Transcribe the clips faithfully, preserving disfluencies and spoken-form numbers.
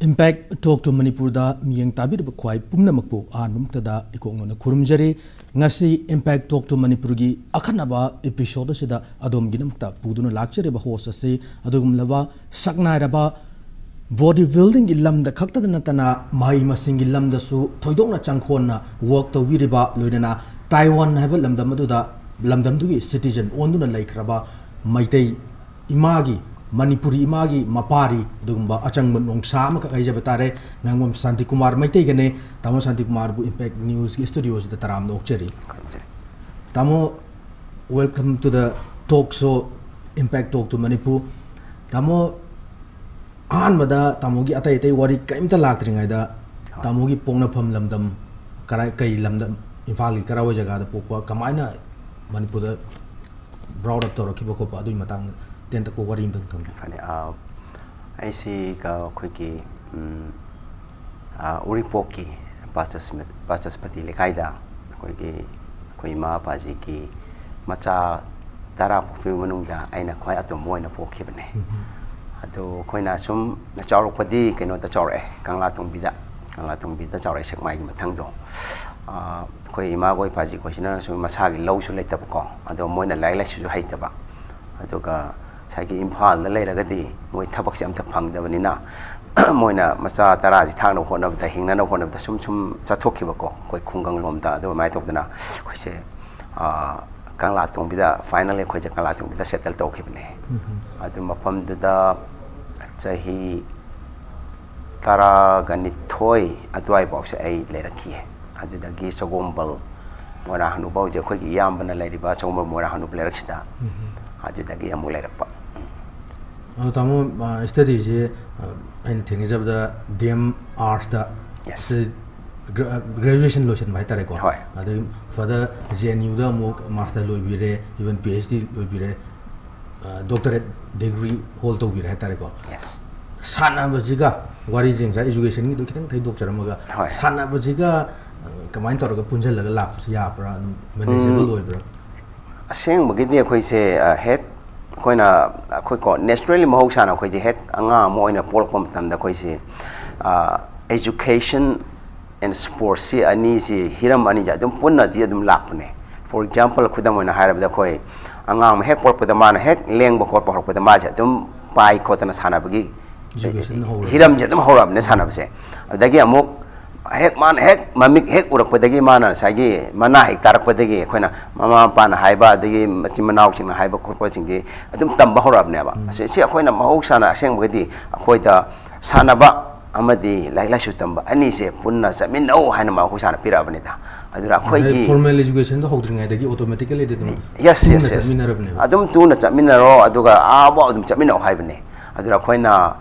Impact Talk to ꯃꯅꯤꯄꯨꯔꯗ ꯃꯤꯠꯌꯦꯡ ꯇꯥꯕꯤꯔꯤꯕ ꯈ꯭ꯋꯥꯏ ꯄꯨꯝꯅꯃꯛꯄꯨ ꯑꯍꯥꯟꯕꯃꯛꯇꯗ ꯏꯀꯣꯛ ꯅꯧꯅ ꯈꯨꯔꯨꯝꯖꯔꯤ꯫ ꯉꯁꯤ Impact Talk to ꯃꯅꯤꯄꯨꯔꯒꯤ ꯑꯈꯟꯅꯕ episode ꯑꯁꯤꯗ ꯑꯗꯣꯝꯒꯤꯗꯃꯛꯇ ꯄꯨꯗꯨꯅ ꯂꯥꯛꯆꯔꯤꯕ host ꯑꯁꯤ ꯑꯗꯨꯒꯨꯝꯂꯕ ꯁꯛꯅꯥꯏꯔꯕ body buildingꯒꯤ ꯂꯝꯗ ꯈꯛꯇꯗ ꯅꯠꯇꯅ ꯃꯍꯩ ꯃꯁꯤꯡꯒꯤ ꯂꯝꯗꯁꯨ ꯊꯣꯏꯗꯣꯛꯅ ꯆꯪꯈꯣꯟꯅ work ꯇꯧꯕꯤꯔꯤꯕ, ꯂꯣꯏꯅꯅ ꯇꯥꯏꯋꯥꯟ ꯍꯥꯏꯕ ꯂꯝꯗꯝ ꯑꯗꯨꯗ, ꯂꯝꯗꯝꯗꯨꯒꯤ citizen ꯑꯣꯟꯗꯨꯅ ꯂꯩꯈ꯭ꯔꯕ ꯃꯩꯇꯩ ꯏꯃꯥꯒꯤ, ꯃꯅꯤꯄꯨꯔꯤ ꯏꯃꯥꯒꯤ ꯃꯄꯥꯔꯤ ꯑꯗꯨꯒꯨꯝꯕ ꯑꯆꯪꯕ ꯅꯣꯡꯁꯥ ꯑꯃꯈꯛ ꯍꯥꯏꯖꯕ ꯇꯥꯔꯦ, ꯉꯥꯉꯣꯝ ꯁꯥꯟꯇꯤꯀꯨꯃꯥꯔ ꯃꯩꯇꯩꯒꯅꯦ꯫ ꯇꯥꯃꯣ ꯁꯥꯟꯇꯤꯀꯨꯃꯥꯔꯕꯨ Impact Newsꯀꯤ studioꯁꯤꯗ ꯇꯔꯥꯝꯅ ꯑꯣꯛꯆꯔꯤ꯫ ꯈꯨꯔꯨꯝꯖꯔꯤ꯫ ꯇꯥꯃꯣ, welcome to the talk show, Impact Talk to Manipur. ꯇꯥꯃꯣ, ꯑꯍꯥꯟꯕꯗ ꯇꯥꯃꯣꯒꯤ ꯑꯇꯩ ꯑꯇꯩ ꯋꯥꯔꯤ ꯀꯔꯤꯝꯇ ꯂꯥꯛꯇ꯭ꯔꯤꯉꯩꯗ, ꯍꯣꯏ꯫ ꯇꯥꯃꯣꯒꯤ ꯄꯣꯛꯅꯐꯝ ꯂꯝꯗꯝ ꯀꯔꯥꯏ, ꯀꯩ ꯂꯝꯗꯝ, ꯏꯝꯐꯥꯜꯒꯤ ꯀꯔꯥꯏꯋꯥꯏ ꯖꯒꯥꯗ ꯄꯣꯛꯄ, ꯀꯃꯥꯏꯅ ꯃꯅꯤꯄꯨꯔꯗ brought up ꯇꯧꯔꯛꯈꯤꯕ ꯈꯣꯠꯄ, ꯑꯗꯨꯒꯤ ꯃꯇꯥꯡꯗ ꯇꯦꯟꯇꯛꯄ ꯋꯥꯔꯤ ꯑꯝꯇꯪ ꯊꯝꯕꯤꯌꯨ꯫ ꯐꯅꯤ, ꯑ, ꯑꯩꯁꯤ ꯀ-, ꯑꯩꯈꯣꯏꯒꯤ, ꯎꯝ, ꯑ, ꯎꯔꯤꯄꯣꯛꯀꯤ ꯕꯥꯆꯁꯃ-, ꯕꯥꯆꯁꯄꯇꯤ ꯂꯩꯀꯥꯏꯗ ꯑꯩꯈꯣꯏꯒꯤ, ꯑꯩꯈꯣꯏ ꯏꯃꯥ ꯏꯄꯥꯁꯤꯒꯤ ꯃꯆꯥ ꯇꯔꯥ ꯄꯣꯛꯄꯤꯕ ꯃꯅꯨꯡꯗ ꯑꯩꯅ ꯈ꯭ꯋꯥꯏ ꯑꯇꯣꯝꯕ ꯑꯣꯏꯅ ꯄꯣꯛꯈꯤꯕꯅꯦ꯫ ꯎꯝ꯫ ꯑꯗꯣ ꯑꯩꯈꯣꯏꯅ ꯁꯨꯝ ꯆꯥꯎꯔꯛꯄꯗꯤ ꯀꯩꯅꯣꯗ ꯆꯥꯎꯔꯛꯑꯦ, ꯀꯪꯂꯥꯇꯣꯡꯕꯤꯗ, ꯀꯪꯂꯥꯇꯣꯡꯕꯤꯗ ꯆꯥꯎꯔꯛꯑꯦ, ꯁꯦꯛꯃꯥꯏꯒꯤ ꯃꯊꯪꯗꯣ꯫ ꯑ, ꯑꯩꯈꯣꯏ ꯏꯃꯥꯈꯣꯏ ꯏꯄꯥꯁꯤ ꯑꯩꯈꯣꯏꯁꯤꯅ ꯁꯨꯝ ꯃꯁꯥꯒꯤ ꯂꯧꯁꯨ ꯂꯩꯇꯕꯀꯣ, ꯑꯗꯣ ꯃꯣꯏꯅ ꯂꯥꯏꯔꯤꯛ ꯂꯥꯏꯁꯨꯁꯨ ꯍꯩꯇꯕ, ꯑꯗꯨꯒ ꯉꯁꯥꯏꯒꯤ ꯏꯝꯐꯥꯜꯗ ꯂꯩꯔꯒꯗꯤ ꯃꯣꯏ ꯊꯕꯛꯁꯦ ꯑꯝꯇ ꯐꯪꯗꯕꯅꯤꯅ, ꯃꯣꯏꯅ ꯃꯆꯥ ꯇꯔꯥꯁꯤ ꯊꯥꯛꯅꯕ ꯍꯣꯠꯅꯕꯗ, ꯍꯤꯡꯅꯅꯕ ꯍꯣꯠꯅꯕꯗ ꯁꯨꯝ ꯁꯨꯝ ꯆꯠꯊꯣꯛꯈꯤꯕꯀꯣ, ꯑꯩꯈꯣꯏ ꯈꯨꯡꯒꯪ ꯂꯣꯝꯗ꯫ ꯑꯗꯨ ꯑꯗꯨꯃꯥꯏꯅ ꯇꯧꯗꯅ ꯑꯩꯈꯣꯏꯁꯦ, ꯑ, ꯀꯪꯂꯥꯇꯣꯡꯕꯤꯗ, finally ꯑꯩꯈꯣꯏꯁꯦ ꯀꯪꯂꯥꯇꯣꯡꯕꯤꯗ settle ꯇꯧꯈꯤꯕꯅꯦ꯫ ꯎꯝ꯫ ꯑꯗꯨ ꯃꯐꯝꯗꯨꯗ ꯆꯍꯤ ꯇꯔꯥꯒ ꯅꯤꯊꯣꯏ ꯑꯗꯨꯋꯥꯏꯐꯥꯎꯁꯦ ꯑꯩ ꯂꯩꯔꯛꯈꯤꯌꯦ꯫ ꯑꯗꯨꯗꯒꯤ ꯆꯒꯣꯝꯕꯜ ꯃꯣꯏꯔꯥꯡ ꯍꯅꯨꯕ, ꯍꯧꯖꯤꯛ ꯑꯩꯈꯣꯏꯒꯤ ꯏꯌꯥꯝꯕꯅ ꯂꯩꯔꯤꯕ ꯆꯒꯣꯝꯕꯜ ꯃꯣꯏꯔꯥꯡ ꯍꯅꯨꯕ ꯂꯩꯔꯛꯁꯤꯗ, ꯎꯝ꯫ ꯑꯗꯨꯗꯒꯤ ꯑꯃꯨꯛ ꯂꯩꯔꯛꯄ꯫ ꯑꯗꯣ ꯇꯥꯃꯣ, ꯑ, studyꯁꯦ, ꯑ, ꯑꯩꯅ ꯊꯦꯡꯅꯖꯕꯗ D M Artsꯇ Yes. ꯁꯤ gra-, graduation ꯂꯣꯏꯁꯤꯟꯕ ꯍꯥꯏꯇꯥꯔꯦꯀꯣ꯫ ꯍꯣꯏ꯫ ꯑꯗꯩ further J N Uꯗ ꯑꯃꯨꯛ master ꯂꯣꯏꯕꯤꯔꯦ, even P H D ꯂꯣꯏꯕꯤꯔꯦ, ꯑ, doctorate degree hold ꯇꯧꯕꯤꯔꯦ ꯍꯥꯏꯇꯥꯔꯦꯀꯣ꯫ Yes. ꯁꯥꯟꯅꯕꯁꯤꯒ, ꯋꯥꯔꯤꯁꯦ ꯉꯁꯥꯏ educationꯒꯤꯗꯣ ꯈꯤꯇꯪ ꯊꯩꯗꯣꯛꯆꯔꯝꯃꯒ, ꯍꯣꯏ꯫ ꯁꯥꯟꯅꯕꯁꯤꯒ, ꯑ, ꯀꯃꯥꯏꯅ ꯇꯧꯔꯒ ꯄꯨꯟꯁꯤꯜꯂꯒ ꯂꯥꯛꯄꯁꯤ ꯌꯥꯕ꯭ꯔꯥ? ꯑꯗꯨꯝ manageable ꯎꯝ꯫ ꯑꯣꯏꯕ꯭ꯔꯥ? ꯑꯁꯦꯡꯕꯒꯤꯗꯤ ꯑꯩꯈꯣꯏꯁꯦ, ꯑ, ꯍꯦꯛ ꯑꯩꯈꯣꯏꯅ, ꯑ, ꯑꯩꯈꯣꯏꯀꯣ, ꯅꯦꯆꯔꯦꯜꯂꯤ ꯃꯍꯧꯁꯥꯅ ꯑꯩꯈꯣꯏꯁꯦ ꯍꯦꯛ ꯑꯉꯥꯡ ꯑꯃ ꯑꯣꯏꯅ ꯄꯣꯛꯂꯛꯄ ꯃꯇꯝꯗ ꯑꯩꯈꯣꯏꯁꯦ, education and sports ꯁꯤ ꯑꯅꯤꯁꯤ, ꯍꯤꯔꯝ ꯑꯅꯤꯁꯦ ꯑꯗꯨꯝ ꯄꯨꯟꯅꯗꯤ ꯑꯗꯨꯝ ꯂꯥꯛꯄꯅꯦ꯫ For example, ꯈꯨꯗꯝ ꯑꯣꯏꯅ ꯍꯥꯏꯔꯕꯗ, ꯑꯩꯈꯣꯏ ꯑꯉꯥꯡ ꯑꯃ ꯍꯦꯛ ꯄꯣꯛꯂꯛꯄꯗ, ꯃꯥꯅ ꯍꯦꯛ ꯂꯦꯡꯕ ꯈꯣꯠꯄ ꯍꯧꯔꯛꯄꯗ, ꯃꯥꯁꯦ ꯑꯗꯨꯝ ꯄꯥꯏ ꯈꯣꯠꯇꯅ ꯁꯥꯟꯅꯕꯒꯤ education ꯍꯧꯔꯕꯅꯦ꯫ ꯍꯤꯔꯝꯁꯦ ꯑꯗꯨꯝ ꯍꯧꯔꯛꯑꯕꯅꯦ ꯁꯥꯟꯅꯕꯁꯦ꯫ ꯑꯗꯒꯤ ꯑꯃꯨꯛ ꯍꯦꯛ ꯃꯥꯅ ꯍꯦꯛ ꯃꯃꯤꯠ ꯍꯦꯛ ꯎꯔꯛꯄꯗꯒꯤ, ꯃꯥꯅ ꯉꯁꯥꯏꯒꯤ ꯃꯅꯥ ꯍꯦꯛ ꯇꯥꯔꯛꯄꯗꯒꯤ, ꯑꯩꯈꯣꯏꯅ ꯃꯃꯥ ꯃꯄꯥꯅ ꯍꯥꯏꯕ, ꯑꯗꯒꯤ ꯃꯆꯤꯟ ꯃꯅꯥꯎꯁꯤꯡꯅ ꯍꯥꯏꯕ ꯈꯣꯠꯄꯁꯤꯡꯁꯤ ꯑꯗꯨꯝ ꯇꯝꯕ ꯍꯧꯔꯛꯑꯕꯅꯦꯕ꯫ ꯎꯝ꯫ ꯑꯁꯤ, ꯁꯤ ꯑꯩꯈꯣꯏꯅ ꯃꯍꯧꯁꯥꯅ, ꯑꯁꯦꯡꯕꯒꯤꯗꯤ ꯑꯩꯈꯣꯏꯗ ꯁꯥꯟꯅꯕ ꯑꯃꯗꯤ ꯂꯥꯏꯔꯤꯛ ꯂꯥꯏꯁꯨ ꯇꯝꯕ ꯑꯅꯤꯁꯦ ꯄꯨꯟꯅ ꯆꯠꯃꯤꯟꯅꯧ ꯍꯥꯏꯅ ꯃꯍꯧꯁꯥꯅ ꯄꯤꯔꯛꯑꯕꯅꯤꯗ꯫ ꯑꯗꯨꯅ ꯉꯁꯥꯏ ꯑꯩꯈꯣꯏꯒꯤ formal education ꯗꯣ ꯍꯧꯗ꯭ꯔꯤꯉꯩꯗꯒꯤ automatically ꯑꯗꯨꯝ Yes, yes, ꯇꯨꯅ yes. ꯆꯠꯃꯤꯟꯅꯔꯕꯅꯦꯕ꯫ ꯑꯗꯨꯝ ꯇꯨꯅ ꯆꯠꯃꯤꯟꯅꯔꯣ, ꯑꯗꯨꯒ ꯑꯥꯐꯥꯎ ꯑꯗꯨꯝ ꯆꯠꯃꯤꯟꯅꯧ ꯍꯥꯏꯕꯅꯦ꯫ ꯑꯗꯨꯅ ꯑꯩꯈꯣꯏꯅ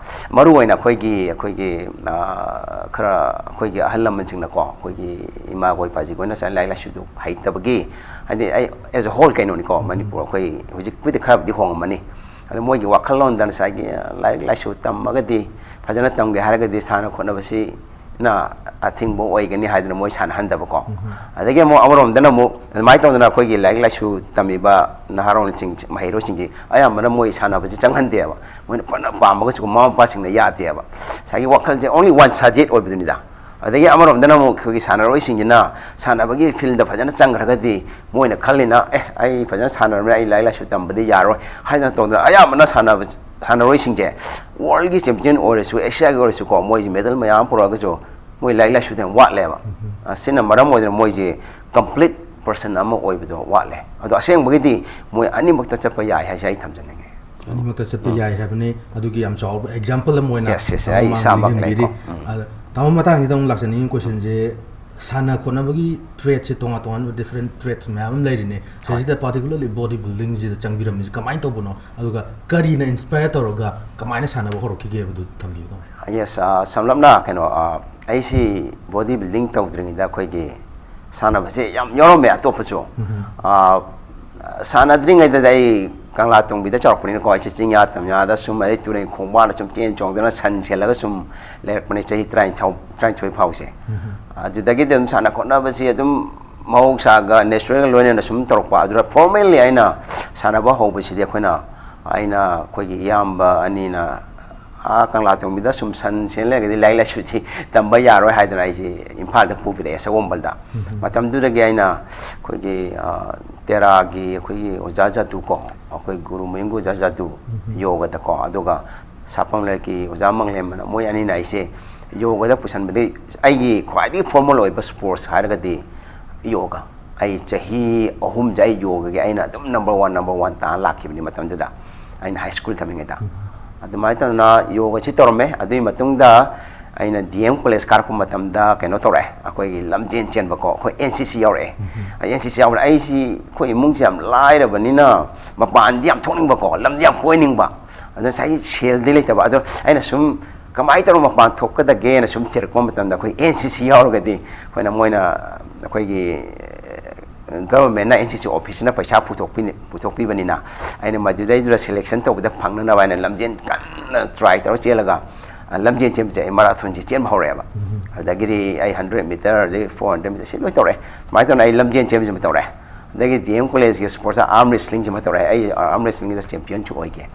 ꯃꯔꯨ ꯑꯣꯏꯅ ꯑꯩꯈꯣꯏꯒꯤ, ꯑꯩꯈꯣꯏꯒꯤ, ꯑꯥ, ꯈꯔ ꯑꯩꯈꯣꯏꯒꯤ ꯑꯍꯜ ꯂꯃꯟꯁꯤꯡꯅꯀꯣ, ꯑꯩꯈꯣꯏꯒꯤ ꯏꯃꯥꯈꯣꯏ ꯏꯄꯥꯁꯤꯈꯣꯏꯅ ꯉꯁꯥꯏ ꯂꯥꯏꯔꯤꯛ ꯂꯥꯏꯁꯨꯗꯨ ꯍꯩꯇꯕꯒꯤ, ꯍꯥꯏꯗꯤ ꯑꯩ as a whole ꯀꯩꯅꯣꯅꯤꯀꯣ, ꯎꯝ꯫ ꯃꯅꯤꯄꯨꯔ ꯑꯩꯈꯣꯏ ꯍꯧꯖꯤꯛꯄꯨꯗꯤ ꯈꯔꯕꯨꯗꯤ ꯍꯣꯡꯉꯝꯃꯅꯤ꯫ ꯑꯗꯣ ꯃꯣꯏꯒꯤ ꯋꯥꯈꯜꯂꯣꯟꯗ ꯉꯁꯥꯏꯒꯤ ꯂꯥꯏꯔꯤꯛ ꯂꯥꯏꯁꯨ ꯇꯝꯃꯒꯗꯤ, ꯐꯖꯅ ꯇꯝꯒꯦ ꯍꯥꯏꯔꯒꯗꯤ ꯁꯥꯟꯅ ꯈꯣꯠꯅꯕꯁꯤꯅ ꯑꯊꯤꯡꯕ ꯑꯣꯏꯒꯅꯤ ꯍꯥꯏꯗꯅ ꯃꯣꯏ ꯁꯥꯟꯅꯍꯟꯗꯕꯀꯣ꯫ ꯎꯝ꯫ ꯑꯗꯒꯤ ꯑꯃꯨꯛ ꯑꯃꯔꯣꯝꯗꯅ ꯑꯃꯨꯛ ꯑꯗꯨꯃꯥꯏꯅ ꯇꯧꯗꯅ ꯑꯩꯈꯣꯏꯒꯤ ꯂꯥꯏꯔꯤꯛ ꯂꯥꯏꯁꯨ ꯇꯝꯃꯤꯕ ꯅꯍꯥꯔꯣꯜꯁꯤꯡ, ꯃꯍꯩꯔꯣꯏꯁꯤꯡꯁꯤ ꯑꯌꯥꯝꯕꯅ ꯃꯣꯏ ꯁꯥꯟꯅꯕꯁꯤ ꯆꯪꯍꯟꯗꯦꯕ꯫ ꯃꯣꯏꯅ ꯐꯅ ꯄꯥꯝꯃꯒꯁꯨ ꯃꯃꯥ ꯃꯄꯥꯁꯤꯡꯅ ꯌꯥꯗꯦꯕ꯫ ꯉꯁꯥꯏꯒꯤ ꯋꯥꯈꯜꯁꯦ only one sided ꯑꯣꯏꯕꯗꯨꯅꯤꯗ꯫ ꯑꯗꯒꯤ ꯑꯃꯔꯣꯝꯗꯅ ꯑꯃꯨꯛ ꯑꯩꯈꯣꯏꯒꯤ ꯁꯥꯟꯅꯔꯣꯏꯁꯤꯡꯁꯤꯅ ꯁꯥꯟꯅꯕꯒꯤ field ꯐꯖꯅ ꯆꯪꯈ꯭ꯔꯒꯗꯤ, ꯃꯣꯏꯅ ꯈꯜꯂꯤꯅ, "ꯑꯦ, ꯑꯩ ꯐꯖꯅ ꯁꯥꯟꯅꯔꯕꯅꯤꯅ ꯑꯩ ꯂꯥꯏꯔꯤꯛ ꯂꯥꯏꯁꯨ ꯇꯝꯕꯗꯤ ꯌꯥꯔꯣꯏ" ꯍꯥꯏꯗꯅ ꯇꯧꯗꯅ, ꯑꯌꯥꯝꯕꯅ ꯁꯥꯟꯅꯕ, ꯁꯥꯟꯅꯔꯣꯏꯁꯤꯡꯁꯦ world ꯒꯤ champion ꯑꯣꯏꯔꯁꯨ, Asia ꯒꯤ ꯑꯣꯏꯔꯁꯨꯀꯣ, ꯃꯣꯏꯁꯦ medal ꯃꯌꯥꯝ ꯄꯨꯔꯛꯑꯒꯁꯨ ꯃꯣꯏ ꯂꯥꯏꯔꯤꯛ ꯂꯥꯏꯁꯨꯗ ꯌꯥꯝ ꯋꯥꯠꯂꯦꯕ꯫ ꯎꯝ꯫ ꯑꯁꯤꯅ ꯃꯔꯝ ꯑꯣꯏꯗꯅ ꯃꯣꯏꯁꯦ complete person ꯑꯃ ꯑꯣꯏꯕꯗꯣ ꯋꯥꯠꯂꯦ꯫ ꯑꯗꯣ ꯑꯁꯦꯡꯕꯒꯤꯗꯤ ꯃꯣꯏ ꯑꯅꯤꯃꯛꯇ ꯆꯠꯄ ꯌꯥꯏ ꯍꯥꯏꯁꯦ ꯑꯩ ꯊꯝꯖꯅꯤꯡꯉꯦ꯫ ꯑꯅꯤꯃꯛꯇ ꯆꯠꯄ ꯎꯝ꯫ ꯌꯥꯏ ꯍꯥꯏꯕꯅꯤ꯫ ꯑꯗꯨꯒꯤ ꯌꯥꯝ ꯆꯥꯎꯕ example ꯑꯃ ꯑꯣꯏꯅ Yes, yes, ꯇꯥꯃꯣ ꯑꯩ ꯃꯥꯡꯗ ꯏꯁꯥꯃꯛ ꯂꯦꯡꯕꯤꯔꯤ꯫ ꯂꯩꯀꯣ꯫ ꯎꯝ꯫ ꯑꯗ ꯇꯥꯃꯣ, ꯃꯇꯥꯡꯁꯤꯗ ꯑꯃꯨꯛ ꯂꯥꯛꯆꯅꯤꯡꯉꯤ questionꯁꯦ, ꯁꯥꯟꯅ ꯈꯣꯠꯅꯕꯒꯤ tradeꯁꯦ ꯇꯣꯉꯥꯟ ꯇꯣꯉꯥꯟꯕ different trades ꯃꯌꯥꯝ ꯑꯃ ꯂꯩꯔꯤꯅꯦ꯫ ꯍꯣꯏ꯫ ꯁꯤꯗꯩꯁꯤꯗ particularly body buildingꯁꯤꯗ ꯆꯪꯕꯤꯔꯝꯃꯤꯁꯦ ꯀꯃꯥꯏꯅ ꯇꯧꯕꯅꯣ? ꯑꯗꯨꯒ ꯀꯔꯤꯅ inspire ꯇꯧꯔꯒ ꯀꯃꯥꯏꯅ ꯁꯥꯟꯅꯕ ꯍꯧꯔꯛꯈꯤꯒꯦ ꯍꯥꯏꯕꯗꯨ ꯊꯝꯕꯤꯌꯨ, ꯇꯥꯃꯣ꯫ Yes, ꯑ, ꯁꯝꯂꯞꯅ ꯀꯩꯅꯣ, ꯑ, ꯑꯩꯁꯤ body building ꯇꯧꯗ꯭ꯔꯤꯉꯩꯗ ꯑꯩꯈꯣꯏꯒꯤ ꯁꯥꯟꯅꯕꯁꯦ ꯌꯥꯝ ꯌꯥꯎꯔꯝꯃꯦ ꯑꯇꯣꯞꯄꯁꯨ꯫ ꯎꯝ꯫ ꯑ, ꯁꯥꯟꯅꯗ꯭ꯔꯤꯉꯩꯗꯗꯤ ꯑꯩ ꯀꯪꯂꯥ ꯇꯣꯡꯕꯤꯗ ꯆꯥꯎꯔꯛꯄꯅꯤꯅꯀꯣ, ꯑꯩꯁꯦ ꯆꯤꯡꯌꯥ ꯇꯝꯌꯥꯗ ꯁꯨꯝ, ꯑꯗꯩ ꯇꯨꯔꯦꯟ ꯈꯣꯡꯕꯥꯟꯗ ꯁꯨꯝ ꯆꯦꯟ ꯆꯣꯡꯗꯅ ꯁꯟ ꯁꯦꯜꯂꯒ ꯁꯨꯝ ꯂꯩꯔꯛꯄꯅꯦ ꯆꯍꯤ ꯇꯔꯥꯅꯤꯊꯣꯏ, ꯇꯔꯥꯅꯤꯊꯣꯏ ꯐꯥꯎꯁꯦ꯫ ꯎꯝ꯫ ꯑꯗꯨꯗꯒꯤꯗꯤ ꯑꯗꯨꯝ ꯁꯥꯟꯅ ꯈꯣꯠꯅꯕꯁꯤ ꯑꯗꯨꯝ ꯃꯍꯧꯁꯥꯒ natural ꯂꯣꯏꯅꯅ ꯁꯨꯝ ꯇꯧꯔꯛꯄ꯫ ꯑꯗꯨꯗ formally ꯑꯩꯅ ꯁꯥꯟꯅꯕ ꯍꯧꯕꯁꯤꯗꯤ ꯑꯩꯈꯣꯏꯅ ꯑꯩꯅ ꯑꯩꯈꯣꯏꯒꯤ ꯏꯌꯥꯝꯕ ꯑꯅꯤꯅ ꯑꯥ ꯀꯪꯂꯥ ꯇꯣꯡꯕꯤꯗ ꯁꯨꯝ ꯁꯟ ꯁꯦꯟ ꯂꯩꯔꯒꯗꯤ ꯂꯥꯏꯔꯤꯛ ꯂꯥꯏꯁꯨꯗꯤ ꯇꯝꯕ ꯌꯥꯔꯣꯏ ꯍꯥꯏꯗꯅ ꯑꯩꯁꯦ ꯏꯝꯐꯥꯜꯗ ꯄꯨꯕꯤꯔꯛꯑꯦ, ꯁꯒꯣꯜꯕꯟꯗ꯫ ꯃꯇꯝꯗꯨꯗꯒꯤ ꯑꯩꯅ ꯑꯩꯈꯣꯏꯒꯤ, ꯑ, ꯇꯦꯔꯥꯒꯤ ꯑꯩꯈꯣꯏꯒꯤ ꯑꯣꯖꯥ ꯖꯥꯗꯨ ꯀꯣ, ꯑꯩꯈꯣꯏ ꯒꯨꯔꯨ ꯃꯌꯨꯝꯒꯤ ꯑꯣꯖꯥ ꯖꯥꯗꯨ ꯌꯣꯒꯗꯀꯣ, ꯑꯗꯨꯒ ꯁꯥꯄꯝ ꯂꯩꯔꯛꯀꯤ ꯑꯣꯖꯥ ꯃꯪꯂꯦꯝꯕꯅ, ꯃꯣꯏ ꯑꯅꯤꯅ ꯑꯩꯁꯦ ꯌꯣꯒꯗ ꯄꯨꯁꯟꯕꯗꯒꯤ ꯑꯩꯒꯤ ꯈ꯭ꯋꯥꯏꯗꯒꯤ ꯐꯣꯔꯃꯦꯜ ꯑꯣꯏꯕ ꯁ꯭ꯄꯣꯔꯠꯁ ꯍꯥꯏꯔꯒꯗꯤ ꯌꯣꯒ꯫ ꯑꯩ ꯆꯍꯤ ꯑꯍꯨꯝꯁꯦ ꯑꯩ ꯌꯣꯒꯒꯤ ꯑꯩꯅ ꯑꯗꯨꯝ ꯅꯝꯕꯔ ꯋꯥꯟ, ꯅꯝꯕꯔ ꯋꯥꯟ ꯇꯥꯅ ꯂꯥꯛꯈꯤꯕꯅꯤ ꯃꯇꯝꯗꯨꯗ, ꯑꯩꯅ ꯍꯥꯏ ꯁ꯭ꯀꯨꯜ ꯇꯝꯃꯤꯉꯩꯗ꯫ ꯑꯗꯨꯃꯥꯏꯅ ꯇꯧꯗꯅ ꯌꯣꯒꯁꯤ ꯇꯧꯔꯝꯃꯦ꯫ ꯑꯗꯨꯒꯤ ꯃꯇꯨꯡꯗ ꯑꯩꯅ ꯗꯤ ꯑꯦꯝ ꯀꯣꯂꯦꯖ ꯀꯥꯔꯛꯄ ꯃꯇꯝꯗ ꯀꯩꯅꯣ ꯇꯧꯔꯛꯑꯦ, ꯑꯩꯈꯣꯏꯒꯤ ꯂꯝꯖꯦꯟ ꯆꯦꯟꯕꯀꯣ, ꯑꯩꯈꯣꯏ ꯑꯦꯟ ꯁꯤ ꯁꯤ ꯌꯥꯎꯔꯛꯑꯦ꯫ ꯑꯦꯟ ꯁꯤ ꯁꯤ ꯌꯥꯎꯕꯗ ꯑꯩꯁꯤ, ꯑꯩꯈꯣꯏ ꯏꯃꯨꯡꯁꯤ ꯌꯥꯝ ꯂꯥꯏꯔꯕꯅꯤꯅ ꯃꯄꯥꯟꯗꯤ ꯌꯥꯝ ꯊꯣꯛꯅꯤꯡꯕꯀꯣ, ꯂꯝꯗꯤ ꯌꯥꯝ ꯀꯣꯏꯅꯤꯡꯕ, ꯑꯗꯣ ꯉꯁꯥꯏꯒꯤ ꯁꯦꯜꯗꯤ ꯂꯩꯇꯕ꯫ ꯑꯗꯣ ꯑꯩꯅ ꯁꯨꯝ ꯀꯃꯥꯏꯅ ꯇꯧꯔꯒ ꯃꯄꯥꯟ ꯊꯣꯛꯀꯗꯒꯦꯅ ꯁꯨꯝ ꯊꯤꯔꯛꯄ ꯃꯇꯝꯗ, ꯑꯩꯈꯣꯏ ꯑꯦꯟ ꯁꯤ ꯁꯤ ꯌꯥꯎꯔꯒꯗꯤ ꯑꯩꯈꯣꯏꯅ, ꯃꯣꯏꯅ, ꯑꯩꯈꯣꯏꯒꯤ ꯒꯚꯔꯟꯃꯦꯟꯠꯅ, ꯑꯦꯟ ꯁꯤ ꯁꯤ ꯑꯣꯐꯤꯁꯅ ꯄꯩꯁꯥ ꯄꯨꯊꯣꯛꯄꯤ-, ꯄꯨꯊꯣꯛꯄꯤꯕꯅꯤꯅ, ꯑꯩꯅ ꯃꯗꯨꯗꯩꯗꯨꯗ ꯁꯦꯂꯦꯛꯁꯟ ꯇꯧꯕꯗ ꯐꯪꯅꯅꯕ ꯍꯥꯏꯅ ꯂꯝꯖꯦꯟ ꯀꯟꯅ ꯇ꯭ꯔꯥꯏ ꯇꯧꯔ ꯆꯦꯜꯂꯒ, ꯑ, ꯂꯝꯖꯦꯟ ꯆꯦꯟꯕꯁꯦ ꯑꯩ ꯃꯔꯥꯊꯣꯟꯁꯦ ꯆꯦꯟꯕ ꯍꯧꯔꯛꯑꯦꯕ꯫ ꯑꯗꯒꯤꯗꯤ ꯑꯩ ꯍꯟꯗ꯭ꯔꯦꯠ ꯃꯤꯇꯔ, ꯑꯗꯩ ꯐꯣꯔ ꯍꯟꯗ꯭ꯔꯦꯠ ꯃꯤꯇꯔ ꯁꯤ ꯂꯣꯏ ꯇꯧꯔꯛꯑꯦ꯫ ꯁꯨꯃꯥꯏꯅ ꯇꯧꯅ ꯑꯩ ꯂꯝꯖꯦꯟ ꯆꯦꯟꯕꯁꯤꯃ ꯇꯧꯔꯛꯑꯦ꯫ ꯑꯗꯒꯤ ꯗꯤ ꯑꯦꯝ ꯀꯣꯂꯦꯖꯀꯤ ꯁ꯭ꯄꯣꯔꯠꯁꯇ ꯑꯥꯔꯝ ꯔꯦꯁꯂꯤꯡꯁꯤꯃ ꯇꯧꯔꯛꯑꯦ꯫ ꯑꯩ ꯑꯥꯔꯝ ꯔꯦꯁꯂꯤꯡꯒꯤꯗ ꯆꯦꯝꯄꯤꯌꯟꯁꯨ ꯑꯣꯏꯒꯦ꯫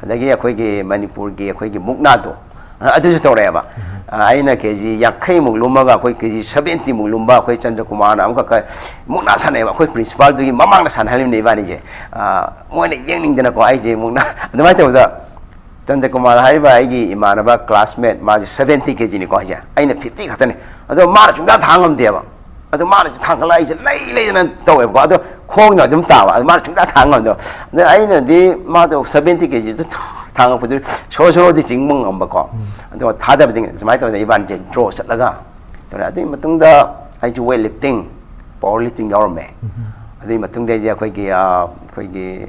ꯑꯗꯒꯤ ꯑꯩꯈꯣꯏꯒꯤ ꯃꯅꯤꯄꯨꯔꯒꯤ ꯑꯩꯈꯣꯏꯒꯤ ꯃꯨꯛꯅꯥꯗꯣ, ꯑ, ꯑꯗꯨꯁꯨ ꯇꯧꯔꯛꯑꯦꯕ꯫ ꯑ, ꯑꯩꯅ ꯀꯦ ꯖꯤ ꯌꯥꯡꯈꯩꯃꯨꯛ ꯂꯨꯝꯃꯒ ꯑꯩꯈꯣꯏ ꯀꯦ ꯖꯤ ꯁꯚꯦꯟꯇꯤꯃꯨꯛ ꯂꯨꯝꯕ ꯑꯩꯈꯣꯏ ꯆꯟꯗ꯭ꯔꯀꯨꯃꯥꯔꯅ ꯑꯃꯈꯛ ꯃꯨꯛꯅꯥ ꯁꯥꯟꯅꯩꯑꯕ꯫ ꯑꯩꯈꯣꯏ ꯄ꯭ꯔꯤꯟꯁꯤꯄꯥꯜꯗꯨꯒꯤ ꯃꯃꯥꯡꯗ ꯁꯥꯟꯅꯍꯜꯂꯤꯕꯅꯦ ꯏꯕꯥꯅꯤꯁꯦ꯫ ꯑ, ꯃꯣꯏꯅ ꯌꯦꯡꯅꯤꯡꯗꯅꯀꯣ ꯑꯩꯁꯦ ꯃꯨꯛꯅꯥ ꯑꯗꯨꯃꯥꯏꯅ ꯇꯧꯕꯗ, ꯆꯟꯗ꯭ꯔꯀꯨꯃꯥꯔ ꯍꯥꯏꯔꯤꯕ ꯑꯩꯒꯤ ꯏꯃꯥꯟꯅꯕ ꯀ꯭ꯂꯥꯁꯃꯦꯠ, ꯃꯥꯁꯦ ꯁꯚꯦꯟꯇꯤ ꯀꯦ ꯖꯤꯅꯤꯀꯣ ꯍꯥꯏꯁꯦ, ꯑꯩꯅ ꯐꯤꯐꯇꯤ ꯈꯛꯇꯅꯤ꯫ ꯑꯗꯣ ꯃꯥꯅ ꯁꯨꯡꯊꯥꯡ ꯊꯥꯡ ꯉꯝꯗꯦꯕ꯫ ꯑꯗꯣ ꯃꯥꯅ ꯊꯥꯡꯒꯠꯂ ꯑꯩꯁꯦ ꯂꯩ ꯂꯩꯗꯅ ꯇꯧꯋꯦꯕꯀꯣ꯫ ꯑꯗꯣ ꯈꯣꯡꯅ ꯑꯗꯨꯝ ꯇꯥꯕ, ꯑꯗꯣ ꯃꯥꯅ ꯁꯨꯡꯊꯥꯡ ꯊꯥꯡ ꯉꯝꯗꯕ꯫ ꯑꯗꯣ ꯑꯩꯅꯗꯤ ꯃꯥꯗꯣ ꯁꯚꯦꯟꯇꯤ ꯀꯦ ꯖꯤꯗꯨ ꯊꯥꯡꯉꯛꯄꯗꯨ ꯁꯣꯔꯣ ꯁꯣꯔꯣꯗꯤ ꯆꯤꯡꯕ ꯉꯝꯕꯀꯣ꯫ ꯑꯗꯣ ꯊꯥꯗꯕꯗꯤ ꯁꯨꯃꯥꯏꯅ ꯇꯧꯗꯅ ꯏꯕꯥꯅꯤꯁꯦ ꯗ꯭ꯔꯣ ꯆꯠꯂꯒ ꯇꯧꯔꯦ꯫ ꯑꯗꯨꯒꯤ ꯃꯇꯨꯡꯗ ꯑꯩꯁꯨ ꯋꯦꯠ ꯂꯤꯐꯇꯤꯡ, ꯄꯥꯋꯔ ꯂꯤꯐꯇꯤꯡ ꯌꯥꯎꯔꯝꯃꯦ꯫ ꯑꯗꯨꯒꯤ ꯃꯇꯨꯡꯗꯩꯗꯤ ꯑꯩꯈꯣꯏꯒꯤ, ꯑ, ꯑꯩꯈꯣꯏꯒꯤ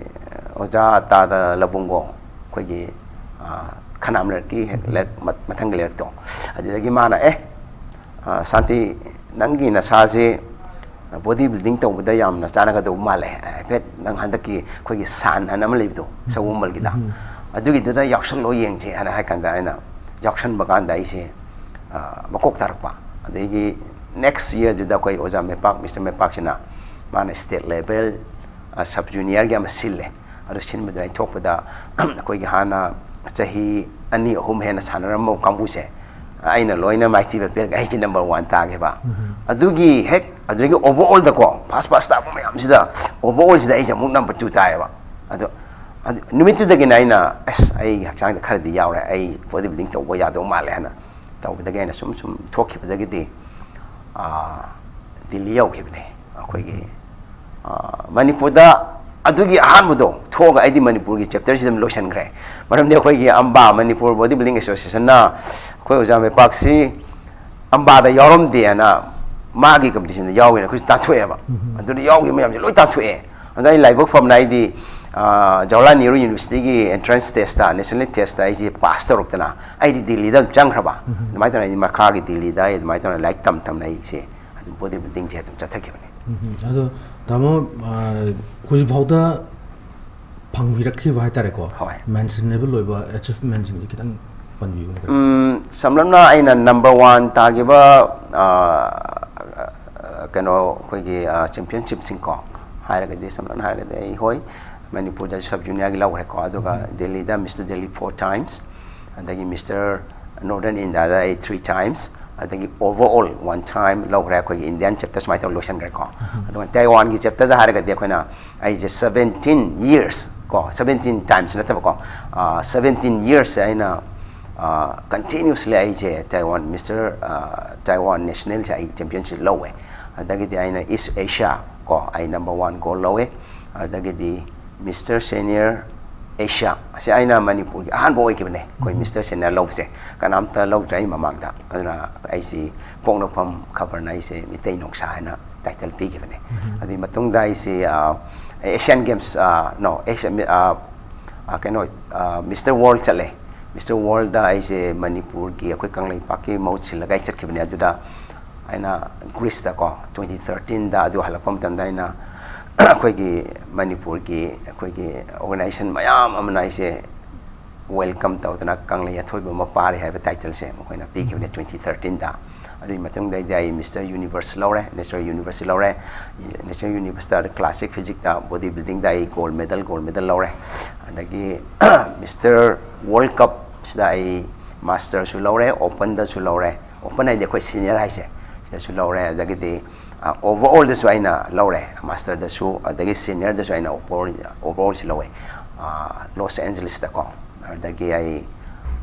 ꯑꯣꯖꯥ ꯇꯥꯗ ꯂꯕꯨꯡꯒꯣ, ꯑꯩꯈꯣꯏꯒꯤ, ꯑ, ꯈꯅꯥꯝ ꯂꯩꯔꯛꯀꯤ ꯍꯦꯛ ꯂꯩꯔꯛ-, ꯃ-, ꯃꯊꯪꯒꯤ ꯂꯩꯔꯛꯇꯣ, ꯑꯗꯨꯗꯒꯤ ꯃꯥꯅ, "ꯑꯦ, ꯑ, ꯁꯥꯟꯇꯤ, ꯅꯪꯒꯤ ꯅꯁꯥꯁꯦ ꯕꯣꯗꯤ ꯕꯤꯜꯗꯤꯡ ꯇꯧꯕꯗ ꯌꯥꯝꯅ ꯆꯥꯟꯅꯒꯗꯧꯕ ꯃꯥꯜꯂꯦ꯫ ꯍꯥꯏꯐꯦꯠ ꯅꯪ ꯍꯟꯗꯛꯀꯤ ꯑꯩꯈꯣꯏꯒꯤ ꯁꯥꯟ ꯍꯥꯏꯅ ꯑꯃ ꯂꯩꯕꯗꯣ, ꯁꯒꯣꯜꯕꯜꯒꯤꯗ, ꯑꯗꯨꯒꯤꯗꯨꯗ ꯌꯥꯎꯁꯜꯂꯣ ꯌꯦꯡꯁꯦ" ꯍꯥꯏꯅ ꯍꯥꯏ ꯀꯥꯟꯗ ꯑꯩꯅ ꯌꯥꯎꯁꯟꯕ ꯀꯥꯟꯗ ꯑꯩꯁꯦ, ꯑ, ꯃꯀꯣꯛ ꯇꯥꯔꯛꯄ꯫ ꯑꯗꯒꯤ ꯅꯦꯛꯁ ꯌꯔꯗꯨꯗ ꯑꯩꯈꯣꯏ ꯑꯣꯖꯥ ꯃꯩꯄꯥꯛ, ꯃꯤꯁꯇꯔ ꯃꯩꯄꯥꯛꯁꯤꯅ ꯃꯥꯅ ꯁ꯭ꯇꯦꯠ ꯂꯦꯚꯦꯜ, ꯑ, ꯁꯕ ꯖꯨꯅꯤꯌꯔꯒꯤ ꯑꯃ ꯁꯤꯜꯂꯦ꯫ ꯑꯗꯨ ꯁꯤꯟꯕꯗ ꯑꯩ ꯊꯣꯛꯄꯗ ꯑꯩꯈꯣꯏꯒꯤ ꯍꯥꯟꯅ ꯆꯍꯤ ꯑꯅꯤ ꯑꯍꯨꯝ ꯍꯦꯟꯅ ꯁꯥꯟꯅꯔꯝꯕ ꯀꯥꯡꯕꯨꯁꯦ ꯑꯩꯅ ꯂꯣꯏꯅ ꯃꯥꯏꯊꯤꯕ ꯄꯤꯔꯒ ꯑꯩꯁꯦ ꯅꯝꯕꯔ ꯋꯥꯟ ꯇꯥꯈꯤꯕ꯫ ꯑꯗꯨꯒꯤ ꯍꯦꯛ ꯑꯗꯨꯗꯒꯤ ꯑꯣꯚꯔꯑꯣꯜꯗꯀꯣ ꯐꯥꯔꯁ ꯐꯥꯔꯁ ꯇꯥꯕ ꯃꯌꯥꯝꯁꯤꯗ ꯑꯣꯚꯔꯑꯣꯜꯁꯤꯗ ꯑꯩꯁꯦ ꯑꯃꯨꯛ ꯅꯝꯕꯔ ꯇꯨ ꯇꯥꯏꯌꯦꯕ꯫ ꯑꯗꯣ ꯑꯗꯨ ꯅꯨꯃꯤꯠꯇꯨꯗꯒꯤꯅ ꯑꯩꯅ, "ꯑꯁ, ꯑꯩꯒꯤ ꯍꯛꯆꯥꯡꯗ ꯈꯔꯗꯤ ꯌꯥꯎꯔꯦ, ꯑꯩ ꯕꯣꯗꯤ ꯕꯤꯜꯗꯤꯡ ꯇꯧꯕ ꯌꯥꯗꯧ ꯃꯥꯜꯂꯦ" ꯍꯥꯏꯅ ꯇꯧꯕꯗꯒꯤ ꯑꯩꯅ ꯁꯨꯝ ꯁꯨꯝ ꯊꯣꯛꯈꯤꯕꯗꯒꯤꯗꯤ, ꯑꯥ, ꯗꯤꯜꯂꯤ ꯌꯧꯈꯤꯕꯅꯦ ꯑꯩꯈꯣꯏꯒꯤ, ꯑꯥ, ꯃꯅꯤꯄꯨꯔꯗ꯫ ꯑꯗꯨꯒꯤ ꯑꯍꯥꯟꯕꯗꯣ ꯊꯣꯛꯑꯒ ꯑꯩꯗꯤ ꯃꯅꯤꯄꯨꯔꯒꯤ ꯆꯦꯞꯇꯔꯁꯤꯗ ꯑꯗꯨꯝ ꯂꯣꯏꯁꯤꯟꯈ꯭ꯔꯦ꯫ ꯃꯔꯝꯗꯤ ꯑꯩꯈꯣꯏꯒꯤ ꯑꯝꯕꯥ, ꯃꯅꯤꯄꯨꯔ ꯕꯣꯗꯤ ꯕꯤꯜꯗꯤꯡ ꯑꯦꯁꯣꯁꯤꯌꯦꯁꯟꯅ ꯑꯩꯈꯣꯏ ꯑꯣꯖꯥ ꯃꯩꯄꯥꯛꯁꯤ ꯑꯝꯕꯥꯗ ꯌꯥꯎꯔꯝꯗꯦꯅ ꯃꯥꯒꯤ ꯀꯝꯄꯤꯇꯤꯁꯟꯗ ꯌꯥꯎꯒꯦꯅ ꯑꯩꯈꯣꯏꯁꯨ ꯇꯥꯟꯊꯣꯛꯑꯦꯕ꯫ ꯑꯗꯨꯗ ꯌꯥꯎꯈꯤꯕ ꯃꯌꯥꯝꯁꯦ ꯂꯣꯏ ꯇꯥꯟꯊꯣꯛꯑꯦ꯫ ꯑꯗ ꯑꯩ ꯂꯥꯏꯕꯛ ꯐꯕꯅ ꯑꯩꯗꯤ, ꯑꯥ, ꯖꯋꯥꯍꯔꯂꯥꯜ ꯅꯦꯍꯔꯨ ꯌꯨꯅꯤꯚꯔꯁꯤꯇꯤꯒꯤ ꯑꯦꯟꯇ꯭ꯔꯥꯟꯁ ꯇꯦꯁꯇ, ꯅꯦꯁꯅꯦꯜ ꯇꯦꯁꯇ ꯑꯩꯁꯦ ꯄꯥꯁ ꯇꯧꯔꯛꯇꯅ ꯑꯩꯗꯤ ꯗꯤꯜꯂꯤꯗ ꯑꯗꯨꯝ ꯆꯪꯈ꯭ꯔꯕ꯫ ꯑꯗꯨꯃꯥꯏꯅ ꯇꯧꯅ ꯑꯩꯗꯤ ꯃꯈꯥꯒꯤ ꯗꯤꯜꯂꯤꯗ ꯑꯩ ꯑꯗꯨꯃꯥꯏꯅ ꯇꯧꯅ ꯂꯥꯏꯔꯤꯛ ꯇꯝ ꯇꯝꯅ ꯑꯩꯁꯦ ꯑꯗꯨꯝ ꯕꯣꯗꯤ ꯕꯤꯜꯗꯤꯡꯁꯦ ꯑꯗꯨꯝ ꯆꯠꯊꯈꯤꯕꯅꯦ꯫ ꯎꯝ, ꯑꯗꯣ ꯇꯥꯃꯣ, ꯑ, ꯍꯧꯖꯤꯛꯐꯥꯎꯗ ꯐꯪꯕꯤꯔꯛꯈꯤꯕ ꯍꯥꯏꯇꯥꯔꯦꯀꯣ, ꯍꯣꯏ꯫ ꯃꯦꯟꯁꯟꯅꯦꯕꯜ ꯑꯣꯏꯕ ꯑꯦꯆꯤꯞꯃꯦꯟꯁꯤꯡꯁꯦ ꯈꯤꯇꯪ ꯄꯟꯕꯤꯌꯨꯅꯦ꯫ ꯎꯝ, ꯁꯝꯂꯞꯅ ꯑꯩꯅ ꯅꯝꯕꯔ ꯋꯥꯟ ꯇꯥꯈꯤꯕ, ꯑ, ꯀꯩꯅꯣ, ꯑꯩꯈꯣꯏꯒꯤ, ꯑ, ꯆꯦꯝꯄꯤꯌꯟꯁꯤꯞꯁꯤꯡꯀꯣ ꯍꯥꯏꯔꯒꯗꯤ, ꯁꯝꯂꯞꯅ ꯍꯥꯏꯔꯒꯗꯤ ꯑꯩ, ꯍꯣꯏ, ꯃꯅꯤꯄꯨꯔꯗ ꯁꯕ ꯖꯨꯅꯤꯌꯔꯒꯤ ꯂꯧꯈ꯭ꯔꯦꯀꯣ, ꯑꯗꯨꯒ ꯗꯦꯜꯂꯤꯗ ꯃꯤꯁꯇꯔ ꯗꯦꯜꯂꯤ ꯐꯣꯔ ꯇꯥꯏꯝꯁ, ꯑꯗꯒꯤ ꯃꯤꯁꯇꯔ ꯅꯣꯔꯗꯔꯟ ꯏꯟꯗꯤꯌꯥꯗ ꯑꯩ ꯊ꯭ꯔꯤ ꯇꯥꯏꯝꯁ, ꯑꯗꯒꯤ ꯑꯣꯚꯔꯑꯣꯜ ꯋꯥꯟ ꯇꯥꯏꯝ ꯂꯧꯈ꯭ꯔꯦ꯫ ꯑꯩꯈꯣꯏꯒꯤ ꯏꯟꯗꯤꯌꯥꯟ ꯆꯦꯞꯇꯔ ꯁꯨꯃꯥꯏꯅ ꯇꯧꯔ ꯂꯣꯏꯁꯤꯟꯈ꯭ꯔꯦꯀꯣ꯫ ꯑꯗꯨꯒ ꯇꯥꯏꯋꯥꯟꯒꯤ ꯆꯦꯞꯇꯔꯗ ꯍꯥꯏꯔꯒꯗꯤ ꯑꯩꯈꯣꯏꯅ, ꯑꯩꯁꯦ ꯁꯕꯦꯟꯇꯤꯟ ꯌꯤꯌꯔꯁ ꯀꯣ, ꯁꯕꯦꯟꯇꯤꯟ ꯇꯥꯏꯝꯁ ꯅꯠꯇꯕꯀꯣ, ꯁꯕꯦꯟꯇꯤꯟ ꯌꯤꯌꯔꯁꯁꯦ ꯑꯩꯅ ꯀꯟꯇꯤꯅ꯭ꯌꯨꯁꯂꯤ ꯑꯩꯁꯦ ꯇꯥꯏꯋꯥꯟ, ꯃꯤꯁꯇꯔ ꯇꯥꯏꯋꯥꯟ ꯅꯦꯁꯅꯦꯜꯁꯦ ꯑꯩ ꯆꯦꯝꯄꯤꯌꯟꯁꯤꯞ ꯂꯧꯋꯦ꯫ ꯑꯗꯒꯤꯗꯤ ꯑꯩꯅ ꯏꯁ ꯑꯦꯁꯤꯌꯥ ꯀꯣ, ꯑꯩ ꯅꯝꯕꯔ ꯋꯥꯟ ꯒꯣꯜ ꯂꯧꯋꯦ꯫ ꯑꯗꯒꯤꯗꯤ ꯃꯤꯁꯇꯔ ꯁꯦꯅꯤꯌꯔ ꯑꯦꯁꯤꯌꯥ ꯑꯁꯤ ꯑꯩꯅ ꯃꯅꯤꯄꯨꯔꯒꯤ ꯑꯍꯥꯟꯕ ꯑꯣꯏꯈꯤꯕꯅꯦ, ꯑꯩꯈꯣꯏ ꯃꯤꯁꯇꯔ ꯁꯦꯅꯤꯌꯔ ꯂꯧꯕꯁꯦ꯫ ꯀꯅꯥꯝꯇ ꯂꯧꯗ꯭ꯔꯦ ꯑꯩ ꯃꯃꯥꯡꯗ꯫ ꯑꯗꯨꯅ ꯑꯩꯁꯤ ꯄꯣꯛꯅꯐꯝ ꯈꯕꯔꯅ ꯑꯩꯁꯦ ꯃꯤꯇꯩ ꯅꯣꯡꯁꯥ ꯍꯥꯏꯅ ꯇꯥꯏꯇꯜ ꯄꯤꯈꯤꯕꯅꯦ꯫ ꯑꯗꯨꯒꯤ ꯃꯇꯨꯡꯗ ꯑꯩꯁꯤ, ꯑ, ꯑꯦꯁꯤꯌꯥꯟ ꯒꯦꯝꯁ, ꯑ, ꯅꯣ, ꯑꯦꯁꯤꯌꯥꯟ, ꯑ, ꯑ, ꯀꯩꯅꯣ, ꯑ, ꯃꯤꯁꯇꯔ ꯋꯥꯔꯜ ꯆꯠꯂꯦ꯫ ꯃꯤꯁꯇꯔ ꯋꯥꯔꯜꯗ ꯑꯩꯁꯦ ꯃꯅꯤꯄꯨꯔꯒꯤ, ꯑꯩꯈꯣꯏ ꯀꯪꯂꯩꯄꯥꯛꯀꯤ ꯃꯍꯨꯠ ꯁꯤꯜꯂꯒ ꯑꯩ ꯆꯠꯈꯤꯕꯅꯦ꯫ ꯑꯗꯨꯗ ꯑꯩꯅ ꯒ꯭ꯔꯤꯁꯇꯀꯣ, ꯇ꯭ꯋꯦꯟꯇꯤ ꯊꯥꯔꯇꯤꯟꯗ ꯑꯗꯨ ꯍꯜꯂꯛꯄ ꯃꯇꯝꯗ ꯑꯩꯅ ꯑꯩꯈꯣꯏꯒꯤ ꯃꯅꯤꯄꯨꯔꯒꯤ ꯑꯩꯈꯣꯏꯒꯤ ꯑꯣꯔꯒꯅꯥꯏꯖꯦꯁꯟ ꯃꯌꯥꯝ ꯑꯃꯅ ꯑꯩꯁꯦ ꯋꯦꯜꯀꯝ ꯇꯧꯗꯅ ꯀꯪꯂꯩ ꯑꯊꯣꯏꯕ ꯃꯄꯥꯔꯤ ꯍꯥꯏꯕ ꯇꯥꯏꯇꯜꯁꯦ ꯃꯈꯣꯏꯅ ꯄꯤꯈꯤꯕꯅꯦ ꯇ꯭ꯋꯦꯟꯇꯤ ꯊꯥꯔꯇꯤꯟꯗ꯫ ꯑꯗꯨꯒꯤ ꯃꯇꯨꯡꯗꯩꯗꯤ ꯑꯩ ꯃꯤꯁꯇꯔ ꯌꯨꯅꯤꯚꯔꯁ ꯂꯧꯔꯦ, ꯅꯦꯆꯔꯦꯜ ꯌꯨꯅꯤꯚꯔꯁꯇ ꯀ꯭ꯂꯥꯁꯤꯛ ꯐꯤꯖꯤꯛꯇ ꯕꯣꯗꯤ ꯕꯤꯜꯗꯤꯡꯗ ꯑꯩ ꯒꯣꯜ ꯃꯦꯗꯜ ꯒꯣꯜ ꯃꯦꯗꯜ ꯂꯧꯔꯦ꯫ ꯑꯗꯒꯤ ꯃꯤꯁꯇꯔ ꯋꯥꯔꯜ ꯀꯞꯁꯤꯗ ꯑꯩ ꯃꯥꯁꯇꯔꯁꯨ ꯂꯧꯔꯦ, ꯑꯣꯄꯟꯗꯁꯨ ꯂꯧꯔꯦ꯫ ꯑꯣꯄꯟ ꯍꯥꯏꯗꯤ ꯑꯩꯈꯣꯏ ꯁꯤꯅꯤꯌꯔ ꯍꯥꯏꯁꯦ, ꯁꯤꯗꯁꯨ ꯂꯧꯔꯦ꯫ ꯑꯗꯒꯤꯗꯤ ꯑꯣꯚꯔꯑꯣꯜꯗꯁꯨ ꯑꯩꯅ ꯂꯧꯔꯦ, ꯃꯥꯁꯇꯔꯗꯁꯨ ꯑꯗꯒꯤ ꯁꯤꯅꯤꯌꯔꯗꯁꯨ ꯑꯩꯅ ꯑꯣꯚꯔꯑꯣꯜꯁꯤ ꯂꯧꯋꯦ, ꯂꯣꯁ ꯑꯦꯟꯖꯂꯤꯁꯇꯀꯣ꯫ ꯑꯗꯒꯤ ꯑꯩ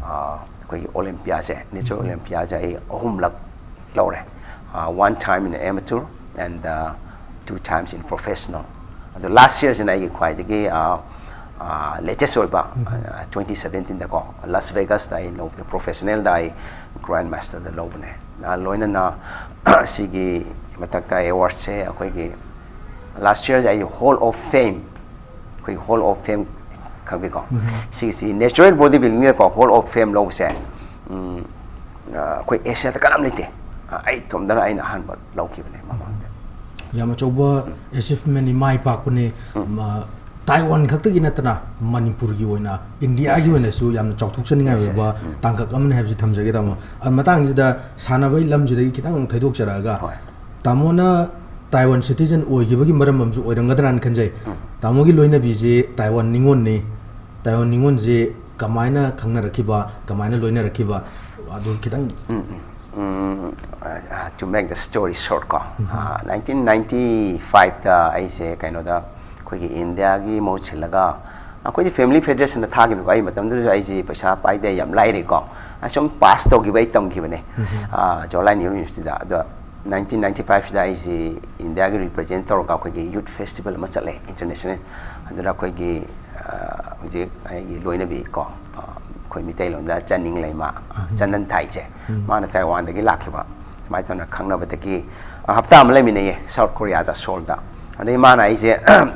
ꯑꯩꯈꯣꯏꯒꯤ ꯑꯣꯂꯦꯝꯄꯤꯌꯥꯁꯦ, ꯅꯦꯆꯔꯦꯜ ꯑꯣꯂꯦꯝꯄꯤꯌꯥꯁꯦ ꯑꯩ ꯑꯍꯨꯝꯂꯛ ꯂꯧꯔꯦ, one time in amateur and two times in professional꯫ ꯑꯗꯣ ꯂꯥꯁ ꯌꯔꯁꯤꯅ ꯑꯩꯒꯤ ꯈ꯭ꯋꯥꯏꯗꯒꯤ ꯂꯦꯇꯦꯁ ꯑꯣꯏꯕ ꯇ꯭ꯋꯦꯟꯇꯤ ꯁꯕꯦꯟꯇꯤꯟꯗꯀꯣ ꯂꯥꯁ ꯚꯦꯒꯥꯁꯇ ꯑꯩ ꯂꯧꯕꯗ ꯄ꯭ꯔꯣꯐꯦꯁꯅꯦꯜꯗ ꯑꯩ ꯒ꯭ꯔꯥꯟ ꯃꯥꯁꯇꯔꯗ ꯂꯧꯕꯅꯦ꯫ ꯂꯣꯏꯅꯅ ꯁꯤꯒꯤ ꯃꯊꯛꯇ ꯑꯦꯋꯥꯔꯗꯁꯦ ꯑꯩꯈꯣꯏꯒꯤ ꯂꯥꯁ ꯌꯔꯁꯦ ꯑꯩ ꯍꯣꯜ ꯑꯣꯐ ꯐꯦꯝ, ꯑꯩꯈꯣꯏ ꯍꯣꯜ ꯑꯣꯐ ꯐꯦꯝ ꯈꯪꯕꯤꯀꯣ? ꯁꯤꯒꯤꯁꯤ ꯅꯦꯆꯔꯦꯜ ꯕꯣꯗꯤ ꯕꯤꯜꯗꯤꯡꯗꯀꯣ ꯍꯣꯜ ꯑꯣꯐ ꯐꯦꯝ ꯂꯧꯕꯁꯦ ꯑꯩꯈꯣꯏ ꯑꯦꯁꯤꯌꯥꯗ ꯀꯅꯥꯝ ꯂꯩꯇꯦ꯫ ꯑꯩ ꯏꯇꯣꯝꯗꯅ ꯑꯩꯅ ꯑꯍꯥꯟꯕ ꯂꯧꯈꯤꯕꯅꯦ ꯃꯃꯥꯡꯗ꯫ ꯌꯥꯝ ꯑꯆꯧꯕ ꯑꯦꯆꯤꯞꯃꯦꯟꯅꯤ, ꯃꯥꯏ ꯄꯥꯛꯄꯅꯤ꯫ ꯇꯥꯏꯋꯥꯟ ꯈꯛꯇꯒꯤ ꯅꯠꯇꯅ ꯃꯅꯤꯄꯨꯔꯒꯤ ꯑꯣꯏꯅ, ꯏꯟꯗꯤꯌꯥꯒꯤ ꯑꯣꯏꯅꯁꯨ ꯌꯥꯝꯅ ꯆꯥꯎꯊꯣꯛꯆꯅꯤꯡꯉꯥꯏ ꯑꯣꯏꯕ ꯇꯥꯡꯀꯛ ꯑꯃꯅꯤ ꯍꯥꯏꯕꯁꯤ ꯊꯝꯖꯒꯦ ꯇꯥꯃꯣ꯫ ꯑꯗꯨ ꯃꯇꯥꯡꯁꯤꯗ ꯁꯥꯟꯅꯕꯒꯤ ꯂꯝꯁꯤꯗꯒꯤ ꯈꯤꯇꯪ ꯑꯃꯨꯛ ꯊꯩꯗꯣꯛꯆꯔꯛꯑꯒ, ꯇꯥꯃꯣꯅ ꯇꯥꯏꯋꯥꯟ ꯁꯤꯇꯤꯖꯟ ꯑꯣꯏꯈꯤꯕꯒꯤ ꯃꯔꯝ ꯑꯃꯁꯨ ꯑꯣꯏꯔꯝꯒꯗ꯭ꯔꯥꯅ ꯈꯟꯖꯩ꯫ ꯇꯥꯃꯣꯒꯤ ꯂꯣꯏꯅꯕꯤꯁꯤ ꯇꯥꯏꯋꯥꯟ ꯅꯤꯉꯣꯜꯅꯤ꯫ ꯇꯥꯏꯋꯥꯟ ꯅꯤꯉꯣꯜꯁꯤ ꯀꯃꯥꯏꯅ ꯈꯪꯅꯔꯛꯈꯤꯕ, ꯀꯃꯥꯏꯅ ꯂꯣꯏꯅꯔꯛꯈꯤꯕ, ꯑꯗꯨ ꯈꯤꯇꯪ To make the story short ꯀꯣ, ꯅꯥꯏꯟꯇꯤꯟ ꯅꯥꯏꯟꯇꯤ ꯐꯥꯏꯚꯇ ꯑꯩꯁꯦ ꯀꯩꯅꯣꯗ ꯑꯩꯈꯣꯏꯒꯤ ꯏꯟꯗꯤꯌꯥꯒꯤ ꯃꯍꯨꯠ ꯁꯤꯜꯂꯒ ꯑꯩꯈꯣꯏꯗꯤ ꯐꯦꯃꯤꯂꯤ ꯐꯦꯗꯔꯦꯁꯟꯗ ꯊꯥꯈꯤꯕꯀꯣ꯫ ꯑꯩ ꯃꯇꯝꯗꯨꯗꯁꯨ ꯑꯩꯁꯦ ꯄꯩꯁꯥ ꯄꯥꯏꯗꯦ, ꯌꯥꯝ ꯂꯥꯏꯔꯤꯀꯣ꯫ ꯑꯁꯨꯝ ꯄꯥꯁ ꯇꯧꯈꯤꯕ ꯑꯩ ꯇꯝꯈꯤꯕꯅꯦ ꯖꯋꯥꯍꯔꯂꯥꯜ ꯅꯦꯍꯔꯨ ꯌꯨꯅꯤꯚꯔꯁꯤꯇꯤꯗ꯫ ꯑꯗꯣ ꯅꯥꯏꯟꯇꯤꯟ ꯅꯥꯏꯟꯇꯤ ꯐꯥꯏꯚꯁꯤꯗ ꯑꯩꯁꯦ ꯏꯟꯗꯤꯌꯥꯒꯤ ꯔꯤꯄ꯭ꯔꯖꯦꯟ ꯇꯧꯔꯒ ꯑꯩꯈꯣꯏꯒꯤ ꯌꯨꯠ ꯐꯦꯁꯇꯤꯚꯦꯜ ꯑꯃ ꯆꯠꯂꯦ, ꯏꯟꯇꯔꯅꯦꯁꯅꯦꯜ꯫ ꯑꯗꯨꯗ ꯑꯩꯈꯣꯏꯒꯤ ꯍꯧꯖꯤꯛ ꯑꯩꯒꯤ ꯂꯣꯏꯅꯕꯤ ꯀꯣ, ꯑꯩꯈꯣꯏ ꯃꯤꯇꯩꯂꯣꯟꯗ ꯆꯅꯤꯡ ꯂꯩꯃ, ꯆꯅꯟ ꯊꯥꯏꯁꯦ, ꯃꯥꯅ ꯇꯥꯏꯋꯥꯟꯗꯒꯤ ꯂꯥꯛꯈꯤꯕ꯫ ꯁꯨꯃꯥꯏꯅ ꯇꯧꯅ ꯈꯪꯅꯕꯗꯒꯤ ꯍꯞꯇꯥ ꯑꯃ ꯂꯩꯃꯤꯟꯅꯩꯌꯦ ꯁꯥꯎꯠ ꯀꯣꯔꯤꯌꯥꯗ, ꯁꯣꯜꯗ꯫ ꯑꯗꯩ ꯃꯥꯅ ꯑꯩꯁꯦ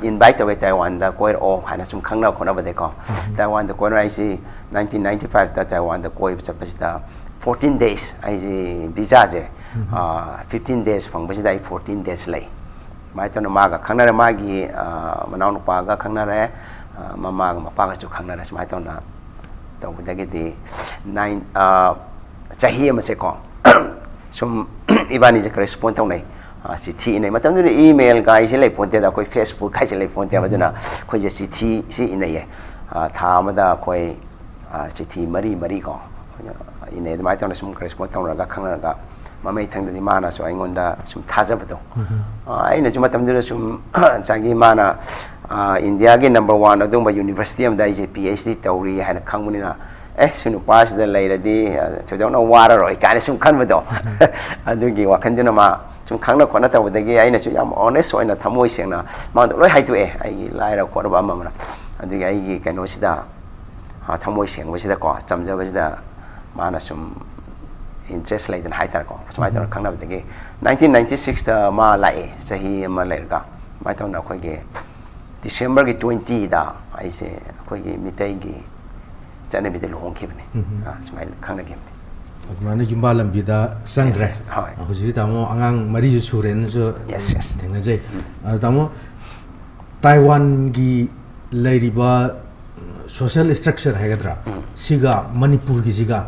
ꯏꯟꯚꯥꯏꯠ ꯇꯧꯋꯦ ꯇꯥꯏꯋꯥꯟꯗ ꯀꯣꯏꯔꯛꯑꯣ ꯍꯥꯏꯅ ꯁꯨꯝ ꯈꯪꯅꯕ ꯈꯣꯠꯅꯕꯗꯒꯤꯀꯣ꯫ ꯇꯥꯏꯋꯥꯟꯗ ꯀꯣꯏꯔꯛꯑꯣ ꯍꯥꯏꯁꯤ ꯅꯥꯏꯟꯇꯤꯟ ꯅꯥꯏꯟꯇꯤ ꯐꯥꯏꯚꯇ ꯇꯥꯏꯋꯥꯟꯗ ꯀꯣꯏꯕ ꯆꯠꯄꯁꯤꯗ ꯐꯣꯔꯇꯤꯟ ꯗꯦꯖ ꯑꯩꯁꯦ ꯚꯤꯖꯥꯁꯦ ꯐꯤꯐꯇꯤꯟ ꯗꯦꯖ ꯐꯪꯕꯁꯤꯗ ꯑꯩ ꯐꯣꯔꯇꯤꯟ ꯗꯦꯖ ꯂꯩ꯫ ꯁꯨꯃꯥꯏꯅ ꯇꯧꯅ ꯃꯥꯒ ꯈꯪꯅꯔꯦ, ꯃꯥꯒꯤ ꯃꯅꯥꯎꯅꯨꯄꯥꯒ ꯈꯪꯅꯔꯦ, ꯃꯃꯥꯒ ꯃꯄꯥꯒꯁꯨ ꯈꯪꯅꯔꯦ꯫ ꯁꯨꯃꯥꯏꯅ ꯇꯧꯅ ꯇꯧꯕꯗꯒꯤꯗꯤ ꯅꯥꯏꯟ ꯆꯍꯤ ꯑꯃꯁꯦꯀꯣ ꯁꯨꯝ ꯏꯕꯥꯅꯤꯁꯦ ꯀꯔꯦꯁꯄꯣꯟ ꯇꯧꯅꯩ꯫ ꯑ, ꯆꯤꯊꯤ ꯏꯅꯩ꯫ ꯃꯇꯝꯗꯨꯗ ꯏꯃꯦꯜ ꯀꯥꯏꯁꯦ ꯂꯩ ꯄꯣꯟꯇꯦꯗ, ꯑꯩꯈꯣꯏ ꯐꯦꯁꯕꯨꯛ ꯀꯥꯏꯁꯦ ꯂꯩ ꯄꯣꯟꯇꯦꯕ꯫ ꯑꯗꯨꯅ ꯑꯩꯈꯣꯏꯁꯦ ꯆꯤꯊꯤꯁꯤ ꯏꯅꯩꯌꯦ꯫ ꯑ, ꯊꯥ ꯑꯃꯗ ꯑꯩꯈꯣꯏ, ꯑ, ꯆꯤꯊꯤ ꯃꯔꯤ ꯃꯔꯤ ꯀꯣ ꯏꯅꯩ꯫ ꯑꯗꯨꯃꯥꯏꯅ ꯇꯧꯅ ꯁꯨꯝ ꯀꯔꯦꯁꯄꯣꯟ ꯇꯧꯅꯔꯒ ꯈꯪꯅꯔꯒ, ꯃꯃꯩ ꯊꯪꯗꯗꯤ ꯃꯥꯅꯁꯨ ꯑꯩꯉꯣꯟꯗ ꯁꯨꯝ ꯊꯥꯖꯕꯗꯣ꯫ ꯑ, ꯑꯩꯅꯁꯨ ꯃꯇꯝꯗꯨꯗ ꯁꯨꯝ ꯉꯁꯥꯏꯒꯤ ꯃꯥꯅ, ꯑ, ꯏꯟꯗꯤꯌꯥꯒꯤ ꯅꯝꯕꯔ ꯋꯥꯟ ꯑꯗꯨꯒꯨꯝꯕ ꯌꯨꯅꯤꯚꯔꯁꯤꯇꯤ ꯑꯃꯗ ꯑꯩꯁꯦ ꯄꯤ ꯑꯩꯆ ꯗꯤ ꯇꯧꯔꯤ ꯍꯥꯏꯅ ꯈꯪꯕꯅꯤꯅ, ꯑꯦ, ꯁꯤ ꯅꯨꯄꯥꯁꯤꯗ ꯂꯩꯔꯗꯤ, ꯑ, ꯊꯣꯏꯗꯣꯛꯅ ꯋꯥꯔꯔꯣꯏ ꯀꯥꯏꯅ ꯁꯨꯝ ꯈꯟꯕꯗꯣ꯫ ꯑꯗꯨꯒꯤ ꯋꯥꯈꯜꯗꯨꯅ ꯃꯥ ꯁꯨꯝ ꯈꯪꯅ ꯈꯣꯠꯅ ꯇꯧꯕꯗꯒꯤ ꯑꯩꯅꯁꯨ ꯌꯥꯝ ꯑꯣꯅꯦꯁ ꯑꯣꯏꯅ ꯊꯃꯣꯏ ꯁꯦꯡꯅ ꯃꯉꯣꯟꯗ ꯂꯣꯏ ꯍꯥꯏꯗꯣꯛꯑꯦ, ꯑꯩꯒꯤ ꯂꯥꯏꯔꯕ ꯈꯣꯠꯂꯕ ꯑꯃ ꯑꯃꯅ꯫ ꯑꯗꯨꯒꯤ ꯑꯩꯒꯤ ꯀꯩꯅꯣꯁꯤꯗ, ꯑ, ꯊꯃꯣꯏ ꯁꯦꯡꯕꯁꯤꯗꯀꯣ, ꯆꯝꯖꯕꯁꯤꯗ ꯃꯥꯅ ꯁꯨꯝ ꯏꯟꯇꯔꯦꯁ ꯂꯩꯗꯅ ꯍꯥꯏꯇꯥꯔꯦꯀꯣ, ꯁꯨꯃꯥꯏꯅ ꯇꯧꯔꯒ ꯈꯪꯅꯕꯗꯒꯤ ꯅꯥꯏꯟꯇꯤꯟ ꯅꯥꯏꯟꯇꯤ ꯁꯤꯛꯁꯇ ꯃꯥ ꯂꯥꯛꯑꯦ, ꯆꯍꯤ ꯑꯃ ꯂꯩꯔꯒ꯫ ꯑꯗꯨꯃꯥꯏꯅ ꯇꯧꯅ ꯑꯩꯈꯣꯏꯒꯤ ꯗꯤꯁꯦꯝꯕꯔꯒꯤ ꯇ꯭ꯋꯦꯟꯇꯤꯗ ꯑꯩꯁꯦ ꯑꯩꯈꯣꯏꯒꯤ ꯃꯤꯇꯩꯒꯤ ꯆꯠꯅꯕꯤꯗ ꯂꯨꯍꯣꯡꯈꯤꯕꯅꯤ꯫ ꯑ, ꯁꯨꯃꯥꯏꯅ ꯈꯪꯅꯈꯤꯕꯅꯤ꯫ ꯑꯗꯨꯃꯥꯏꯅ ꯌꯨꯝꯕꯥ ꯂꯝꯕꯤꯗ ꯆꯪꯈ꯭ꯔꯦ꯫ Yes, yes. ꯍꯣꯏ꯫ ꯍꯧꯖꯤꯛꯇꯤ ꯇꯥꯃꯣ ꯑꯉꯥꯡ ꯃꯔꯤꯁꯨ ꯁꯨꯔꯦꯅꯁꯨ Yes, yes. ꯊꯦꯡꯅꯖꯩ꯫ ꯑꯗꯣ ꯇꯥꯃꯣ, ꯇꯥꯏꯋꯥꯟꯒꯤ ꯂꯩꯔꯤꯕ ꯁꯣꯁꯦꯜ ꯁ꯭ꯇ꯭ꯔꯛꯆꯔ ꯍꯥꯏꯒꯗ꯭ꯔꯥ, ꯁꯤꯒ ꯃꯅꯤꯄꯨꯔꯒꯤꯁꯤꯒ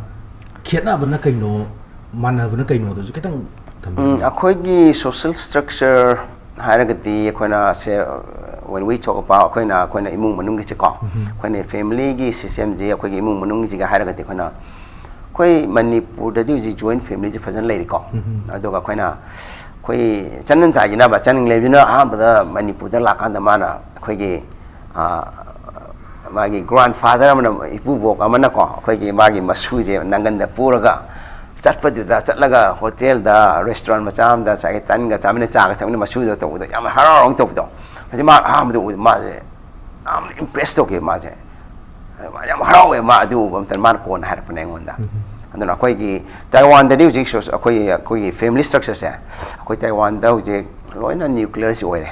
ꯈꯦꯠꯅꯕꯅ ꯀꯩꯅꯣ, ꯃꯥꯟꯅꯕꯅ ꯀꯩꯅꯣꯗꯁꯨ ꯈꯤꯇꯪ ꯊꯝꯕꯤꯌꯨ꯫ ꯎꯝ, ꯑꯩꯈꯣꯏꯒꯤ ꯁꯣꯁꯦꯜ ꯁ꯭ꯇ꯭ꯔꯛꯆꯔ ꯍꯥꯏꯔꯒꯗꯤ ꯑꯩꯈꯣꯏꯅ ꯁꯦ, when we talk about ꯑꯩꯈꯣꯏꯅ, ꯑꯩꯈꯣꯏꯅ ꯏꯃꯨꯡ ꯃꯅꯨꯡꯒꯤꯁꯦꯀꯣ, ꯑꯩꯈꯣꯏꯅ ꯐꯦꯃꯤꯂꯤꯒꯤ ꯁꯤꯁꯇꯦꯝꯁꯦ, ꯑꯩꯈꯣꯏꯒꯤ ꯏꯃꯨꯡ ꯃꯅꯨꯡꯒꯤꯁꯤꯒ ꯍꯥꯏꯔꯒꯗꯤ ꯑꯩꯈꯣꯏꯅ, ꯑꯩꯈꯣꯏ ꯃꯅꯤꯄꯨꯔꯗꯗꯤ ꯍꯧꯖꯤꯛ ꯖꯣꯏꯟ ꯐꯦꯃꯤꯂꯤꯁꯦ ꯐꯖꯅ ꯂꯩꯔꯤꯀꯣ꯫ ꯑꯗꯨꯒ ꯑꯩꯈꯣꯏꯅ, ꯑꯩꯈꯣꯏ ꯆꯟꯅꯟ ꯇꯥꯏꯁꯤꯅꯕ, ꯆꯟꯅꯤꯡ ꯂꯩꯕꯁꯤꯅ ꯑꯍꯥꯟꯕꯗ ꯃꯅꯤꯄꯨꯔꯗ ꯂꯥꯛꯀꯥꯟꯗ ꯃꯥꯅ ꯑꯩꯈꯣꯏꯒꯤ, ꯑ, ꯃꯥꯒꯤ ꯒ꯭ꯔꯥꯟꯐꯥꯗꯔ ꯑꯃꯅ, ꯏꯄꯨꯕꯣꯛ ꯑꯃꯅꯀꯣ, ꯑꯩꯈꯣꯏꯒꯤ ꯃꯥꯒꯤ ꯃꯁꯨꯁꯦ ꯅꯪꯒꯟꯗ ꯄꯨꯔꯒ ꯆꯠꯄꯗꯨꯗ, ꯆꯠꯂꯒ ꯍꯣꯇꯦꯜꯗ, ꯔꯦꯁꯇꯨꯔꯦꯟ ꯃꯆꯥ ꯑꯃꯗ ꯉꯁꯥꯏꯒꯤ ꯇꯟꯒ ꯆꯥꯃꯤꯟꯅ, ꯆꯥꯒ ꯊꯛꯃꯤꯟꯅ, ꯃꯁꯨꯗ ꯇꯧꯕꯗꯣ ꯌꯥꯝ ꯍꯔꯥꯎ ꯍꯔꯥꯎ ꯇꯧꯕꯗꯣ꯫ ꯍꯧꯖꯤꯛ ꯃꯥ ꯑꯍꯥꯟꯕꯗ ꯎꯕꯗ ꯃꯥꯁꯦ ꯌꯥꯝꯅ ꯏꯝꯄ꯭ꯔꯦꯁ ꯇꯧꯈꯤ ꯃꯥꯁꯦ꯫ ꯃꯥ ꯌꯥꯝ ꯍꯔꯥꯎꯋꯦ ꯃꯥ ꯑꯗꯨ ꯎꯕ ꯃꯇꯝꯗ꯫ ꯃꯥꯅ ꯀꯣꯟꯅ ꯍꯥꯏꯔꯛꯄꯅꯦ ꯑꯩꯉꯣꯟꯗ꯫ ꯑꯗꯨꯅ ꯑꯩꯈꯣꯏꯒꯤ ꯇꯥꯏꯋꯥꯟꯗꯗꯤ ꯍꯧꯖꯤꯛ ꯁꯣꯁ-, ꯑꯩꯈꯣꯏꯒꯤ, ꯑꯩꯈꯣꯏꯒꯤ ꯐꯦꯃꯤꯂꯤ ꯁ꯭ꯇ꯭ꯔꯛꯆꯔꯁꯦ, ꯑꯩꯈꯣꯏ ꯇꯥꯏꯋꯥꯟꯗ ꯍꯧꯖꯤꯛ ꯂꯣꯏꯅ ꯅ꯭ꯌꯨꯀ꯭ꯂꯤꯌꯔꯁꯤ ꯑꯣꯏꯔꯦ꯫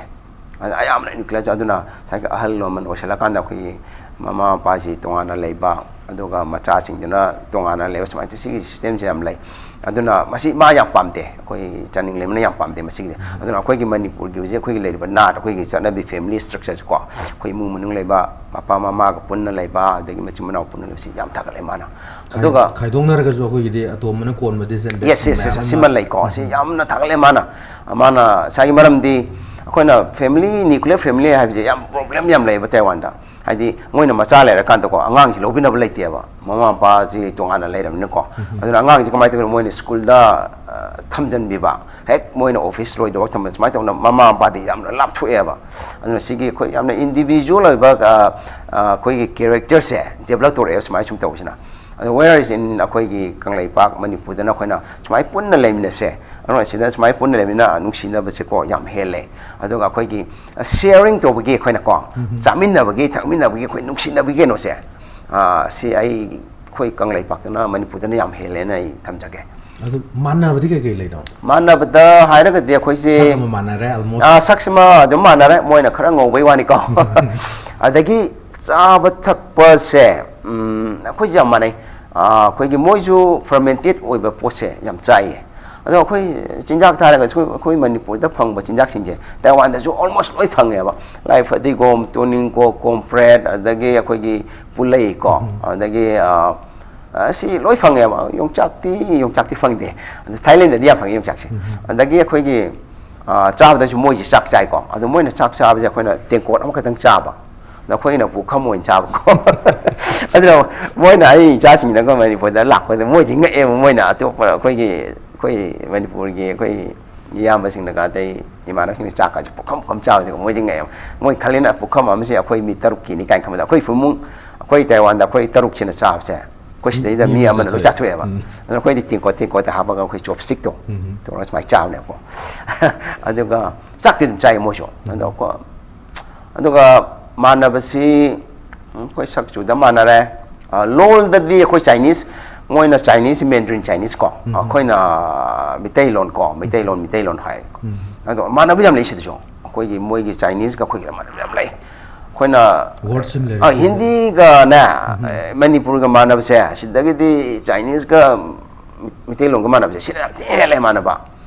ꯑꯗ ꯑꯌꯥꯝꯕꯅ ꯅ꯭ꯌꯨꯀ꯭ꯂꯤꯌꯔꯁꯦ꯫ ꯑꯗꯨꯅ ꯉꯁꯥꯏꯒꯤ ꯑꯍꯜ ꯂꯃꯟ ꯑꯣꯏꯁꯜꯂꯀꯥꯟꯗ ꯑꯩꯈꯣꯏꯒꯤ ꯃꯃꯥ ꯃꯄꯥꯁꯤ ꯇꯣꯉꯥꯟꯅ ꯂꯩꯕ, ꯑꯗꯨꯒ ꯃꯆꯥꯁꯤꯡꯗꯨꯅ ꯇꯣꯉꯥꯟꯅ ꯂꯩꯕ, ꯁꯨꯃꯥꯏꯅ ꯇꯧ-, ꯁꯤꯒꯤ system ꯁꯦ ꯌꯥꯝ ꯂꯩ꯫ ꯑꯗꯨꯅ ꯃꯁꯤ ꯃꯥ ꯌꯥꯝ ꯄꯥꯝꯗꯦ, ꯑꯩꯈꯣꯏ ꯆꯥꯅꯤꯡꯂꯩꯃꯅ ꯌꯥꯝ ꯄꯥꯝꯗꯦ ꯃꯁꯤꯒꯤꯁꯦ꯫ ꯑꯗꯨꯅ ꯑꯩꯈꯣꯏꯒꯤ ꯃꯅꯤꯄꯨꯔꯒꯤ ꯍꯧꯖꯤꯛ ꯑꯩꯈꯣꯏꯒꯤ ꯂꯩꯔꯤꯕ ꯅꯥꯠ, ꯑꯩꯈꯣꯏꯒꯤ ꯆꯠꯅꯕꯤ, family structure ꯁꯦ ꯀꯣ, ꯑꯩꯈꯣꯏ ꯏꯃꯨꯡ ꯃꯅꯨꯡ ꯂꯩꯕ ꯃꯄꯥ ꯃꯃꯥꯒ ꯄꯨꯟꯅ ꯂꯩꯕ, ꯑꯗꯒꯤ ꯃꯆꯤꯟ ꯃꯅꯥꯎ ꯄꯨꯟꯅ ꯂꯩꯕꯁꯤ ꯌꯥꯝ ꯊꯥꯒꯠꯂꯦ ꯃꯥꯅ꯫ ꯈꯥꯏ-, ꯑꯗꯨꯒ ꯈꯥꯏꯗꯣꯛꯅꯔꯒꯁꯨ ꯑꯩꯈꯣꯏꯒꯤꯗꯤ ꯑꯇꯣꯝꯕꯅ ꯀꯣꯟꯕ decision ꯗ ꯌꯦꯁ, ꯌꯦꯁ, ꯃꯌꯥꯝ ꯌꯦꯁ, ꯑꯃ ꯁꯤꯃ ꯂꯩꯀꯣ꯫ ꯁꯤ ꯌꯥꯝꯅ ꯊꯥꯒꯠꯂꯦ ꯃꯥꯅ꯫ ꯃꯥꯅ ꯉꯁꯥꯏꯒꯤ ꯃꯔꯝꯗꯤ ꯑꯩꯈꯣꯏꯅ family, nuclear family ꯍꯥꯏꯕꯁꯦ ꯌꯥꯝ problem ꯌꯥꯝ ꯂꯩꯌꯦꯕ ꯇꯥꯏꯋꯥꯟꯗ꯫ ꯍꯥꯏꯗꯤ ꯃꯣꯏꯅ ꯃꯆꯥ ꯂꯩꯔꯀꯥꯟꯗꯀꯣ, ꯑꯉꯥꯡꯁꯤ ꯂꯧꯕꯤꯅꯕ ꯂꯩꯇꯦꯕ, ꯃꯃꯥ ꯃꯄꯥꯁꯤ ꯇꯣꯉꯥꯟꯅ ꯂꯩꯔꯕꯅꯤꯅꯀꯣ꯫ ꯑꯗꯨꯅ ꯑꯉꯥꯡꯁꯤ ꯀꯃꯥꯏꯅ ꯇꯧꯒꯦ? ꯃꯣꯏꯅ ꯁ꯭ꯀꯨꯜꯗ, ꯑ, ꯊꯝꯖꯤꯟꯕꯤꯕ, ꯍꯦꯛ ꯃꯣꯏꯅ office ꯂꯣꯏꯗꯕ ꯊꯝꯕ, ꯁꯨꯃꯥꯏꯅ ꯇꯧꯗꯅ ꯃꯃꯥ ꯃꯄꯥꯗꯤ ꯌꯥꯝꯅ ꯂꯥꯞꯊꯣꯛꯑꯦꯕ꯫ ꯑꯗꯨꯅ ꯁꯤꯒꯤ ꯑꯩꯈꯣꯏ ꯌꯥꯝꯅ individual ꯑꯣꯏꯕ, ꯑ, ꯑ, ꯑꯩꯈꯣꯏꯒꯤ character ꯁꯦ develop ꯇꯧꯔꯛꯑꯦꯕ ꯁꯨꯃꯥꯏꯅ ꯁꯨꯝ ꯇꯧꯕꯁꯤꯅ꯫ ꯑꯗꯣ whereas in ꯑꯩꯈꯣꯏꯒꯤ ꯀꯪꯂꯩꯄꯥꯛ ꯃꯅꯤꯄꯨꯔꯗꯅ ꯑꯩꯈꯣꯏꯅ ꯁꯨꯃꯥꯏꯅ ꯄꯨꯟꯅ ꯂꯩꯃꯤꯟꯅꯕꯁꯦ, ꯑꯗꯨꯅ ꯁꯤꯗ ꯁꯨꯃꯥꯏꯅ ꯄꯨꯟꯅ ꯂꯩꯃꯤꯟꯅ ꯅꯨꯡꯁꯤꯅꯕꯁꯦꯀꯣ ꯌꯥꯝ ꯍꯦꯜꯂꯦ꯫ ꯑꯗꯨꯒ ꯑꯩꯈꯣꯏꯒꯤ sharing ꯇꯧꯕꯒꯤ ꯑꯩꯈꯣꯏꯅꯀꯣ, ꯎꯝ꯫ ꯆꯥꯃꯤꯟꯅꯕꯒꯤ, ꯊꯛꯃꯤꯟꯅꯕꯒꯤ ꯑꯩꯈꯣꯏ ꯅꯨꯡꯁꯤꯅꯕꯒꯤ ꯀꯩꯅꯣꯁꯦ, ꯑ, ꯁꯤ ꯑꯩ, ꯑꯩꯈꯣꯏ ꯀꯪꯂꯩꯄꯥꯛꯇꯅ, ꯃꯅꯤꯄꯨꯔꯗꯅ ꯌꯥꯝ ꯍꯦꯜꯂꯦꯅ ꯑꯩ ꯊꯝꯖꯒꯦ꯫ ꯑꯗꯨ ꯃꯥꯟꯅꯕꯗꯤ ꯀꯩ ꯀꯩ ꯂꯩꯅꯣ? ꯃꯥꯟꯅꯕꯗ ꯍꯥꯏꯔꯒꯗꯤ ꯑꯩꯈꯣꯏꯁꯦ, ꯁꯛ ꯑꯃ ꯃꯥꯟꯅꯔꯦ, almost꯫ ꯑ, ꯁꯛꯁꯤꯃ ꯑꯗꯨꯝ ꯃꯥꯟꯅꯔꯦ, ꯃꯣꯏꯅ ꯈꯔ ꯉꯧꯕꯩ ꯋꯥꯅꯤꯀꯣ꯫ ꯑꯗꯒꯤ ꯆꯥꯕ ꯊꯛꯄꯁꯦ, ꯎꯝ, ꯑꯩꯈꯣꯏꯁꯦ ꯌꯥꯝ ꯃꯥꯟꯅꯩ꯫ ꯑ, ꯑꯩꯈꯣꯏꯒꯤ ꯃꯣꯏꯁꯨ fermented ꯑꯣꯏꯕ ꯄꯣꯠꯁꯦ ꯌꯥꯝ ꯆꯥꯏꯌꯦ꯫ ꯑꯗꯣ ꯑꯩꯈꯣꯏ ꯆꯤꯟꯖꯥꯛꯇ ꯍꯥꯏꯔꯒꯁꯨ ꯑꯩꯈꯣꯏ ꯃꯅꯤꯄꯨꯔꯗ ꯐꯪꯕ ꯆꯤꯟꯖꯥꯛꯁꯤꯡꯁꯦ ꯇꯥꯏꯋꯥꯟꯗꯁꯨ almost ꯂꯣꯏ ꯐꯪꯉꯦꯕ꯫ ꯂꯥꯏ ꯐꯗꯤꯒꯣꯝ, ꯇꯨꯅꯤꯡꯀꯣꯛ, ꯀꯣꯝꯄ꯭ꯔꯦꯠ, ꯑꯗꯒꯤ ꯑꯩꯈꯣꯏꯒꯤ ꯄꯨꯂꯩ ꯀꯣ, ꯎꯝ꯫ ꯑꯗꯒꯤ, ꯑ, ꯑ, ꯁꯤ ꯂꯣꯏ ꯐꯪꯉꯦꯕ꯫ ꯌꯣꯡꯆꯥꯛꯇꯤ, ꯌꯣꯡꯆꯥꯛꯇꯤ ꯐꯪꯗꯦ꯫ ꯑꯗꯣ ꯊꯥꯏꯂꯦꯟꯗꯗꯤ ꯌꯥꯝ ꯐꯪꯉꯦ ꯌꯣꯡꯆꯥꯛꯁꯦ꯫ ꯎꯝ꯫ ꯑꯗꯒꯤ ꯑꯩꯈꯣꯏꯒꯤ, ꯑ, ꯆꯥꯕꯗꯁꯨ ꯃꯣꯏꯁꯦ ꯆꯥꯛ ꯆꯥꯏꯀꯣ꯫ ꯑꯗꯣ ꯃꯣꯏꯅ ꯆꯥꯛ ꯆꯥꯕꯁꯦ ꯑꯩꯈꯣꯏꯅ ꯇꯦꯡꯀꯣꯠ ꯑꯃꯈꯛꯇꯪ ꯆꯥꯕ꯫ ꯑꯗꯣ ꯑꯩꯈꯣꯏꯅ ꯄꯨꯈꯝ ꯑꯣꯏꯅ ꯆꯥꯕꯀꯣ꯫ ꯑꯗꯨꯅ ꯃꯣꯏꯅ, ꯑꯩ ꯏꯆꯥꯁꯤꯡꯅꯒ ꯃꯅꯤꯄꯨꯔꯗ ꯂꯥꯛꯄꯗ ꯃꯣꯏꯗꯤ ꯉꯛꯑꯦꯕ꯫ ꯃꯣꯏꯅ ꯑꯇꯣꯞꯄ ꯑꯩꯈꯣꯏꯒꯤ, ꯑꯩꯈꯣꯏ ꯃꯅꯤꯄꯨꯔꯒꯤ ꯑꯩꯈꯣꯏ ꯏꯌꯥꯝꯕꯁꯤꯡꯅꯒ ꯑꯇꯩ ꯏꯃꯥꯟꯅꯕꯁꯤꯡꯅ ꯆꯥꯛꯀꯁꯦ ꯄꯨꯈꯝ ꯄꯨꯈꯝ ꯆꯥꯕꯗꯒ ꯃꯣꯏꯗꯤ ꯉꯛꯑꯦꯕ꯫ ꯃꯣꯏ ꯈꯜꯂꯤꯅ ꯄꯨꯈꯝ ꯑꯃꯁꯦ ꯑꯩꯈꯣꯏ ꯃꯤ ꯇꯔꯨꯛꯀꯤꯅꯤ ꯀꯥꯏꯅ ꯈꯟꯕꯗ ꯑꯩꯈꯣꯏ ꯏꯃꯨꯡ, ꯑꯩꯈꯣꯏ ꯇꯥꯏꯋꯥꯟꯗ ꯑꯩꯈꯣꯏ ꯇꯔꯨꯛꯁꯤꯅ ꯆꯥꯕꯁꯦ, ꯑꯩꯈꯣꯏ ꯁꯤꯗꯩꯗ ꯃꯤ ꯃꯤ ꯑꯃꯅ ꯑꯃꯅ ꯂꯣꯏ ꯆꯥꯊꯣꯛꯑꯦꯕ꯫ ꯆꯥꯊꯣꯛꯑꯦꯕ꯫ ꯎꯝ꯫ ꯑꯗꯨꯅ ꯑꯩꯈꯣꯏꯗꯤ ꯇꯦꯡꯀꯣꯠ ꯇꯦꯡꯀꯣꯠꯇ ꯍꯥꯞꯄꯒ ꯑꯩꯈꯣꯏ chopstick ꯇꯣ ꯎꯝ꯫ ꯇꯧꯔꯒ ꯁꯨꯃꯥꯏꯅ ꯆꯥꯕꯅꯦꯕꯀꯣ꯫ ꯑꯗꯨꯒ ꯆꯥꯛꯇꯤ ꯑꯗꯨꯝ ꯆꯥꯏ ꯃꯣꯏꯁꯨ꯫ ꯎꯝ꯫ ꯑꯗꯣ ꯑꯩꯈꯣꯏ, ꯑꯗꯨꯒ ꯃꯥꯟꯅꯕꯁꯤ, ꯎꯝ, ꯑꯩꯈꯣꯏ ꯁꯛ ꯆꯨꯗ ꯃꯥꯟꯅꯔꯦ꯫ ꯑ, ꯂꯣꯜꯗꯗꯤ ꯑꯩꯈꯣꯏ Chinese, ꯃꯣꯏꯅ Chinese, Mandarin Chinese ꯀꯣ, ꯎꯝ꯫ ꯑꯩꯈꯣꯏꯅ ꯃꯤꯇꯩꯂꯣꯟ ꯀꯣ, ꯃꯩꯇꯩꯂꯣꯟ, ꯃꯤꯇꯩꯂꯣꯟ ꯍꯥꯏ꯫ ꯎꯝ꯫ ꯑꯗꯣ ꯃꯥꯟꯅꯕ ꯌꯥꯝ ꯂꯩ ꯁꯤꯗꯁꯨ꯫ ꯑꯩꯈꯣꯏꯒꯤ ꯃꯣꯏꯒꯤ Chineseꯒ ꯑꯩꯈꯣꯏꯒ ꯃꯥꯟꯅꯕ ꯌꯥꯝ ꯂꯩ꯫ ꯑꯩꯈꯣꯏꯅ Word similarity ꯑ, ꯍꯤꯟꯗꯤꯒꯅꯦ, ꯑ, ꯃꯅꯤꯄꯨꯔꯒ ꯃꯥꯟꯅꯕꯁꯦ, ꯁꯤꯗꯒꯤꯗꯤ ꯆꯥꯏꯅꯤꯁꯀ ꯃꯤ- ꯃꯤꯇꯩꯂꯣꯟꯒ ꯃꯥꯟꯅꯕꯁꯦ, ꯁꯤꯅ ꯌꯥꯝ ꯊꯤꯅ ꯍꯦꯜꯂꯦ ꯃꯥꯟꯅꯕ.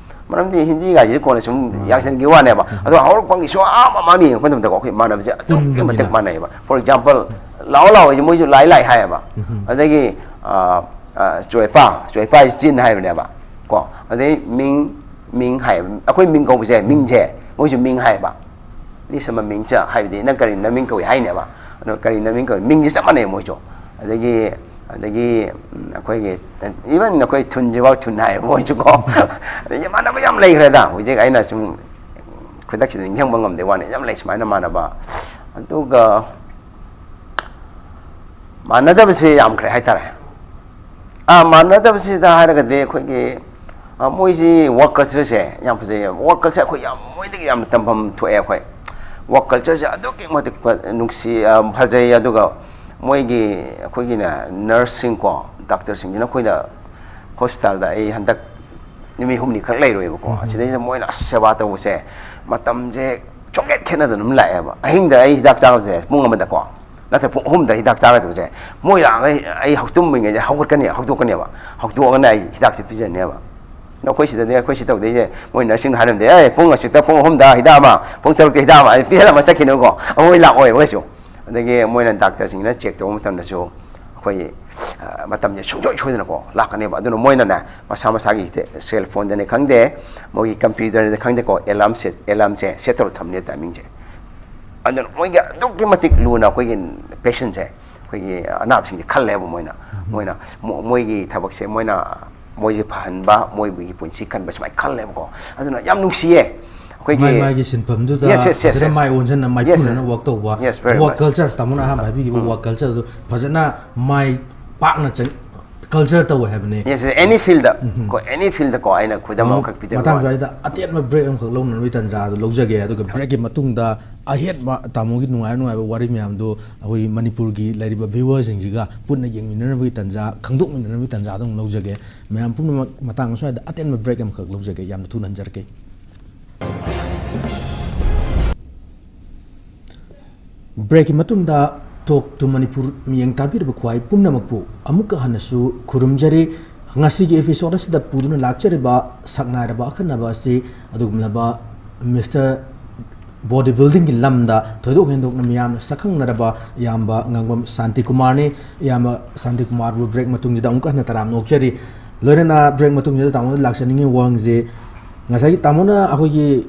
ꯃꯔꯝꯗꯤ ꯍꯤꯟꯗꯤꯒꯥꯏꯁꯤꯗꯤ ꯀꯣꯟꯅ ꯁꯨꯝ ꯌꯥꯛꯁꯟꯈꯤꯕ ꯋꯥꯅꯦꯕ. ꯑꯗꯣ ꯍꯧꯔꯛꯐꯝꯒꯤ ꯁꯨꯝ ꯑꯥ ꯃꯃꯥꯡ ꯌꯦꯡꯉꯛꯄ ꯃꯇꯝꯗꯀꯣ, ꯑꯩꯈꯣꯏ ꯃꯥꯟꯅꯕꯁꯦ ꯑꯗꯨꯛꯀꯤ ꯃꯇꯤꯛ ꯄꯨꯟꯕꯅꯤꯅ꯫ ꯃꯥꯟꯅꯩꯌꯦꯕ. For example, ꯂꯥꯛꯑꯣ ꯂꯥꯛꯑꯣ ꯍꯥꯏꯁꯦ ꯃꯣꯏꯁꯨ ꯂꯥꯏ ꯂꯥꯏ ꯍꯥꯏꯌꯦꯕ. ꯑꯗꯒꯤ ꯑ, ꯑ, ꯆꯣꯏꯄꯥ, ꯆꯣꯏꯄꯥ is ꯆꯤꯟ ꯍꯥꯏꯕꯅꯦꯕ. ꯀꯣ, ꯑꯗꯩ ꯃꯤꯡ, ꯃꯤꯡ ꯍꯥꯏ, ꯑꯩꯈꯣꯏ ꯃꯤꯡ ꯀꯧꯕꯁꯦ, ꯃꯤꯡꯁꯦ ꯃꯣꯏꯁꯨ ꯃꯤꯡ ꯍꯥꯏꯌꯦꯕ. ꯂꯤꯁ ꯑꯃ ꯃꯤꯡ ꯆ ꯍꯥꯏꯕꯗꯤ ꯅꯪ ꯀꯔꯤ ꯅꯃꯤꯡ ꯀꯧꯏ ꯍꯥꯏꯅꯦꯕ. ꯑꯗꯣ ꯀꯔꯤ ꯅꯃꯤꯡ ꯀꯧꯏ, ꯃꯤꯡꯁꯦ ꯆꯞ ꯃꯥꯟꯅꯩ ꯃꯣꯏꯁꯨ. ꯑꯗꯒꯤ ꯑꯗꯒꯤ ꯎꯝ, ꯑꯩꯈꯣꯏꯒꯤ, even ꯑꯩꯈꯣꯏ ꯊꯨꯟꯁꯤꯐꯥꯎ ꯊꯨꯟ ꯍꯥꯏꯌꯦꯕ ꯃꯣꯏꯁꯨ ꯀꯣ. ꯑꯗꯒꯤ ꯃꯥꯟꯅꯕ ꯌꯥꯝ ꯂꯩꯈ꯭ꯔꯦꯗ. ꯍꯧꯖꯤꯛ ꯑꯩꯅ ꯁꯨꯝ ꯈꯨꯗꯛꯁꯤꯗ ꯅꯤꯡꯁꯤꯡꯕ ꯉꯝꯗꯦ ꯋꯥꯅꯤ, ꯌꯥꯝ ꯂꯩ ꯁꯨꯃꯥꯏꯅ ꯃꯥꯟꯅꯕ. ꯑꯗꯨꯒ ꯃꯥꯟꯅꯗꯕꯁꯦ ꯌꯥꯝꯈ꯭ꯔꯦ ꯍꯥꯏꯇꯥꯔꯦ. ꯑꯥ, ꯃꯥꯟꯅꯗꯕꯁꯤꯗ ꯍꯥꯏꯔꯒꯗꯤ ꯑꯩꯈꯣꯏꯒꯤ, ꯑꯥ, ꯃꯣꯏꯁꯤ work culture ꯁꯦ ꯌꯥꯝ ꯐꯖꯩ. Work culture ꯑꯩꯈꯣꯏ ꯌꯥꯝ, ꯃꯣꯏꯗꯒꯤ ꯌꯥꯝꯅ ꯇꯝꯐꯝ ꯊꯣꯛꯑꯦ ꯑꯩꯈꯣꯏ. Work culture ꯁꯦ ꯑꯗꯨꯛꯀꯤ ꯃꯇꯤꯛ ꯐ-, ꯅꯨꯡꯁꯤ, ꯑꯥ, ꯐꯖꯩ. ꯑꯗꯨꯒ ꯃꯣꯏꯒꯤ, ꯑꯩꯈꯣꯏꯒꯤꯅꯦ, ꯅꯔꯁꯁꯤꯡ ꯀꯣ, ꯗꯥꯛꯇꯔꯁꯤꯡꯁꯤꯅ ꯑꯩꯈꯣꯏꯅ ꯍꯣꯁꯄꯤꯇꯥꯜꯗ ꯑꯩ ꯍꯟꯗꯛ ꯅꯨꯃꯤꯠ ꯍꯨꯝꯅꯤ ꯈꯛ ꯂꯩꯔꯨꯏꯕꯀꯣ. ꯑꯁꯤꯗꯩꯁꯤꯗ ꯃꯣꯏꯅ ꯑꯁ ꯁꯦꯕꯥ ꯇꯧꯕꯁꯦ, ꯃꯇꯝꯁꯦ ꯁꯨꯡꯈꯦꯠ ꯈꯦꯠꯅꯗꯅ ꯑꯗꯨꯝ ꯂꯥꯛꯑꯦꯕ. ꯑꯍꯤꯡꯗ ꯑꯩ ꯍꯤꯗꯥꯛ ꯆꯥꯕꯁꯦ ꯄꯨꯡ ꯑꯃꯗꯀꯣ, ꯅꯠꯇ꯭ꯔ ꯄꯨꯡ ꯑꯍꯨꯝꯗ ꯍꯤꯗꯥꯛ ꯆꯥꯒꯗꯕꯁꯦ, ꯃꯣꯏ ꯂꯥꯛꯑꯒ ꯑꯩ ꯍꯧꯒꯠꯀꯅꯤ, ꯍꯧꯗꯣꯛꯀꯅꯦꯕ. ꯍꯧꯗꯣꯛꯑꯒꯅ ꯑꯩ ꯍꯤꯗꯥꯛꯁꯦ ꯄꯤꯖꯅꯦꯕ. ꯑꯗꯣ ꯑꯩꯈꯣꯏ ꯁꯤꯗꯗꯤ, ꯑꯩꯈꯣꯏ ꯁꯤ ꯇꯧꯗꯣꯏꯁꯦ, ꯃꯣꯏ ꯅꯔꯁꯁꯤꯡꯅ ꯍꯥꯏꯔꯝꯗꯦ, "ꯑꯦ, ꯄꯨꯡ ꯑꯁꯨꯛꯇ, ꯄꯨꯡ ꯑꯍꯨꯝꯗ ꯍꯤꯗꯥꯛ ꯑꯃ, ꯄꯨꯡ ꯇꯔꯨꯛꯇ ꯍꯤꯗꯥꯛ ꯑꯃ" ꯑꯩ ꯄꯤꯍꯜꯂꯝꯃ ꯆꯠꯈꯤꯅꯦꯕꯀꯣ. ꯑꯩꯈꯣꯏ ꯂꯥꯛꯑꯣꯏꯕ ꯀꯩꯁꯨ. ꯑꯗꯒꯤ ꯃꯣꯏꯅ ꯗꯥꯛꯇꯔꯁꯤꯡꯁꯤꯅ ꯆꯦꯛ ꯇꯧꯕ ꯃꯇꯝꯗꯁꯨ ꯑꯩꯈꯣꯏ, ꯑ, ꯃꯇꯝꯁꯦ ꯁꯨꯡꯁꯣꯏ ꯁꯣꯏꯗꯅꯀꯣ ꯂꯥꯛꯀꯅꯦꯕ. ꯑꯗꯨꯅ ꯃꯣꯏꯅꯅꯦ ꯃꯁꯥ ꯃꯁꯥꯒꯤ ꯁꯦꯜ ꯐꯣꯟꯗꯅꯤ ꯈꯪꯗꯦ, ꯃꯣꯏꯒꯤ ꯀꯝꯄ꯭ꯌꯨꯇꯔꯗ ꯈꯪꯗꯦꯀꯣ, ꯑꯦꯂꯥꯝꯁꯦ, ꯑꯦꯂꯥꯝꯁꯦ ꯁꯦꯠ ꯇꯧꯔ ꯊꯝꯅꯦꯕ ꯇꯥꯏꯃꯤꯡꯁꯦ. ꯑꯗꯨꯅ ꯃꯣꯏꯒꯤ ꯑꯗꯨꯛꯀꯤ ꯃꯇꯤꯛ ꯂꯨꯅ ꯑꯩꯈꯣꯏꯒꯤ ꯄꯦꯁꯦꯟꯁꯦ, ꯑꯩꯈꯣꯏꯒꯤ ꯑꯅꯥꯕꯁꯤꯡꯁꯦ ꯈꯜꯂꯦꯕ ꯃꯣꯏꯅ. ꯃꯣꯏꯅ ꯃꯣ-, ꯃꯣꯏꯒꯤ ꯊꯕꯛꯁꯦ ꯃꯣꯏꯅ, ꯃꯣꯏꯁꯦ ꯐꯍꯟꯕ, ꯃꯣꯏꯒꯤ ꯄꯨꯟꯁꯤ ꯀꯟꯕ ꯁꯨꯃꯥꯏꯅ ꯈꯜꯂꯦꯕꯀꯣ. ꯑꯗꯨꯅ ꯌꯥꯝ ꯅꯨꯡꯁꯤꯌꯦ ꯑꯩꯈꯣꯏꯒꯤ. ꯃꯥꯏ ꯃꯥꯏꯒꯤ ꯁꯤꯟꯐꯝꯗꯨꯗ Yes, yes, yes, ꯐꯖꯅ yes. ꯃꯥꯏ ꯑꯣꯟꯁꯤꯟꯅ Yes, ꯃꯥꯏꯄꯨꯅꯅ yes. ꯋꯥꯛ ꯇꯧꯕ. Yes, very Work much. Culture, ꯇꯥꯃꯣꯅ ꯑꯍꯥꯟꯕ ꯍꯥꯏꯕꯤꯈꯤꯕ work culture ꯑꯗꯨ ꯐꯖꯅ ꯃꯥꯏ ꯄꯥꯛꯅ ꯆꯪ, culture ꯇꯧꯋꯦ ꯍꯥꯏꯕꯅꯤ. Yes, yes, any field ꯗ ꯀꯣ, any field ꯗ ꯀꯣ, ꯑꯩꯅ ꯈꯨꯗꯝ ꯇꯥꯃꯣ, ꯑꯃꯈꯛ ꯄꯤꯖꯕ ꯃꯇꯥꯡ ꯋꯥꯅꯤ. ꯁ꯭ꯋꯥꯏꯗ ꯑꯇꯦꯟꯕ break ꯑꯃꯈꯛ ꯂꯧꯅꯅꯕꯒꯤ ꯇꯥꯟꯖꯥꯗꯣ ꯂꯧꯖꯒꯦ, ꯑꯗꯨꯒ break ꯀꯤ ꯃꯇꯨꯡꯗ ꯑꯍꯦꯟꯕ ꯇꯥꯃꯣꯒꯤ ꯅꯨꯡꯉꯥꯏ ꯅꯨꯡꯉꯥꯏꯕ ꯋꯥꯔꯤ ꯃꯌꯥꯝꯗꯣ ꯑꯩꯈꯣꯏ ꯃꯅꯤꯄꯨꯔꯒꯤ ꯂꯩꯔꯤꯕ viewer ꯁꯤꯡꯁꯤꯒ ꯄꯨꯟꯅ ꯌꯦꯡꯃꯤꯟꯅꯅꯕꯒꯤ ꯇꯥꯟꯖꯥ, ꯈꯪꯗꯣꯛꯃꯤꯟꯅꯅꯕꯒꯤ ꯇꯥꯟꯖꯥꯗꯣ ꯑꯃꯨꯛ ꯂꯧꯖꯒꯦ꯫ ꯃꯌꯥꯝ ꯄꯨꯝꯅꯃꯛ ꯃꯇꯥꯡ ꯑꯁ꯭ꯋꯥꯏꯗ ꯑꯇꯦꯟꯕ break ꯑꯃꯈꯛ ꯂꯧꯖꯒꯦ꯫ ꯌꯥꯝꯅ ꯊꯨꯅ ꯍꯟꯖꯔꯛꯀꯦ꯫ ꯕ꯭ꯔꯦꯛꯀꯤ ꯃꯇꯨꯡꯗ Talk to Manipur ꯃꯤꯠꯌꯦꯡ ꯇꯥꯕꯤꯔꯤꯕ ꯈ꯭ꯋꯥꯏ ꯄꯨꯝꯅꯃꯛꯄꯨ ꯑꯃꯨꯛꯀ ꯍꯟꯅꯁꯨ ꯈꯨꯔꯨꯝꯖꯔꯤ꯫ ꯉꯁꯤꯒꯤ episode ꯑꯁꯤꯗ ꯄꯨꯗꯨꯅ ꯂꯥꯛꯆꯔꯤꯕ ꯁꯛꯅꯥꯏꯔꯕ ꯑꯈꯟꯅꯕ ꯑꯁꯤ ꯑꯗꯨꯒꯨꯝꯂꯕ Mister Body Buildingꯒꯤ ꯂꯝꯗ ꯊꯣꯏꯗꯣꯛ ꯍꯦꯟꯗꯣꯛꯅ ꯃꯤꯌꯥꯝꯅ ꯁꯛꯈꯪꯅꯔꯕ ꯏꯌꯥꯝꯕ ꯉꯥꯡꯕꯝ ꯁꯥꯟꯇꯤꯀꯨꯃꯥꯔꯅꯤ꯫ ꯏꯌꯥꯝꯕ ꯁꯥꯟꯇꯤꯀꯨꯃꯥꯔꯕꯨ ꯕ꯭ꯔꯦꯛ ꯃꯇꯨꯡꯁꯤꯗ ꯑꯃꯨꯛꯀ ꯍꯟꯅ ꯇꯔꯥꯝꯅ ꯑꯣꯛꯆꯔꯤ꯫ ꯂꯣꯏꯅꯅ ꯕ꯭ꯔꯦꯛ ꯃꯇꯨꯡꯁꯤꯗ ꯇꯥꯃꯣꯗ ꯂꯥꯛꯆꯅꯤꯡꯉꯤ ꯋꯥꯍꯪꯁꯦ, ꯉꯁꯥꯏꯒꯤ ꯇꯥꯃꯣꯅ ꯑꯩꯈꯣꯏꯒꯤ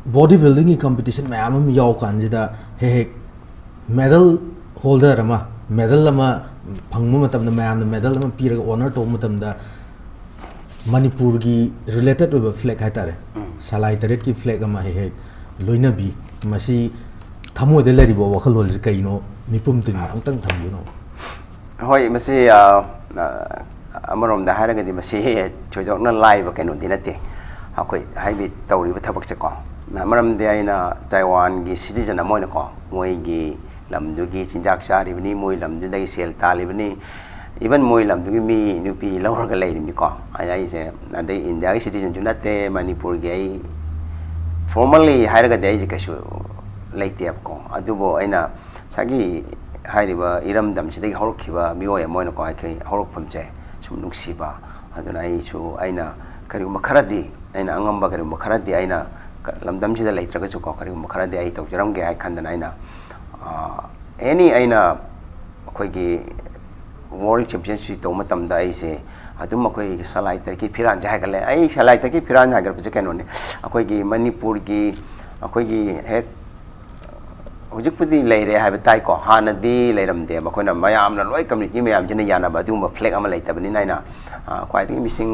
body buildingꯒꯤ competition ꯃꯌꯥꯝ ꯑꯃ ꯌꯥꯎ ꯀꯥꯟꯁꯤꯗ ꯍꯦꯛ ꯍꯦꯛ medal holder ꯑꯃ, medal ꯑꯃ ꯐꯪꯕ ꯃꯇꯝꯗ, ꯃꯌꯥꯝꯅ medal ꯑꯃ ꯄꯤꯔꯒ honour ꯇꯧꯕ ꯃꯇꯝꯗ ꯃꯅꯤꯄꯨꯔꯒꯤ related ꯑꯣꯏꯕ flag ꯍꯥꯏꯇꯥꯔꯦ, ꯁꯂꯥꯏ ꯇꯔꯦꯠꯀꯤ flag ꯑꯃ ꯍꯦꯛ ꯍꯦꯛ ꯂꯣꯏꯅꯕꯤ, ꯃꯁꯤ ꯊꯃꯣꯏꯗ ꯂꯩꯔꯤꯕ ꯋꯥꯈꯜꯂꯣꯟꯁꯤ ꯀꯩꯅꯣ? ꯃꯤꯄꯨꯝ ꯇꯤꯟꯅ ꯑꯃꯨꯛꯇꯪ ꯊꯝꯕꯤꯌꯨꯅꯣ꯫ ꯍꯣꯏ, ꯃꯁꯤ ꯑ, ꯑ, ꯑꯃꯔꯣꯝꯗ ꯍꯥꯏꯔꯒꯗꯤ ꯃꯁꯤ ꯊꯣꯏꯗꯣꯛꯅ ꯂꯥꯏꯕ ꯀꯩꯅꯣꯗꯤ ꯅꯠꯇꯦ, ꯑꯩꯈꯣꯏ ꯍꯥꯏꯕꯗꯤ ꯇꯧꯔꯤꯕ ꯊꯕꯛꯁꯦꯀꯣ꯫ ꯃꯔꯝꯗꯤ ꯑꯩꯅ ꯇꯥꯏꯋꯥꯟꯒꯤ citizen ꯑꯃ ꯑꯣꯏꯅꯀꯣ, ꯃꯣꯏꯒꯤ ꯂꯝꯗꯨꯒꯤ ꯆꯤꯟꯖꯥꯛ ꯆꯥꯔꯤꯕꯅꯤ, ꯃꯣꯏ ꯂꯝꯗꯨꯗꯒꯤ ꯁꯦꯜ ꯇꯥꯜꯂꯤꯕꯅꯤ, even ꯃꯣꯏ ꯂꯝꯗꯨꯒꯤ ꯃꯤ ꯅꯨꯄꯤ ꯂꯧꯔꯒ ꯂꯩꯔꯤꯕꯅꯤꯀꯣ꯫ ꯑꯩ ꯑꯩꯁꯦ ꯑꯗꯩ ꯏꯟꯗꯤꯌꯥꯒꯤ citizenꯁꯨ ꯅꯠꯇꯦ, ꯃꯅꯤꯄꯨꯔꯒꯤ ꯑꯩ formally ꯍꯥꯏꯔꯒꯗꯤ ꯑꯩꯁꯦ ꯀꯩꯁꯨ ꯂꯩꯇꯦꯕꯀꯣ꯫ ꯑꯗꯨꯕꯨ ꯑꯩꯅ ꯉꯁꯥꯏꯒꯤ ꯍꯥꯏꯔꯤꯕ ꯏꯔꯝꯗꯝꯁꯤꯗꯒꯤ ꯍꯧꯔꯛꯈꯤꯕ ꯃꯤꯑꯣꯏ ꯑꯃ ꯑꯣꯏꯅꯀꯣ, ꯑꯩꯈꯣꯏ ꯍꯧꯔꯛꯐꯝꯁꯦ ꯁꯨꯝ ꯅꯨꯡꯁꯤꯕ꯫ ꯑꯗꯨꯅ ꯑꯩꯁꯨ, ꯑꯩꯅ ꯀꯔꯤꯒꯨꯝꯕ ꯈꯔꯗꯤ, ꯑꯩꯅ ꯑꯉꯝꯕ ꯀꯔꯤꯒꯨꯝꯕ ꯈꯔꯗꯤ ꯑꯩꯅ ꯀ-, ꯂꯝꯗꯝꯁꯤꯗ ꯂꯩꯇ꯭ꯔꯒꯁꯨꯀꯣ, ꯀꯔꯤꯒꯨꯝꯕ ꯈꯔꯗꯤ ꯑꯩ ꯇꯧꯖꯔꯝꯒꯦ ꯍꯥꯏ ꯈꯟꯗꯅ ꯑꯩꯅ, ꯑ, any ꯑꯩꯅ ꯑꯩꯈꯣꯏꯒꯤ World Championship ꯇꯧꯕ ꯃꯇꯝꯗ ꯑꯩꯁꯦ ꯑꯗꯨꯝ ꯑꯩꯈꯣꯏꯒꯤ ꯁꯂꯥꯏ ꯇꯔꯦꯠꯀꯤ ꯐꯤꯔꯥꯟꯁꯦ ꯍꯥꯏꯒꯠꯂꯦ꯫ ꯑꯩ ꯁꯂꯥꯏ ꯇꯔꯦꯠꯀꯤ ꯐꯤꯔꯥꯟ ꯍꯥꯏꯒꯠꯄꯁꯦ ꯀꯩꯅꯣꯅꯤ, ꯑꯩꯈꯣꯏꯒꯤ ꯃꯅꯤꯄꯨꯔꯒꯤ ꯑꯩꯈꯣꯏꯒꯤ ꯍꯦꯛ ꯍꯧꯖꯤꯛꯄꯨꯗꯤ ꯂꯩꯔꯦ ꯍꯥꯏꯕ ꯇꯥꯏꯀꯣ, ꯍꯥꯟꯅꯗꯤ ꯂꯩꯔꯝꯗꯦꯕ꯫ ꯑꯩꯈꯣꯏꯅ ꯃꯌꯥꯝꯅ ꯂꯣꯏ, community ꯃꯌꯥꯝꯁꯤꯅ ꯌꯥꯅꯕ ꯑꯗꯨꯒꯨꯝꯕ flag ꯑꯃ ꯂꯩꯇꯕꯅꯤꯅ ꯑꯩꯅ, ꯑ, ꯈ꯭ꯋꯥꯏꯗꯒꯤ ꯃꯤꯁꯤꯡ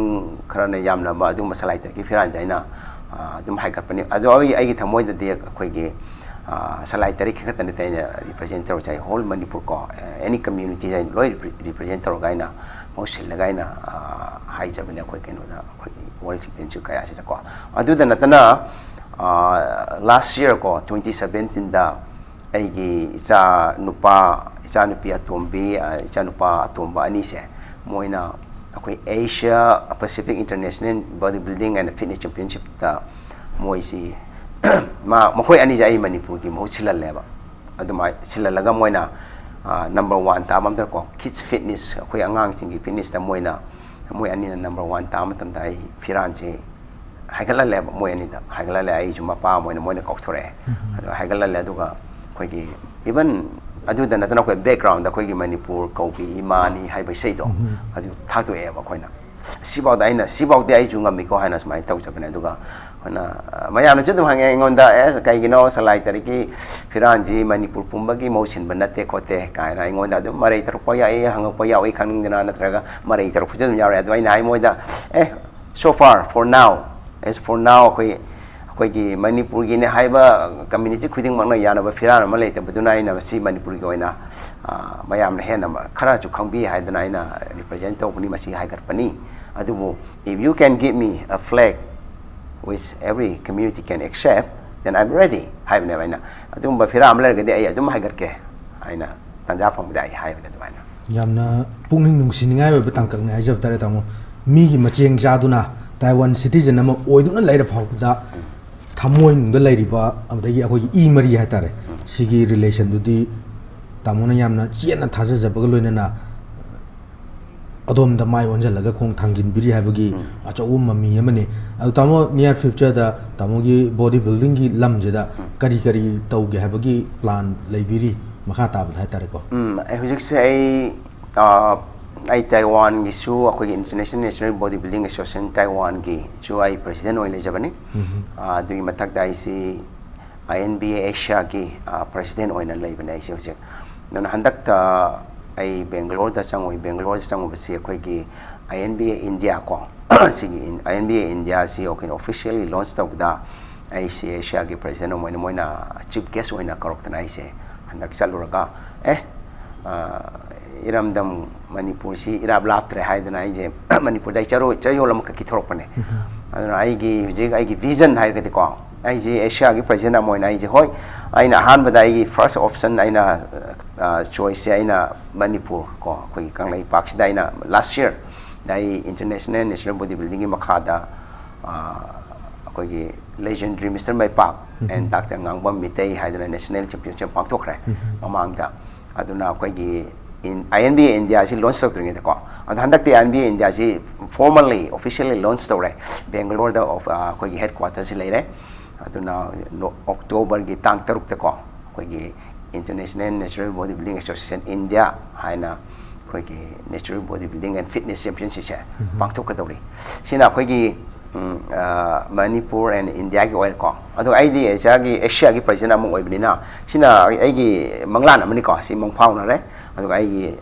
ꯈꯔꯅ ꯌꯥꯝꯅꯕ ꯑꯗꯨꯒꯨꯝꯕ ꯁꯂꯥꯏ ꯇꯔꯦꯠꯀꯤ ꯐꯤꯔꯥꯟꯁꯦ ꯑꯩꯅ, ꯑ, ꯑꯗꯨꯝ ꯍꯥꯏꯒꯠꯄꯅꯤ꯫ ꯑꯗꯣ ꯑꯩ, ꯑꯩꯒꯤ ꯊꯃꯣꯏꯗꯗꯤ ꯑꯩꯈꯣꯏꯒꯤ, ꯑ, ꯁꯂꯥꯏ ꯇꯔꯦꯠꯀꯤ ꯈꯛꯇ ꯅꯠꯇꯦ ꯑꯩꯅ represent ꯇꯧꯔꯤꯁꯦ, ꯑꯩ whole ꯃꯅꯤꯄꯨꯔ ꯀꯣ, ꯑ, any community ꯑꯩ ꯂꯣꯏ repre-, represent ꯇꯧꯔꯒ ꯑꯩꯅ ꯃꯍꯨꯠ ꯁꯤꯜꯂꯒ ꯑꯩꯅ, ꯑ, ꯍꯥꯏꯖꯕꯅꯦ ꯑꯩꯈꯣꯏ ꯀꯩꯅꯣꯗ, ꯑꯩꯈꯣꯏꯒꯤ World Championship ꯀꯌꯥꯁꯤꯗꯀꯣ꯫ ꯑꯗꯨꯗ ꯅꯠꯇꯅ, ꯑ, last year ꯀꯣ, twenty seventeenꯗ ꯑꯩꯒꯤ ꯏꯆꯥ ꯅꯨꯄꯥ, ꯏꯆꯥ ꯅꯨꯄꯤ ꯑꯇꯣꯝꯕꯤ, ꯑ, ꯏꯆꯥ ꯅꯨꯄꯥ ꯑꯇꯣꯝꯕ ꯑꯅꯤꯁꯦ, ꯃꯣꯏꯅ ꯑꯩꯈꯣꯏ Asia Pacific International Body Building and Fitness Championshipꯇ ꯃꯣꯏꯁꯤ, ꯃꯥ, ꯃꯈꯣꯏ ꯑꯅꯤꯁꯦ ꯑꯩ ꯃꯅꯤꯄꯨꯔꯒꯤ ꯃꯍꯨꯠ ꯁꯤꯜꯍꯜꯂꯦꯕ꯫ ꯑꯗꯨꯃꯥꯏꯅ ꯁꯤꯜꯍꯜꯂꯒ ꯃꯣꯏꯅ ꯅꯝꯕꯔ ꯋꯥꯟ ꯇꯥꯕ ꯃꯇꯝꯗꯀꯣ, ꯀꯤꯗꯁ ꯐꯤꯠꯅꯦꯁ, ꯑꯩꯈꯣꯏ ꯑꯉꯥꯡꯁꯤꯡꯒꯤ ꯐꯤꯠꯅꯦꯁꯇ ꯃꯣꯏꯅ, ꯃꯣꯏ ꯑꯅꯤꯅ ꯅꯝꯕꯔ ꯋꯥꯟ ꯇꯥꯕ ꯃꯇꯝꯗ ꯑꯩ ꯐꯤꯔꯥꯟꯁꯦ ꯍꯥꯏꯒꯠꯍꯜꯂꯦꯕ꯫ ꯃꯣꯏ ꯑꯅꯤꯗ ꯍꯥꯏꯒꯠꯍꯜꯂꯦ, ꯑꯩꯁꯨ ꯃꯄꯥ ꯑꯃ ꯑꯣꯏꯅ ꯃꯣꯏꯅ ꯀꯧꯊꯣꯔꯛꯑꯦ꯫ ꯑꯗꯣ ꯍꯥꯏꯒꯠꯍꯜꯂꯦ, ꯑꯗꯨꯒ ꯑꯩꯈꯣꯏꯒꯤ, ꯏꯚꯟ ꯑꯗꯨꯗ ꯅꯠꯇꯅ ꯑꯩꯈꯣꯏ ꯕꯦꯛꯒ꯭ꯔꯥꯎꯟꯗ ꯑꯩꯈꯣꯏꯒꯤ ꯃꯅꯤꯄꯨꯔ ꯀꯧꯕꯤ ꯏꯃꯥꯅꯤ ꯍꯥꯏꯕ ꯏꯁꯩꯗꯣ, ꯑꯗꯨ ꯊꯥꯗꯣꯛꯑꯦꯕ ꯑꯩꯈꯣꯏꯅ꯫ ꯁꯤꯐꯥꯎꯗ ꯑꯩꯅ, ꯁꯤꯐꯥꯎꯗꯤ ꯑꯩꯁꯨ ꯉꯝꯃꯤꯀꯣ ꯍꯥꯏꯅ ꯁꯨꯃꯥꯏꯅ ꯇꯧꯖꯕꯅꯦ꯫ ꯑꯗꯨꯒ ꯑꯩꯈꯣꯏꯅ, ꯑ, ꯃꯌꯥꯝꯅꯁꯨ ꯑꯗꯨꯝ ꯍꯪꯉꯦ ꯑꯩꯉꯣꯟꯗ, "ꯑꯦ, ꯀꯩꯒꯤꯅꯣ ꯁꯂꯥꯏ ꯇꯔꯤꯛꯀꯤ ꯐꯤꯔꯥꯟꯁꯤ ꯃꯅꯤꯄꯨꯔ ꯄꯨꯝꯕꯒꯤ ꯃꯍꯨꯠ ꯁꯤꯟꯕ ꯅꯠꯇꯦ ꯈꯣꯠꯇꯦ?" ꯀꯥꯏꯅ ꯑꯩꯉꯣꯟꯗ ꯑꯗꯨꯝ ꯃꯔꯩ ꯇꯧꯔꯛꯄ ꯌꯥꯎꯏ, ꯍꯪꯉꯛꯄ ꯌꯥꯎꯏ, ꯈꯪꯅꯤꯡꯗꯅ ꯅꯠꯇ꯭ꯔꯒ ꯃꯔꯩ ꯇꯧꯔꯛꯄꯁꯨ ꯑꯗꯨꯝ ꯌꯥꯎꯔꯦ꯫ ꯑꯗꯣ ꯑꯩꯅ ꯍꯥꯏ ꯃꯣꯏꯗ, "ꯑꯦ, so far, for now, as for now, ꯑꯩꯈꯣꯏ, ꯑꯩꯈꯣꯏꯒꯤ ꯃꯅꯤꯄꯨꯔꯒꯤꯅꯦ ꯍꯥꯏꯕ ꯀꯝꯃ꯭ꯌꯨꯅꯤꯇꯤ ꯈꯨꯗꯤꯡꯃꯛꯅ ꯌꯥꯅꯕ ꯐꯤꯔꯥꯟ ꯑꯃ ꯂꯩꯇꯕꯗꯨꯅ ꯑꯩꯅ ꯃꯁꯤ ꯃꯅꯤꯄꯨꯔꯒꯤ ꯑꯣꯏꯅ, ꯑ, ꯃꯌꯥꯝꯅ ꯍꯦꯟꯅ ꯈꯔꯁꯨ ꯈꯪꯕꯤ ꯍꯥꯏꯗꯅ ꯑꯩꯅ ꯔꯤꯄ꯭ꯔꯖꯦꯟ ꯇꯧꯕꯅꯤ, ꯃꯁꯤ ꯍꯥꯏꯒꯠꯄꯅꯤ꯫ ꯑꯗꯨꯕꯨ if you can give me a flag which every community can accept, then I'm ready" ꯍꯥꯏꯕꯅꯦꯕ ꯑꯩꯅ꯫ "ꯑꯗꯨꯒꯨꯝꯕ ꯐꯤꯔꯥ ꯑꯃ ꯂꯩꯔꯒꯗꯤ ꯑꯩ ꯑꯗꯨꯝ ꯍꯥꯏꯒꯠꯀꯦ" ꯍꯥꯏꯅ ꯇꯥꯟꯖꯥ ꯐꯪꯕꯗ ꯑꯩ ꯍꯥꯏꯕꯅꯦ ꯑꯗꯨꯃꯥꯏꯅ꯫ ꯌꯥꯝꯅ ꯄꯨꯛꯅꯤꯡ ꯅꯨꯡꯁꯤꯅꯤꯡꯉꯥꯏ ꯑꯣꯏꯕ ꯇꯥꯡꯀꯛꯅꯤ ꯍꯥꯏꯖꯕ ꯇꯥꯔꯦ, ꯇꯥꯃꯣ꯫ ꯃꯤꯒꯤ ꯃꯆꯦꯡ ꯆꯥꯗꯨꯅ ꯇꯥꯏꯋꯥꯟ ꯁꯤꯇꯤꯖꯟ ꯑꯃ ꯑꯣꯏꯗꯨꯅ ꯂꯩꯔ ꯐꯥꯎꯕꯗ ꯊꯃꯣꯏꯅꯨꯡꯗ ꯂꯩꯔꯤꯕ, ꯑꯗꯒꯤ ꯑꯩꯈꯣꯏꯒꯤ ꯏ ꯃꯔꯤ ꯍꯥꯏꯇꯥꯔꯦ, ꯁꯤꯒꯤ ꯔꯤꯂꯦꯁꯟꯗꯨꯗꯤ ꯇꯥꯃꯣꯅ ꯌꯥꯝꯅ ꯆꯦꯠꯅ ꯊꯥꯖꯖꯕꯒ ꯂꯣꯏꯅꯅ ꯑꯗꯣꯝꯗ ꯃꯥꯏ ꯑꯣꯟꯁꯤꯜꯂꯒ ꯈꯣꯡ ꯊꯥꯡꯖꯤꯟꯕꯤꯔꯤ ꯍꯥꯏꯕꯒꯤ ꯑꯆꯧꯕ ꯃꯃꯤ ꯑꯃꯅꯤ꯫ ꯑꯗꯨ ꯇꯥꯃꯣ, ꯅꯤꯌꯔ ꯐ꯭ꯌꯨꯆꯔꯗ ꯇꯥꯃꯣꯒꯤ ꯕꯣꯗꯤ ꯕꯤꯜꯗꯤꯡꯒꯤ ꯂꯝꯁꯤꯗ ꯀꯔꯤ ꯀꯔꯤ ꯇꯧꯒꯦ ꯍꯥꯏꯕꯒꯤ ꯄ꯭ꯂꯥꯟ ꯂꯩꯕꯤꯔꯤ, ꯃꯈꯥ ꯇꯥꯕꯗ ꯍꯥꯏꯇꯥꯔꯦꯀꯣ? ꯎꯝ, ꯑꯩ ꯍꯧꯖꯤꯛꯁꯦ ꯑꯩ, ꯑ, ꯑꯩ ꯇꯥꯏꯋꯥꯟꯒꯤꯁꯨ, ꯑꯩꯈꯣꯏꯒꯤ International National Body Building Association ꯇꯥꯏꯋꯥꯟꯒꯤꯁꯨ ꯑꯩ ꯄ꯭ꯔꯦꯁꯤꯗꯦꯟ ꯑꯣꯏꯅ ꯂꯩꯖꯕꯅꯤ꯫ ꯑ, ꯑꯗꯨꯒꯤ ꯃꯊꯛꯇ ꯑꯩꯁꯤ I N B A Asiaꯒꯤ, ꯑ, ꯄ꯭ꯔꯦꯁꯤꯗꯦꯟ ꯑꯣꯏꯅ ꯂꯩꯕꯅꯦ ꯑꯩꯁꯦ ꯍꯧꯖꯤꯛ꯫ ꯑꯗꯨꯅ ꯍꯟꯗꯛꯇ ꯑꯩ ꯕꯦꯡꯒꯂꯣꯔꯗ ꯆꯪꯉꯨꯏ꯫ ꯕꯦꯡꯒꯂꯣꯔꯗ ꯆꯪꯉꯨꯕꯁꯤ ꯑꯩꯈꯣꯏꯒꯤ I N B A India ꯀꯣ, ꯁꯤꯒꯤ ꯏꯟ-, I N B A India ꯁꯤ ꯑꯩꯈꯣꯏꯅ ꯑꯣꯐꯤꯁꯤꯌꯦꯜꯂꯤ ꯂꯣꯟꯆ ꯇꯧꯕꯗ ꯑꯩꯁꯤ ꯑꯦꯁꯤꯌꯥꯒꯤ ꯄ꯭ꯔꯦꯁꯤꯗꯦꯟ ꯑꯃ ꯑꯣꯏꯅ ꯃꯣꯏꯅ ꯆꯤꯐ ꯒꯦꯁ ꯑꯣꯏꯅ ꯀꯧꯔꯛꯇꯅ ꯑꯩꯁꯦ ꯍꯟꯗꯛ ꯆꯠꯂꯨꯔꯒ, ꯑꯦ, ꯑ, ꯏꯔꯝꯗꯝ ꯃꯅꯤꯄꯨꯔꯁꯤ ꯏꯔꯥꯞ ꯂꯥꯞꯇ꯭ꯔꯦ ꯍꯥꯏꯗꯅ ꯑꯩꯁꯦ ꯃꯅꯤꯄꯨꯔꯗ ꯑꯩ ꯆꯔꯣꯏ-, ꯆꯌꯣꯜ ꯑꯃꯈꯛꯀꯤ ꯊꯣꯛꯂꯛꯄꯅꯦ꯫ ꯑꯗꯨꯅ ꯑꯩꯒꯤ ꯍꯧꯖꯤꯛ ꯑꯩꯒꯤ ꯚꯤꯖꯟ ꯍꯥꯏꯔꯒꯗꯤꯀꯣ, ꯑꯩꯁꯦ ꯑꯦꯁꯤꯌꯥꯒꯤ ꯄ꯭ꯔꯦꯁꯤꯗꯦꯟ ꯑꯃ ꯑꯣꯏꯅ ꯑꯩꯁꯦ, ꯍꯣꯏ, ꯑꯩꯅ ꯑꯍꯥꯟꯕꯗ ꯑꯩꯒꯤ ꯐꯥꯔꯁ ꯑꯣꯞꯁꯟ ꯑꯩꯅ, ꯑ, ꯆꯣꯏꯁꯁꯦ ꯑꯩꯅ ꯃꯅꯤꯄꯨꯔ ꯀꯣ, ꯑꯩꯈꯣꯏꯒꯤ ꯀꯪꯂꯩꯄꯥꯛꯁꯤꯗ ꯑꯩꯅ ꯂꯥꯁ ꯌꯔꯗ ꯑꯩ International National Body Buildingꯒꯤ ꯃꯈꯥꯗ, ꯑ, ꯑꯩꯈꯣꯏꯒꯤ ꯂꯦꯖꯦꯟꯗꯔꯤ ꯃꯤꯁꯇꯔ ꯃꯩꯄꯥꯛ ꯑꯦꯟ ꯗꯥꯛꯇꯔ ꯉꯥꯡꯕꯝ ꯃꯤꯇꯩ ꯍꯥꯏꯗꯅ ꯅꯦꯁꯅꯦꯜ ꯆꯦꯝꯄꯤꯌꯟꯁꯤꯞ ꯄꯥꯡꯊꯣꯛꯈ꯭ꯔꯦ ꯃꯃꯥꯡꯗ꯫ ꯑꯗꯨꯅ ꯑꯩꯈꯣꯏꯒꯤ ꯑꯥꯏ ꯑꯦꯟ ꯕꯤ ꯑꯦ ꯏꯟꯗꯤꯌꯥꯁꯤ ꯂꯣꯟꯁ ꯇꯧꯗ꯭ꯔꯤꯉꯩꯗꯀꯣ, ꯑꯗꯣ ꯍꯟꯗꯛꯇꯤ ꯑꯥꯏ ꯑꯦꯟ ꯕꯤ ꯑꯦ ꯏꯟꯗꯤꯌꯥꯁꯤ ꯐꯣꯔꯃꯦꯜꯂꯤ, ꯑꯣꯐꯤꯁꯤꯌꯦꯜꯂꯤ ꯂꯣꯟꯁ ꯇꯧꯔꯦ꯫ ꯕꯦꯡꯒꯂꯣꯔꯗ ꯑꯣꯐ-, ꯑ, ꯑꯩꯈꯣꯏꯒꯤ ꯍꯦꯗ ꯀ꯭ꯋꯥꯇꯔꯁꯤ ꯂꯩꯔꯦ꯫ ꯑꯗꯨꯅ ꯅꯣ-, ꯑꯣꯛꯇꯣꯕꯔꯒꯤ ꯇꯥꯡ ꯇꯔꯨꯛꯇꯀꯣ, ꯑꯩꯈꯣꯏꯒꯤ International Natural Body Building Association India ꯍꯥꯏꯅ ꯑꯩꯈꯣꯏꯒꯤ Natural Body Building and Fitness Championshipꯁꯦ ꯄꯥꯡꯊꯣꯛꯀꯗꯧꯔꯤ꯫ ꯁꯤꯅ ꯑꯩꯈꯣꯏꯒꯤ, ꯎꯝ, ꯑ, ꯃꯅꯤꯄꯨꯔ and ꯏꯟꯗꯤꯌꯥꯒꯤ ꯑꯣꯏꯅꯀꯣ꯫ ꯑꯗꯨꯒ ꯑꯩꯗꯤ ꯑꯦꯁꯤꯌꯥꯒꯤ, ꯑꯦꯁꯤꯌꯥꯒꯤ ꯄ꯭ꯔꯁꯤꯗꯦꯟ ꯑꯃ ꯑꯣꯏꯕꯅꯤꯅ, ꯁꯤꯅ ꯑꯩꯒꯤ ꯃꯪꯂꯥꯟ ꯑꯃꯅꯤꯀꯣ, ꯁꯤ ꯃꯪ ꯐꯥꯎꯅꯔꯦ꯫ ꯑꯗꯨꯒ ꯑꯩꯒꯤ,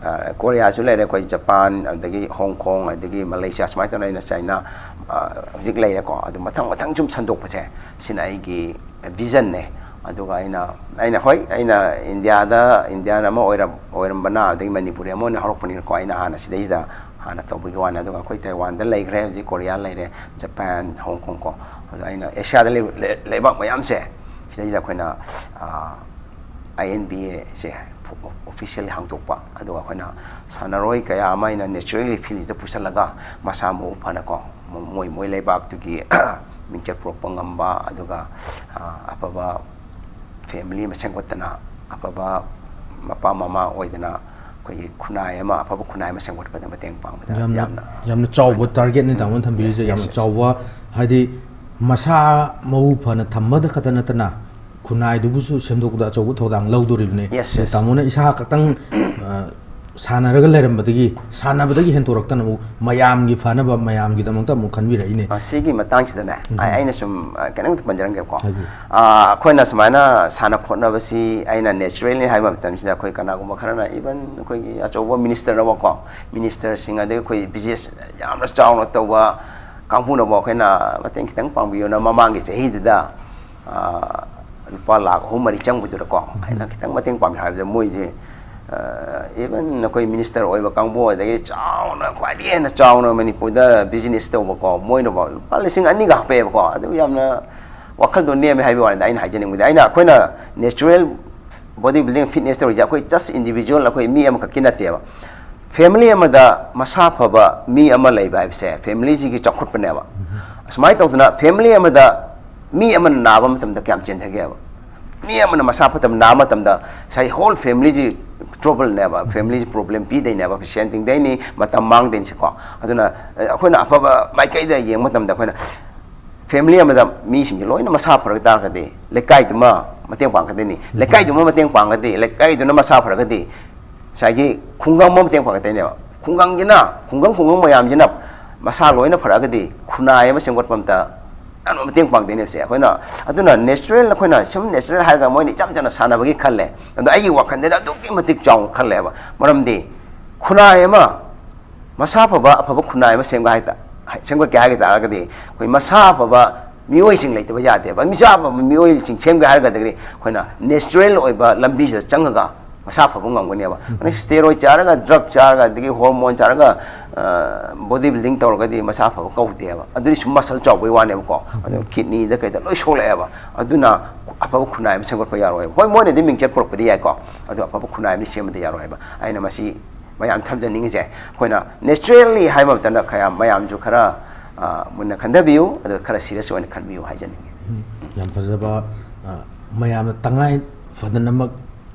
ꯑ, ꯀꯣꯔꯤꯌꯥꯁꯨ ꯂꯩꯔꯦ, ꯑꯩꯈꯣꯏ ꯖꯄꯥꯟ, ꯑꯗꯒꯤ ꯍꯣꯡ ꯀꯣꯡ, ꯑꯗꯒꯤ ꯃꯂꯦꯁꯤꯌꯥ, ꯁꯨꯃꯥꯏꯅ ꯇꯧꯅ ꯑꯩꯅ ꯆꯥꯏꯅꯥ, ꯑ, ꯍꯧꯖꯤꯛ ꯂꯩꯔꯦꯀꯣ꯫ ꯑꯗꯨ ꯃꯊꯪ ꯃꯊꯪ ꯁꯨꯝ ꯁꯟꯗꯣꯛꯄꯁꯦ, ꯁꯤꯅ ꯑꯩꯒꯤ ꯚꯤꯖꯟꯅꯦ꯫ ꯑꯗꯨꯒ ꯑꯩꯅ, ꯑꯩꯅ, ꯍꯣꯏ, ꯑꯩꯅ ꯏꯟꯗꯤꯌꯥꯗ, ꯏꯟꯗꯤꯌꯥꯟ ꯑꯃ ꯑꯣꯏꯔꯝ-, ꯑꯣꯏꯔꯝꯕꯅ, ꯑꯗꯒꯤ ꯃꯅꯤꯄꯨꯔꯤ ꯑꯃ ꯑꯣꯏꯅ ꯍꯧꯔꯛꯄꯅꯤꯅꯀꯣ, ꯑꯩꯅ ꯍꯥꯟꯅ ꯁꯤꯗꯩꯁꯤꯗ ꯍꯥꯟꯅ ꯇꯧꯕꯒꯤ ꯋꯥꯅꯤ꯫ ꯑꯗꯨꯒ ꯑꯩꯈꯣꯏ ꯇꯥꯏꯋꯥꯟꯗ ꯂꯩꯈ꯭ꯔꯦ, ꯍꯧꯖꯤꯛ ꯀꯣꯔꯤꯌꯥ ꯂꯩꯔꯦ, ꯖꯄꯥꯟ, ꯍꯣꯡ ꯀꯣꯡ ꯀꯣ꯫ ꯑꯗꯣ ꯑꯩꯅ ꯑꯦꯁꯤꯌꯥꯗ ꯂꯩ-, ꯂꯩ-, ꯂꯩꯕꯥꯛ ꯃꯌꯥꯝꯁꯦ, ꯁꯤꯗꯩꯁꯤꯗ ꯑꯩꯈꯣꯏꯅ, ꯑꯥ, ꯑꯥꯏ ꯑꯦꯟ ꯕꯤ ꯑꯦꯁꯦ ꯑꯣꯐꯤꯁꯤꯌꯦꯜꯂꯤ ꯍꯥꯡꯗꯣꯛꯄ, ꯑꯗꯨꯒ ꯑꯩꯈꯣꯏꯅ ꯁꯥꯟꯅꯔꯣꯏ ꯀꯌꯥ ꯑꯃ ꯑꯩꯅ ꯅꯦꯆꯔꯦꯜꯂꯤ ꯐꯤꯜꯁꯤꯗ ꯄꯨꯁꯜꯂꯒ ꯃꯁꯥ ꯃꯎ ꯐꯅꯀꯣ, ꯃꯣꯏ, ꯃꯣꯏ ꯂꯩꯕꯥꯛꯇꯨꯒꯤ ꯃꯤꯡꯆꯠ ꯄꯨꯔꯛꯄ ꯉꯝꯕ, ꯑꯗꯨꯒ, ꯑ, ꯑꯐꯕ ꯐꯦꯃꯤꯂꯤ ꯑꯃ ꯁꯦꯝꯒꯠꯇꯅ, ꯑꯐꯕ ꯃꯄꯥ ꯃꯃꯥ ꯑꯣꯏꯗꯅ, ꯑꯩꯈꯣꯏꯒꯤ ꯈꯨꯟꯅꯥꯏ ꯑꯃ, ꯑꯐꯕ ꯈꯨꯟꯅꯥꯏ ꯑꯃ ꯁꯦꯝꯒꯠꯄꯗ ꯃꯇꯦꯡ ꯄꯥꯡꯕꯗ ꯌꯥꯝꯅ, ꯌꯥꯝꯅ, ꯌꯥꯝꯅ ꯆꯥꯎꯕ ꯇꯥꯔꯒꯦꯠꯅꯤ ꯇꯥꯃꯣꯅ ꯊꯝꯕꯤꯔꯤꯁꯦ꯫ Yes, yes, ꯌꯥꯝꯅ yes. ꯆꯥꯎꯕ, ꯍꯥꯏꯗꯤ ꯃꯁꯥ ꯃꯎ ꯐꯅ ꯊꯝꯕꯗ ꯈꯛꯇ ꯅꯠꯇꯅ ꯈꯨꯟꯅꯥꯏꯗꯨꯕꯨꯁꯨ ꯁꯦꯝꯗꯣꯛꯄꯗ ꯑꯆꯧꯕ ꯊꯧꯗꯥꯡ ꯂꯧꯗꯣꯔꯤꯕꯅꯤ꯫ Yes, yes. ꯇꯥꯃꯣꯅ ꯏꯁꯥ ꯈꯛꯇꯪ, ꯑ, ꯁꯥꯟꯅꯔꯒ ꯂꯩꯔꯝꯕꯗꯒꯤ, ꯁꯥꯟꯅꯕꯗꯒꯤ ꯍꯦꯟꯗꯣꯔꯛꯇꯅ ꯑꯃꯨꯛ ꯃꯌꯥꯝꯒꯤ ꯐꯅꯕ, ꯃꯌꯥꯝꯒꯤꯗꯃꯛꯇ ꯑꯃꯨꯛ ꯈꯟꯕꯤꯔꯛꯏꯅꯦ꯫ ꯑ, ꯁꯤꯒꯤ ꯃꯇꯥꯡꯁꯤꯗꯅꯦ, ꯎꯝ꯫ ꯑꯩ-, ꯑꯩꯅ ꯁꯨꯝ, ꯑ, ꯈꯤꯇꯪ ꯄꯟꯖꯔꯝꯒꯦꯀꯣ꯫ ꯍꯥꯏꯕꯤꯌꯨ꯫ ꯑ, ꯑꯩꯈꯣꯏꯅ ꯁꯨꯃꯥꯏꯅ ꯁꯥꯟꯅ ꯈꯣꯠꯅꯕꯁꯤ ꯑꯩꯅ ꯅꯦꯆꯔꯦꯜꯅꯤ ꯍꯥꯏꯕ ꯃꯇꯝꯁꯤꯗ, ꯑꯩꯈꯣꯏ ꯀꯅꯥꯒꯨꯝꯕ ꯈꯔꯅ, even ꯑꯩꯈꯣꯏꯒꯤ ꯑꯆꯧꯕ ꯃꯤꯅꯤꯁꯇꯔꯅꯕꯀꯣ, ꯃꯤꯅꯤꯁꯇꯔꯁꯤꯡ, ꯑꯗꯒꯤ ꯑꯩꯈꯣꯏ ꯕꯤꯖꯤꯅꯦꯁ ꯌꯥꯝꯅ ꯆꯥꯎꯅ ꯇꯧꯕ ꯀꯥꯡꯕꯨꯅꯕꯨ ꯑꯩꯈꯣꯏꯅ ꯃꯇꯦꯡ ꯈꯤꯇꯪ ꯄꯥꯡꯕꯤꯌꯨꯅ ꯃꯃꯥꯡꯒꯤ ꯆꯍꯤꯗꯨꯗ, ꯑ, ꯂꯨꯄꯥ ꯂꯥꯈ ꯑꯍꯨꯝ ꯃꯔꯤ ꯆꯪꯕꯗꯨꯗꯀꯣ, ꯑꯩꯅ ꯈꯤꯇꯪ ꯃꯇꯦꯡ ꯄꯥꯡꯕꯤꯌꯨ ꯍꯥꯏꯕꯗ, ꯃꯣꯏꯁꯦ, ꯑ, even ꯑꯩꯈꯣꯏ ꯃꯤꯅꯤꯁꯇꯔ ꯑꯣꯏꯕ ꯀꯥꯡꯕꯨ, ꯑꯗꯒꯤ ꯆꯥꯎꯅ, ꯈ꯭ꯋꯥꯏꯗꯒꯤ ꯍꯦꯟꯅ ꯆꯥꯎꯅ ꯃꯅꯤꯄꯨꯔꯗ ꯕꯤꯖꯤꯅꯦꯁ ꯇꯧꯕꯀꯣ, ꯃꯣꯏꯅꯐꯥꯎ ꯂꯨꯄꯥ ꯂꯤꯁꯤꯡ ꯑꯅꯤꯒ ꯍꯥꯞꯄꯛꯑꯦꯕꯀꯣ꯫ ꯑꯗꯨ ꯌꯥꯝꯅ ꯋꯥꯈꯜꯗꯣ ꯅꯦꯝꯃꯦ ꯍꯥꯏꯕꯒꯤ ꯋꯥꯅꯤꯗ꯫ ꯑꯩꯅ ꯍꯥꯏꯖꯅꯤꯡꯕꯗꯤ, ꯑꯩꯅ, ꯑꯩꯈꯣꯏꯅ ꯅꯦꯆꯔꯦꯜ ꯕꯣꯗꯤ ꯕꯤꯜꯗꯤꯡ ꯐꯤꯠꯅꯦꯁ ꯇꯧꯔꯤꯁꯦ ꯑꯩꯈꯣꯏ just individual, ꯑꯩꯈꯣꯏ ꯃꯤ ꯑꯃꯈꯛꯀꯤ ꯅꯠꯇꯦꯕ꯫ ꯐꯦꯃꯤꯂꯤ ꯑꯃꯗ ꯃꯁꯥ ꯐꯕ ꯃꯤ ꯑꯃ ꯂꯩꯕ ꯍꯥꯏꯕꯁꯦ ꯐꯦꯃꯤꯂꯤꯁꯤꯒꯤ ꯆꯥꯎꯈꯠꯄꯅꯦꯕ꯫ ꯑꯁꯨꯃꯥꯏꯅ ꯇꯧꯗꯅ ꯐꯦꯃꯤꯂꯤ ꯑꯃꯗ ꯃꯤ ꯑꯃꯅ ꯅꯥꯕ ꯃꯇꯝꯗ ꯀꯌꯥꯝ ꯆꯦꯟꯊꯒꯦꯕ? ꯃꯤ ꯑꯃꯅ ꯃꯁꯥ ꯐꯠꯇꯕ ꯅꯥꯕ ꯃꯇꯝꯗ ꯉꯁꯥꯏ whole family ꯁꯤ trouble ꯅꯦꯕ, family ꯁꯤ problem ꯄꯤꯗꯣꯏꯅꯦꯕ, ꯁꯦꯟ ꯇꯤꯡꯗꯣꯏꯅꯤ, ꯃꯇꯝ ꯃꯥꯡꯗꯣꯏꯅꯤꯁꯦꯀꯣ꯫ ꯑꯗꯨꯅ ꯑꯩꯈꯣꯏꯅ ꯑꯐꯕ ꯃꯥꯏꯀꯩꯗ ꯌꯦꯡꯕ ꯃꯇꯝꯗ ꯑꯩꯈꯣꯏꯅ family ꯑꯃꯗ ꯃꯤꯁꯤꯡꯁꯦ ꯂꯣꯏꯅ ꯃꯁꯥ ꯐꯔꯛ ꯇꯥꯔꯒꯗꯤ ꯂꯩꯀꯥꯏꯗꯨꯃ ꯃꯇꯦꯡ ꯄꯥꯡꯒꯗꯣꯏꯅꯤ, ꯂꯩꯀꯥꯏꯗꯨꯃ ꯃꯇꯦꯡ ꯄꯥꯡꯒꯗꯤ ꯂꯩꯀꯥꯏꯗꯨꯅ ꯃꯁꯥ ꯐꯔꯒꯗꯤ ꯉꯁꯥꯏꯒꯤ ꯈꯨꯡꯒꯪ ꯑꯃ ꯃꯇꯦꯡ ꯄꯥꯡꯒꯗꯣꯏꯅꯦꯕ꯫ ꯈꯨꯡꯒꯪꯁꯤꯅ, ꯈꯨꯡꯒꯪ ꯈꯨꯡꯒꯪ ꯃꯌꯥꯝꯁꯤꯅ ꯃꯁꯥ ꯂꯣꯏꯅ ꯐꯔꯛꯑꯒꯗꯤ ꯈꯨꯟꯅꯥꯏ ꯑꯃ ꯁꯦꯝꯒꯠꯄ ꯑꯝꯇ ꯌꯥꯝꯅ ꯃꯇꯦꯡ ꯄꯥꯡꯗꯣꯏꯅꯦꯕꯁꯦ ꯑꯩꯈꯣꯏꯅ꯫ ꯑꯗꯨꯅ natural, ꯑꯩꯈꯣꯏꯅ ꯁꯨꯝ natural ꯍꯥꯏꯔꯒ ꯃꯣꯏꯅ ꯏꯆꯝ ꯆꯝꯅ ꯁꯥꯟꯅꯕꯒꯤ ꯈꯜꯂꯦ꯫ ꯑꯗꯣ ꯑꯩꯒꯤ ꯋꯥꯈꯜꯗꯗꯤ ꯑꯗꯨꯛꯀꯤ ꯃꯇꯤꯛ ꯆꯥꯎꯅ ꯈꯜꯂꯦꯕ꯫ ꯃꯔꯝꯗꯤ ꯈꯨꯟꯅꯥꯏ ꯑꯃ ꯃꯁꯥ ꯐꯕ, ꯑꯐꯕ ꯈꯨꯟꯅꯥꯏ ꯑꯃ ꯁꯦꯝꯒꯦ ꯍꯥꯏ ꯇ-, ꯁꯦꯝꯒꯠꯀꯦ ꯍꯥꯏꯕ ꯇꯥꯔꯒꯗꯤ ꯑꯩꯈꯣꯏ ꯃꯁꯥ ꯐꯕ ꯃꯤꯑꯣꯏꯁꯤꯡ ꯂꯩꯇꯕ ꯌꯥꯗꯦꯕ꯫ ꯃꯁꯥ ꯐꯕ ꯃꯤꯑꯣꯏꯁꯤꯡ ꯁꯦꯝꯒꯦ ꯍꯥꯏꯔꯒꯗꯤ ꯑꯩꯈꯣꯏꯅ natural ꯑꯣꯏꯕ ꯂꯝꯕꯤꯁꯤꯗ ꯆꯪꯉꯒ ꯃꯁꯥ ꯐꯕ ꯉꯝꯒꯅꯦꯕ꯫ ꯑꯗꯩ steroid ꯆꯥꯔꯒ, drug ꯆꯥꯔꯒ, ꯑꯗꯒꯤ hormone ꯆꯥꯔꯒ, body building ꯇꯧꯔꯒꯗꯤ ꯃꯁꯥ ꯐꯕ ꯀꯧꯗꯦꯕ꯫ ꯑꯗꯨꯗꯤ ꯁꯨꯝ muscle ꯆꯥꯎꯕꯩ ꯋꯥꯅꯦꯕꯀꯣ꯫ ꯑꯗꯨ kidney ꯗ ꯀꯩꯗ ꯂꯣꯏ ꯁꯣꯛꯂꯛꯑꯦꯕ꯫ ꯑꯗꯨꯅ ꯑꯐꯕ ꯈꯨꯟꯅꯥꯏ ꯑꯃ ꯁꯦꯝꯒꯠꯄ ꯌꯥꯔꯣꯏꯕ꯫ ꯍꯣꯏ, ꯃꯣꯏꯅꯗꯤ ꯃꯤꯡꯆꯠ ꯄꯨꯔꯛꯄꯗꯤ ꯌꯥꯏꯀꯣ, ꯑꯗꯨ ꯑꯐꯕ ꯈꯨꯟꯅꯥꯏ ꯑꯃꯗꯤ ꯁꯦꯝꯕꯗꯤ ꯌꯥꯔꯣꯏꯕ꯫ ꯑꯩꯅ ꯃꯁꯤ ꯃꯌꯥꯝ ꯊꯝꯖꯅꯤꯡꯉꯤꯁꯦ, ꯑꯩꯈꯣꯏꯅ naturally ꯍꯥꯏꯕ ꯃꯇꯝꯗ ꯈꯔ ꯃꯌꯥꯝꯁꯨ ꯈꯔ, ꯑ, ꯃꯨꯟꯅ ꯈꯟꯊꯕꯤꯌꯨ, ꯑꯗꯨꯒ ꯈꯔ serious ꯑꯣꯏꯅ ꯈꯟꯕꯤꯌꯨ ꯍꯥꯏꯖꯅꯤꯡꯉꯤ꯫ ꯎꯝ, ꯌꯥꯝ ꯐꯖꯕ, ꯑ, ꯃꯌꯥꯝꯅ ꯇꯉꯥꯏ ꯐꯗꯅꯃꯛ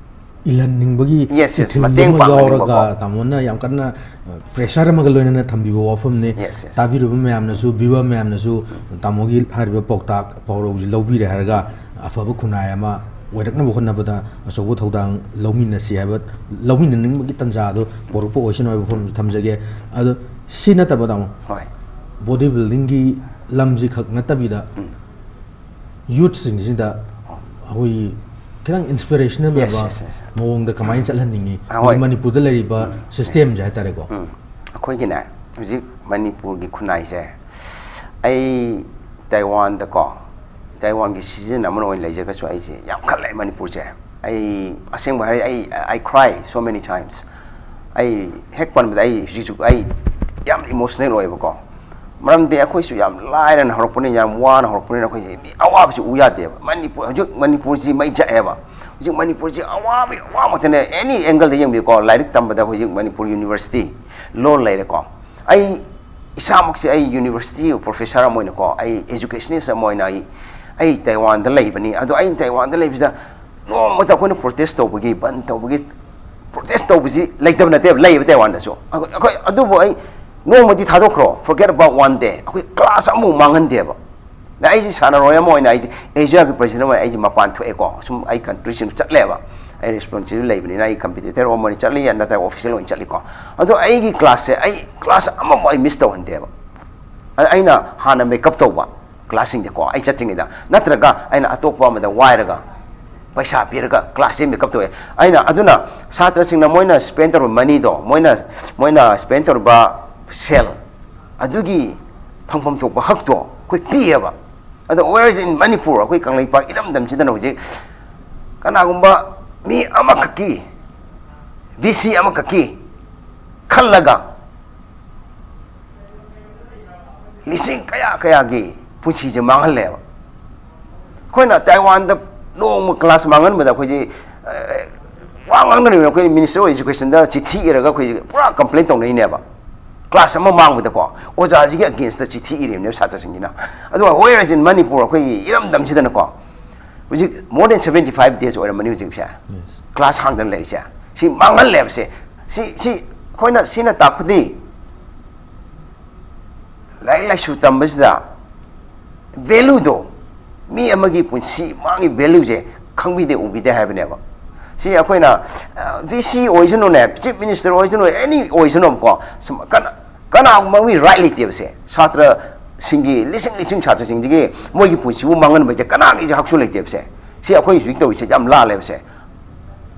ꯏꯜꯍꯟꯅꯤꯡꯕꯒꯤ Yes, yes, ꯏꯊꯤꯜ ꯃꯇꯦꯡ ꯑꯃ ꯄꯥꯡꯍꯟꯅꯤꯡꯕꯀꯣ꯫ ꯌꯥꯎꯔꯒ ꯇꯥꯃꯣꯅ ꯌꯥꯝ ꯀꯟꯅ, ꯑ, pressure ꯑꯃꯒ ꯂꯣꯏꯅꯅ ꯊꯝꯕꯤꯕ ꯋꯥꯐꯝꯅꯤ꯫ Yes, yes. ꯇꯥꯕꯤꯔꯤꯕ ꯃꯌꯥꯝꯅꯁꯨ, viewer ꯃꯌꯥꯝꯅꯁꯨ ꯇꯥꯃꯣꯒꯤ ꯍꯥꯏꯔꯤꯕ ꯄꯥꯎꯇꯥꯛ ꯄꯥꯎꯔꯧꯁꯤ ꯂꯧꯕꯤꯔꯦ ꯍꯥꯏꯔꯒ ꯑꯐꯕ ꯈꯨꯟꯅꯥꯏ ꯑꯃ ꯑꯣꯏꯔꯛꯅꯕ ꯍꯣꯠꯅꯕꯗ ꯑꯆꯧꯕ ꯊꯧꯗꯥꯡ ꯂꯧꯃꯤꯟꯅꯁꯤ ꯍꯥꯏꯕ, ꯂꯧꯃꯤꯟꯅꯅꯤꯡꯕꯒꯤ ꯇꯥꯟꯖꯥ ꯑꯗꯨ ꯄꯣꯔꯛꯄ ꯑꯣꯏꯁꯅꯨ ꯍꯥꯏꯕ ꯋꯥꯐꯝꯁꯨ ꯊꯝꯖꯒꯦ꯫ ꯑꯗꯣ ꯁꯤ ꯅꯠꯇꯕ ꯇꯥꯃꯣ, ꯍꯣꯏ꯫ Body building ꯒꯤ ꯂꯝꯁꯤ ꯈꯛ ꯅꯠꯇꯕꯤꯗ ꯎꯝ꯫ Youth ꯁꯤꯡꯁꯤꯗ ꯑꯩꯈꯣꯏꯒꯤ ꯈꯤꯇꯪ inspirational Yes, ꯑꯣꯏꯕ yes, yes. ꯃꯑꯣꯡꯗ ꯀꯃꯥꯏꯅ ꯆꯠꯍꯟꯅꯤꯡꯉꯤ? ꯑꯥ, ꯍꯣꯏ꯫ ꯍꯧꯖꯤꯛ ꯃꯅꯤꯄꯨꯔꯗ ꯂꯩꯔꯤꯕ system ꯁꯦ ꯍꯥꯏꯇꯥꯔꯦꯀꯣ꯫ ꯎꯝ꯫ ꯑꯩꯈꯣꯏꯒꯤꯅꯦ, ꯍꯧꯖꯤꯛ ꯃꯅꯤꯄꯨꯔꯒꯤ ꯈꯨꯟꯅꯥꯏꯁꯦ, ꯑꯩ ꯇꯥꯏꯋꯥꯟꯗꯀꯣ, ꯇꯥꯏꯋꯥꯟꯒꯤ citizen ꯑꯃ ꯑꯣꯏꯅ ꯂꯩꯖꯔꯒꯁꯨ ꯑꯩꯁꯦ ꯌꯥꯝ ꯈꯜꯂꯦ ꯃꯅꯤꯄꯨꯔꯁꯦ꯫ ꯑꯩ ꯑꯁꯦꯡꯕ ꯍꯥꯏꯔꯗꯤ ꯑꯩ, I cry so many times꯫ ꯑꯩ ꯍꯦꯛ ꯄꯟꯕꯗ ꯑꯩ ꯍꯧꯖꯤꯛꯁꯨ ꯑꯩ ꯌꯥꯝ emotional ꯑꯣꯏꯌꯦꯕꯀꯣ꯫ ꯃꯔꯝꯗꯤ ꯑꯩꯈꯣꯏꯁꯨ ꯌꯥꯝ ꯂꯥꯏꯔꯅ ꯍꯧꯔꯛꯄꯅꯤꯅ, ꯌꯥꯝ ꯋꯥꯅ ꯍꯧꯔꯛꯄꯅꯤꯅ ꯑꯩꯈꯣꯏꯁꯦ ꯃꯤ ꯑꯋꯥꯕꯁꯤ ꯎ ꯌꯥꯗꯦꯕ꯫ ꯃꯅꯤꯄꯨꯔ, ꯍꯧꯖꯤꯛ ꯃꯅꯤꯄꯨꯔꯁꯤ ꯃꯩ ꯆꯥꯛꯑꯦꯕ꯫ ꯍꯧꯖꯤꯛ ꯃꯅꯤꯄꯨꯔꯁꯤ ꯑꯋꯥꯕꯒꯤ ꯑꯋꯥꯕ ꯉꯥꯛꯇꯅꯦ꯫ Any angle ꯗ ꯌꯦꯡꯕꯤꯌꯨꯀꯣ, ꯂꯥꯏꯔꯤꯛ ꯇꯝꯕꯗ ꯍꯧꯖꯤꯛ ꯃꯅꯤꯄꯨꯔ university ꯂꯣꯟ ꯂꯩꯔꯦꯀꯣ꯫ ꯑꯩ ꯏꯁꯥꯃꯛꯁꯦ ꯑꯩ university professor ꯑꯃ ꯑꯣꯏꯅꯀꯣ, ꯑꯩ educationist ꯑꯃ ꯑꯣꯏꯅ ꯑꯩ ꯑꯩ ꯇꯥꯏꯋꯥꯟꯗ ꯂꯩꯕꯅꯤ, ꯑꯗꯣ ꯑꯩꯅ ꯇꯥꯏꯋꯥꯟꯗ ꯂꯩꯕꯁꯤꯗ ꯅꯣꯡꯃꯇ ꯑꯩꯈꯣꯏꯅ ꯄ꯭ꯔꯣꯇꯦꯁ ꯇꯧꯕꯒꯤ, ꯕꯟ ꯇꯧꯕꯒꯤ, ꯄ꯭ꯔꯣꯇꯦꯁ ꯇꯧꯕꯁꯤ ꯂꯩꯇꯕ ꯅꯠꯇꯦꯕ, ꯂꯩꯌꯦꯕ ꯇꯥꯏꯋꯥꯟꯗꯁꯨ꯫ ꯑꯩꯈꯣꯏ, ꯑꯩꯈꯣꯏ ꯑꯗꯨꯕꯨ ꯑꯩ ꯅꯣꯡꯃꯗꯤ ꯊꯥꯗꯣꯛꯈ꯭ꯔꯣ, forget about one day, ꯑꯩꯈꯣꯏ ꯀ꯭ꯂꯥꯁ ꯑꯃꯐꯥꯎ ꯃꯥꯡꯍꯟꯗꯦꯕ꯫ ꯑꯗ ꯑꯩꯁꯦ ꯁꯥꯟꯅꯔꯣꯏ ꯑꯃ ꯑꯣꯏꯅ, ꯑꯩꯁꯦ ꯑꯦꯁꯤꯌꯥꯒꯤ ꯄ꯭ꯔꯁꯤꯗꯦꯟ ꯑꯣꯏꯅ ꯑꯩꯁꯦ ꯃꯄꯥꯟ ꯊꯣꯛꯑꯦꯀꯣ, ꯁꯨꯝ ꯑꯩ ꯀꯟꯇ꯭ꯔꯤꯁꯤꯡ ꯆꯠꯂꯦꯕ, ꯑꯩ ꯔꯦꯁꯄꯣꯟꯁꯤꯕꯜ ꯂꯩꯕꯅꯤꯅ ꯑꯩ ꯀꯝꯄꯤꯇꯤꯇꯔ ꯑꯃ ꯑꯣꯏꯅ ꯆꯠꯂꯤ, ꯅꯠꯇ꯭ꯔꯒ ꯑꯣꯐꯤꯁꯤꯌꯦꯜ ꯑꯣꯏꯅ ꯆꯠꯂꯤꯀꯣ꯫ ꯑꯗꯣ ꯑꯩꯒꯤ ꯀ꯭ꯂꯥꯁꯁꯦ, ꯑꯩ ꯀ꯭ꯂꯥꯁ ꯑꯃꯐꯥꯎ ꯑꯩ ꯃꯤꯁ ꯇꯧꯍꯟꯗꯦꯕ꯫ ꯑꯗ ꯑꯩꯅ ꯍꯥꯟꯅ ꯃꯦꯀꯞ ꯇꯧꯕ ꯀ꯭ꯂꯥꯁꯁꯤꯡꯁꯦꯀꯣ, ꯑꯩ ꯆꯠꯇ꯭ꯔꯤꯉꯩꯗ, ꯅꯠꯇ꯭ꯔꯒ ꯑꯩꯅ ꯑꯇꯣꯞꯄ ꯑꯃꯗ ꯋꯥꯏꯔꯒ ꯄꯩꯁꯥ ꯄꯤꯔꯒ ꯀ꯭ꯂꯥꯁꯁꯦ ꯃꯦꯀꯞ ꯇꯧꯋꯦ꯫ ꯑꯩꯅ ꯑꯗꯨꯅ ꯁꯥꯇ꯭ꯔꯁꯤꯡꯅ ꯃꯣꯏꯅ ꯁ꯭ꯄꯦꯟ ꯇꯧꯔꯤꯕ ꯃꯅꯤꯗꯣ, ꯃꯣꯏꯅ, ꯃꯣꯏꯅ ꯁ꯭ꯄꯦꯟ ꯇꯧꯔꯤꯕ ꯁꯦꯜ ꯑꯗꯨꯒꯤ ꯐꯪꯐꯝ ꯊꯣꯛꯄ ꯍꯛꯇꯣ ꯑꯩꯈꯣꯏ ꯄꯤꯌꯦꯕ꯫ ꯑꯗꯣ whereas in Manipur, ꯑꯩꯈꯣꯏ ꯀꯪꯂꯩꯄꯥꯛ ꯏꯔꯝꯗꯝꯁꯤꯗꯅ ꯍꯧꯖꯤꯛ ꯀꯅꯥꯒꯨꯝꯕ ꯃꯤ ꯑꯃꯈꯛꯀꯤ, ꯚꯤ ꯁꯤ ꯑꯃꯈꯛꯀꯤ ꯈꯜꯂꯒ ꯂꯤꯁꯤꯡ ꯀꯌꯥ ꯀꯌꯥꯒꯤ ꯄꯨꯟꯁꯤꯁꯦ ꯃꯥꯡꯍꯜꯂꯦꯕ꯫ ꯑꯩꯈꯣꯏꯅ ꯇꯥꯏꯋꯥꯟꯗ ꯅꯣꯡꯃ ꯀ꯭ꯂꯥꯁ ꯃꯥꯡꯍꯟꯕꯗ ꯑꯩꯈꯣꯏꯁꯦ, ꯑ, ꯋꯥ ꯉꯥꯡꯅꯔꯤꯕꯅꯤ꯫ ꯑꯩꯈꯣꯏ Minister of Educationꯗ ꯆꯤꯊꯤ ꯏꯔꯒ ꯑꯩꯈꯣꯏꯁꯦ ꯄꯨꯔꯥ ꯀꯝꯄ꯭ꯂꯦꯟ ꯇꯧꯅꯩꯅꯦꯕ, ꯀ꯭ꯂꯥꯁ ꯑꯃ ꯃꯥꯡꯕꯗꯀꯣ꯫ ꯑꯣꯖꯥꯁꯤꯒꯤ againstꯇ ꯆꯤꯊꯤ ꯏꯔꯤꯕꯅꯦꯕ ꯁꯥꯇ꯭ꯔꯁꯤꯡꯁꯤꯅ꯫ ꯑꯗꯨꯒ whereas in Manipur, ꯑꯩꯈꯣꯏꯒꯤ ꯏꯔꯝꯗꯝꯁꯤꯗꯅꯀꯣ, ꯍꯧꯖꯤꯛ more than seventy five days ꯑꯣꯏꯔꯝꯃꯅꯤ ꯍꯧꯖꯤꯛꯁꯦ꯫ Yes. ꯀ꯭ꯂꯥꯁ ꯍꯥꯡꯗꯅ ꯂꯩꯔꯤꯁꯦ꯫ ꯁꯤ ꯃꯥꯡꯍꯜꯂꯦꯕꯁꯦ꯫ ꯁꯤ, ꯁꯤ ꯑꯩꯈꯣꯏꯅ, ꯁꯤꯅ ꯇꯥꯛꯄꯗꯤ ꯂꯥꯏꯔꯤꯛ ꯂꯥꯏꯁꯨ ꯇꯝꯕꯁꯤꯗ valueꯗꯣ, ꯃꯤ ꯑꯃꯒꯤ ꯄꯨꯟꯁꯤ, ꯃꯥꯒꯤ valueꯁꯦ ꯈꯪꯕꯤꯗꯦ, ꯎꯕꯤꯗꯦ ꯍꯥꯏꯕꯅꯦꯕ꯫ ꯁꯤ ꯑꯩꯈꯣꯏꯅ, ꯑ, ꯚꯤ ꯁꯤ ꯑꯣꯏꯁꯅꯨꯅꯦ, Chief Minister ꯑꯣꯏꯁꯅꯨ, any ꯑꯣꯏꯁꯅꯨꯕꯀꯣ, ꯁꯨꯝ ꯀꯅꯥ-, ꯀꯅꯥꯒꯨꯝꯕ ꯑꯃꯒꯤ right ꯂꯩꯇꯦꯕꯁꯦ꯫ ꯁꯥꯇ꯭ꯔꯁꯤꯡꯒꯤ, ꯂꯤꯁꯤꯡ ꯂꯤꯁꯤꯡ ꯁꯥꯇ꯭ꯔꯁꯤꯡꯁꯤꯒꯤ ꯃꯣꯏꯒꯤ ꯄꯨꯟꯁꯤꯕꯨ ꯃꯥꯡꯍꯟꯕꯁꯦ ꯀꯅꯥꯒꯤꯁꯨ ꯍꯛꯁꯨ ꯂꯩꯇꯦꯕꯁꯦ꯫ ꯁꯤ ꯑꯩꯈꯣꯏ ꯍꯧꯖꯤꯛ ꯇꯧꯔꯤꯁꯦ ꯌꯥꯝ ꯂꯥꯜꯂꯦꯕꯁꯦ꯫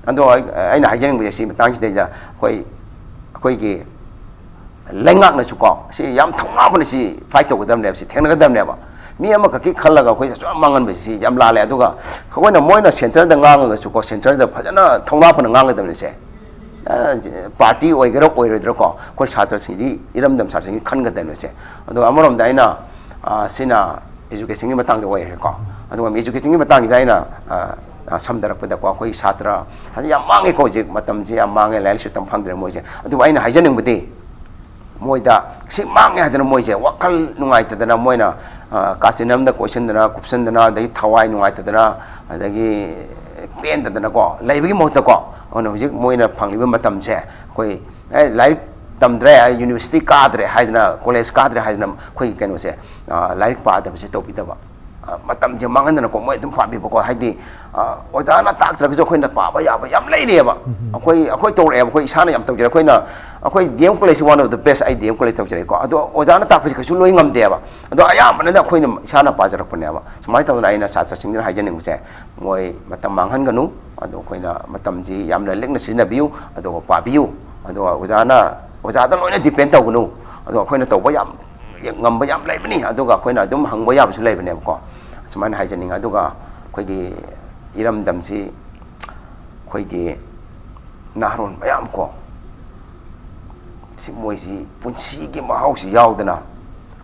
ꯑꯗꯣ ꯑꯩ, ꯑꯩꯅ ꯍꯥꯏꯖꯅꯤꯡꯕꯁꯦ ꯁꯤ ꯃꯇꯥꯡꯁꯤꯗꯩꯗ ꯑꯩꯈꯣꯏ, ꯑꯩꯈꯣꯏꯒꯤ ꯂꯩꯉꯥꯛꯅꯁꯨꯀꯣ, ꯁꯤ ꯌꯥꯝ ꯊꯧꯅꯥ ꯐꯅ ꯁꯤ fight ꯇꯧꯒꯗꯕꯅꯦꯕ, ꯁꯤ ꯊꯦꯡꯅꯒꯗꯕꯅꯦꯕ꯫ ꯃꯤ ꯑꯃꯈꯛꯀꯤ ꯈꯜꯂꯒ ꯑꯩꯈꯣꯏ ꯑꯁꯨꯛ ꯌꯥꯝ ꯃꯥꯡꯍꯟꯕꯁꯤ ꯁꯤ ꯌꯥꯝ ꯂꯥꯜꯂꯦ꯫ ꯑꯗꯨꯒ ꯑꯩꯈꯣꯏꯅ, ꯃꯣꯏꯅ centreꯗ ꯉꯥꯡꯉꯒꯁꯨꯀꯣ, centreꯗ ꯐꯖꯅ ꯊꯧꯅꯥ ꯐꯅ ꯉꯥꯡꯒꯗꯕꯅꯤ ꯁꯦ꯫ ꯑ, party ꯑꯣꯏꯒꯦꯔꯥ ꯑꯣꯏꯔꯣꯏꯗ꯭ꯔꯥꯀꯣ, ꯑꯩꯈꯣꯏ ꯁꯥꯇ꯭ꯔꯁꯤꯡꯁꯤ, ꯏꯔꯝꯗꯝ ꯁꯥꯇ꯭ꯔꯁꯤꯡꯁꯤ ꯈꯟꯒꯗꯕꯅꯤ ꯁꯦ꯫ ꯑꯗꯨꯒ ꯑꯃꯔꯣꯝꯗ ꯑꯩꯅ, ꯑ, ꯁꯤꯅ educationꯒꯤ ꯃꯇꯥꯡꯗ ꯑꯣꯏꯔꯦꯀꯣ꯫ ꯑꯗꯨꯒ educationꯒꯤ ꯃꯇꯥꯡꯁꯤꯗ ꯑꯩꯅ, ꯑ, ꯑ, ꯁꯝꯊꯔꯛꯄꯗꯀꯣ, ꯑꯩꯈꯣꯏ ꯁꯥꯇ꯭ꯔ ꯍꯧꯖꯤꯛ ꯌꯥꯝ ꯃꯥꯡꯉꯦꯀꯣ, ꯍꯧꯖꯤꯛ ꯃꯇꯝꯁꯦ ꯌꯥꯝ ꯃꯥꯡꯉꯦ, ꯂꯥꯏꯔꯤꯛ ꯂꯥꯏꯁꯨ ꯇꯝ ꯐꯪꯗ꯭ꯔꯦ ꯃꯣꯏꯁꯦ꯫ ꯑꯗꯨꯕꯨ ꯑꯩꯅ ꯍꯥꯏꯖꯅꯤꯡꯕꯗꯤ, ꯃꯣꯏꯗ ꯁꯤ ꯃꯥꯡꯉꯦ ꯍꯥꯏꯗꯅ ꯃꯣꯏꯁꯦ ꯋꯥꯈꯜ ꯅꯨꯡꯉꯥꯏꯇꯗꯅ ꯃꯣꯏꯅ, ꯑ, ꯀꯥꯆꯤꯟ ꯑꯃꯗ ꯀꯣꯏꯁꯤꯟꯗꯅ ꯀꯨꯞꯁꯟꯗꯅ, ꯑꯗꯒꯤ ꯊꯋꯥꯏ ꯅꯨꯡꯉꯥꯏꯇꯗꯅ, ꯑꯗꯒꯤ ꯄꯦꯟꯗꯗꯅꯀꯣ ꯂꯩꯕꯒꯤ ꯃꯍꯨꯠꯇꯀꯣ, ꯑꯗꯨꯅ ꯍꯧꯖꯤꯛ ꯃꯣꯏꯅ ꯐꯪꯂꯤꯕ ꯃꯇꯝꯁꯦ ꯑꯩꯈꯣꯏ, ꯑꯦ, ꯂꯥꯏꯔꯤꯛ ꯇꯝꯗ꯭ꯔꯦ, ꯑꯩ ꯌꯨꯅꯤꯚꯔꯁꯤꯇꯤ ꯀꯥꯗ꯭ꯔꯦ ꯍꯥꯏꯗꯅ, ꯀꯣꯂꯦꯖ ꯀꯥꯗ꯭ꯔꯦ ꯍꯥꯏꯗꯅ ꯑꯩꯈꯣꯏꯒꯤ ꯀꯩꯅꯣꯁꯦ, ꯑ, ꯂꯥꯏꯔꯤꯛ ꯄꯥꯗꯕꯁꯦ ꯇꯧꯕꯤꯗꯕ꯫ ꯑ, ꯃꯇꯝꯁꯦ ꯃꯥꯡꯍꯟꯗꯅꯀꯣ ꯃꯣꯏ ꯑꯗꯨꯝ ꯄꯥꯕꯤꯕꯀꯣ꯫ ꯍꯥꯏꯗꯤ, ꯑ, ꯑꯣꯖꯥꯅ ꯇꯥꯛꯇ꯭ꯔꯒꯁꯨ ꯑꯩꯈꯣꯏꯅ ꯄꯥꯕ ꯌꯥꯕ ꯌꯥꯝ ꯂꯩꯔꯤꯑꯕ꯫ ꯑꯩꯈꯣꯏ, ꯑꯩꯈꯣꯏ ꯇꯧꯔꯛꯑꯦꯕ, ꯑꯩꯈꯣꯏ ꯏꯁꯥꯅ ꯌꯥꯝ ꯇꯧꯖꯔꯦ꯫ ꯑꯩꯈꯣꯏꯅ, ꯑꯩꯈꯣꯏ D M college is one of the best, ꯑꯩ D M college ꯇꯧꯖꯔꯦꯀꯣ꯫ ꯑꯗꯣ ꯑꯣꯖꯥꯅ ꯇꯥꯛꯄꯁꯦ ꯀꯩꯁꯨ ꯂꯣꯏ ꯉꯝꯗꯦꯕ꯫ ꯑꯗꯣ ꯑꯌꯥꯝꯕꯅꯗꯤ ꯑꯩꯈꯣꯏꯅ ꯏꯁꯥꯅ ꯄꯥꯖꯔꯛꯄꯅꯦꯕ꯫ ꯁꯨꯃꯥꯏꯅ ꯇꯧꯗꯅ ꯑꯩꯅ ꯁꯥꯇ꯭ꯔꯁꯤꯡꯁꯤꯗ ꯍꯥꯏꯖꯅꯤꯡꯕꯁꯦ, ꯃꯣꯏ ꯃꯇꯝ ꯃꯥꯡꯍꯟꯒꯅꯨ꯫ ꯑꯗꯣ ꯑꯩꯈꯣꯏꯅ ꯃꯇꯝꯁꯤ ꯌꯥꯝꯅ ꯂꯤꯛꯅ ꯁꯤꯖꯤꯟꯅꯕꯤꯌꯨ, ꯑꯗꯨꯒ ꯄꯥꯕꯤꯌꯨ꯫ ꯑꯗꯨꯒ ꯑꯣꯖꯥꯅ, ꯑꯣꯖꯥꯗ ꯂꯣꯏꯅ depend ꯇꯧꯒꯅꯨ꯫ ꯑꯗꯣ ꯑꯩꯈꯣꯏꯅ ꯇꯧꯕ ꯌꯥꯝ ꯉꯝꯕ ꯌꯥꯝ ꯂꯩꯕꯅꯤ, ꯑꯗꯨꯒ ꯑꯩꯈꯣꯏꯅ ꯑꯗꯨꯝ ꯍꯪꯕ ꯌꯥꯕꯁꯨ ꯂꯩꯕꯅꯦꯕꯀꯣ꯫ ꯁꯨꯃꯥꯏꯅ ꯍꯥꯏꯖꯅꯤꯡꯉꯤ꯫ ꯑꯗꯨꯒ ꯑꯩꯈꯣꯏꯒꯤ ꯏꯔꯝꯗꯝꯁꯤ ꯑꯩꯈꯣꯏꯒꯤ ꯅꯍꯥꯔꯣꯜ ꯃꯌꯥꯝ ꯀꯣ, ꯁꯤ ꯃꯣꯏꯁꯤ ꯄꯨꯟꯁꯤꯒꯤ ꯃꯍꯥꯎꯁꯤ ꯌꯥꯎꯗꯅ,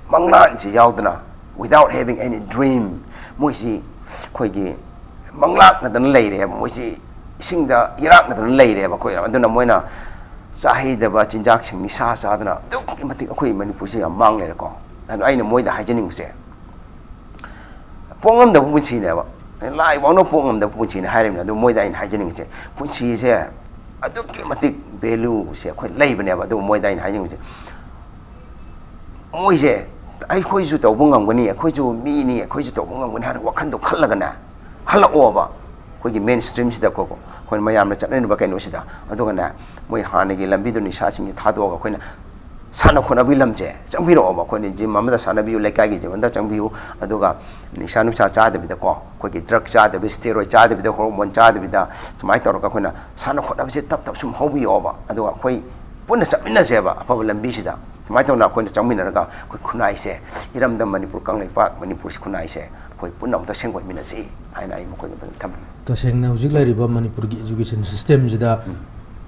ꯃꯪꯂꯥꯟꯁꯤ ꯌꯥꯎꯗꯅ, without having any dream, ꯃꯣꯏꯁꯤ ꯑꯩꯈꯣꯏꯒꯤ ꯃꯪꯂꯥꯛꯅꯗꯅ ꯂꯩꯔꯦꯕ꯫ ꯃꯣꯏꯁꯤ ꯏꯁꯤꯡꯗ ꯏꯔꯥꯛꯅꯗꯅ ꯂꯩꯔꯦꯕ ꯑꯩꯈꯣꯏ꯫ ꯑꯗꯨꯅ ꯃꯣꯏꯅ ꯆꯥꯍꯩꯗꯕ ꯆꯤꯟꯖꯥꯛꯁꯤꯡ, ꯅꯤꯁꯥ ꯆꯥꯗꯅ ꯑꯗꯨꯛꯀꯤ ꯃꯇꯤꯛ ꯑꯩꯈꯣꯏ ꯃꯅꯤꯄꯨꯔꯁꯤ ꯌꯥꯝ ꯃꯥꯡ ꯂꯩꯔꯦꯀꯣ꯫ ꯑꯗꯣ ꯑꯩꯅ ꯃꯣꯏꯗ ꯍꯥꯏꯖꯅꯤꯡꯕꯁꯦ, ꯄꯣꯛꯉꯝꯗꯕ ꯄꯨꯟꯁꯤꯅꯦꯕ, ꯂꯥꯏꯐꯥꯎꯅ ꯄꯣꯛꯉꯝꯗꯕ ꯄꯨꯟꯁꯤꯅꯦ ꯍꯥꯏꯔꯤꯕꯅꯤ꯫ ꯑꯗꯨ ꯃꯣꯏꯗ ꯑꯩꯅ ꯍꯥꯏꯖꯅꯤꯡꯉꯤꯁꯦ, ꯄꯨꯟꯁꯤꯁꯦ ꯑꯗꯨꯛꯀꯤ ꯃꯇꯤꯛ valueꯁꯦ ꯑꯩꯈꯣꯏ ꯂꯩꯕꯅꯦꯕ꯫ ꯑꯗꯨꯕꯨ ꯃꯣꯏꯗ ꯑꯩꯅ ꯍꯥꯏꯖꯅꯤꯡꯉꯤꯁꯦ, ꯃꯣꯏꯁꯦ ꯑꯩꯈꯣꯏꯁꯨ ꯇꯧꯕ ꯉꯝꯒꯅꯤ, ꯑꯩꯈꯣꯏꯁꯨ ꯃꯤꯅꯤ, ꯑꯩꯈꯣꯏꯁꯨ ꯇꯧꯕ ꯉꯝꯒꯅꯤ ꯍꯥꯏꯅ ꯋꯥꯈꯜꯗꯣ ꯈꯜꯂꯒꯅꯦ, ꯍꯜꯂꯛꯑꯣꯕ꯫ ꯑꯩꯈꯣꯏꯒꯤ main streamꯁꯤꯗꯀꯣ ꯑꯩꯈꯣꯏꯅ ꯃꯌꯥꯝꯅ ꯆꯠꯅꯔꯤꯕ ꯀꯩꯅꯣꯁꯤꯗ, ꯑꯗꯨꯒꯅꯦ, ꯃꯣꯏ ꯍꯥꯟꯅꯒꯤ ꯂꯝꯕꯤꯗꯣ, ꯅꯤꯁꯥꯁꯤꯡꯁꯦ ꯊꯥꯗꯣꯛꯑꯒ ꯑꯩꯈꯣꯏꯅ ꯁꯥꯟꯅ ꯈꯣꯠꯅꯕꯒꯤ ꯂꯝꯁꯦ ꯆꯪꯕꯤꯔꯛꯑꯣꯕ꯫ ꯑꯩꯈꯣꯏꯅ gym ꯑꯃꯗ ꯁꯥꯟꯅꯕꯤꯌꯨ, ꯂꯩꯀꯥꯏꯒꯤ gym ꯑꯃꯗ ꯆꯪꯕꯤꯌꯨ, ꯑꯗꯨꯒ ꯅꯤꯁꯥ ꯅꯨꯡꯁꯥ ꯆꯥꯗꯕꯤꯗꯀꯣ, ꯑꯩꯈꯣꯏꯒꯤ drug ꯆꯥꯗꯕꯤ, steroid ꯆꯥꯗꯕꯤꯗ, hormone ꯆꯥꯗꯕꯤꯗ, ꯁꯨꯃꯥꯏꯅ ꯇꯧꯔꯒ ꯑꯩꯈꯣꯏꯅ ꯁꯥꯟꯅ ꯈꯣꯠꯅꯕꯁꯦ ꯇꯞ ꯇꯞ ꯁꯨꯝ ꯍꯧꯕꯤꯌꯣꯕ꯫ ꯑꯗꯨꯒ ꯑꯩꯈꯣꯏ ꯄꯨꯟꯅ ꯆꯠꯃꯤꯟꯅꯁꯦꯕ ꯑꯐꯕ ꯂꯝꯕꯤꯁꯤꯗ꯫ ꯁꯨꯃꯥꯏꯅ ꯇꯧꯅ ꯑꯩꯈꯣꯏꯅ ꯆꯪꯃꯤꯟꯅꯔꯒ ꯑꯩꯈꯣꯏ ꯈꯨꯟꯅꯥꯏꯁꯦ, ꯏꯔꯝꯗꯝ ꯃꯅꯤꯄꯨꯔ ꯀꯪꯂꯩꯄꯥꯛ ꯃꯅꯤꯄꯨꯔꯁꯤ, ꯈꯨꯟꯅꯥꯏꯁꯦ ꯑꯩꯈꯣꯏ ꯄꯨꯟꯅ ꯑꯃꯨꯛꯇ ꯁꯦꯝꯒꯠꯃꯤꯟꯅꯁꯤ ꯍꯥꯏꯅ ꯑꯩ ꯃꯈꯣꯏꯒꯤ ꯃꯐꯝꯗ ꯊꯝꯃꯤ꯫ ꯇꯁꯦꯡꯅ ꯍꯧꯖꯤꯛ ꯂꯩꯔꯤꯕ ꯃꯅꯤꯄꯨꯔꯒꯤ education systemꯁꯤꯗ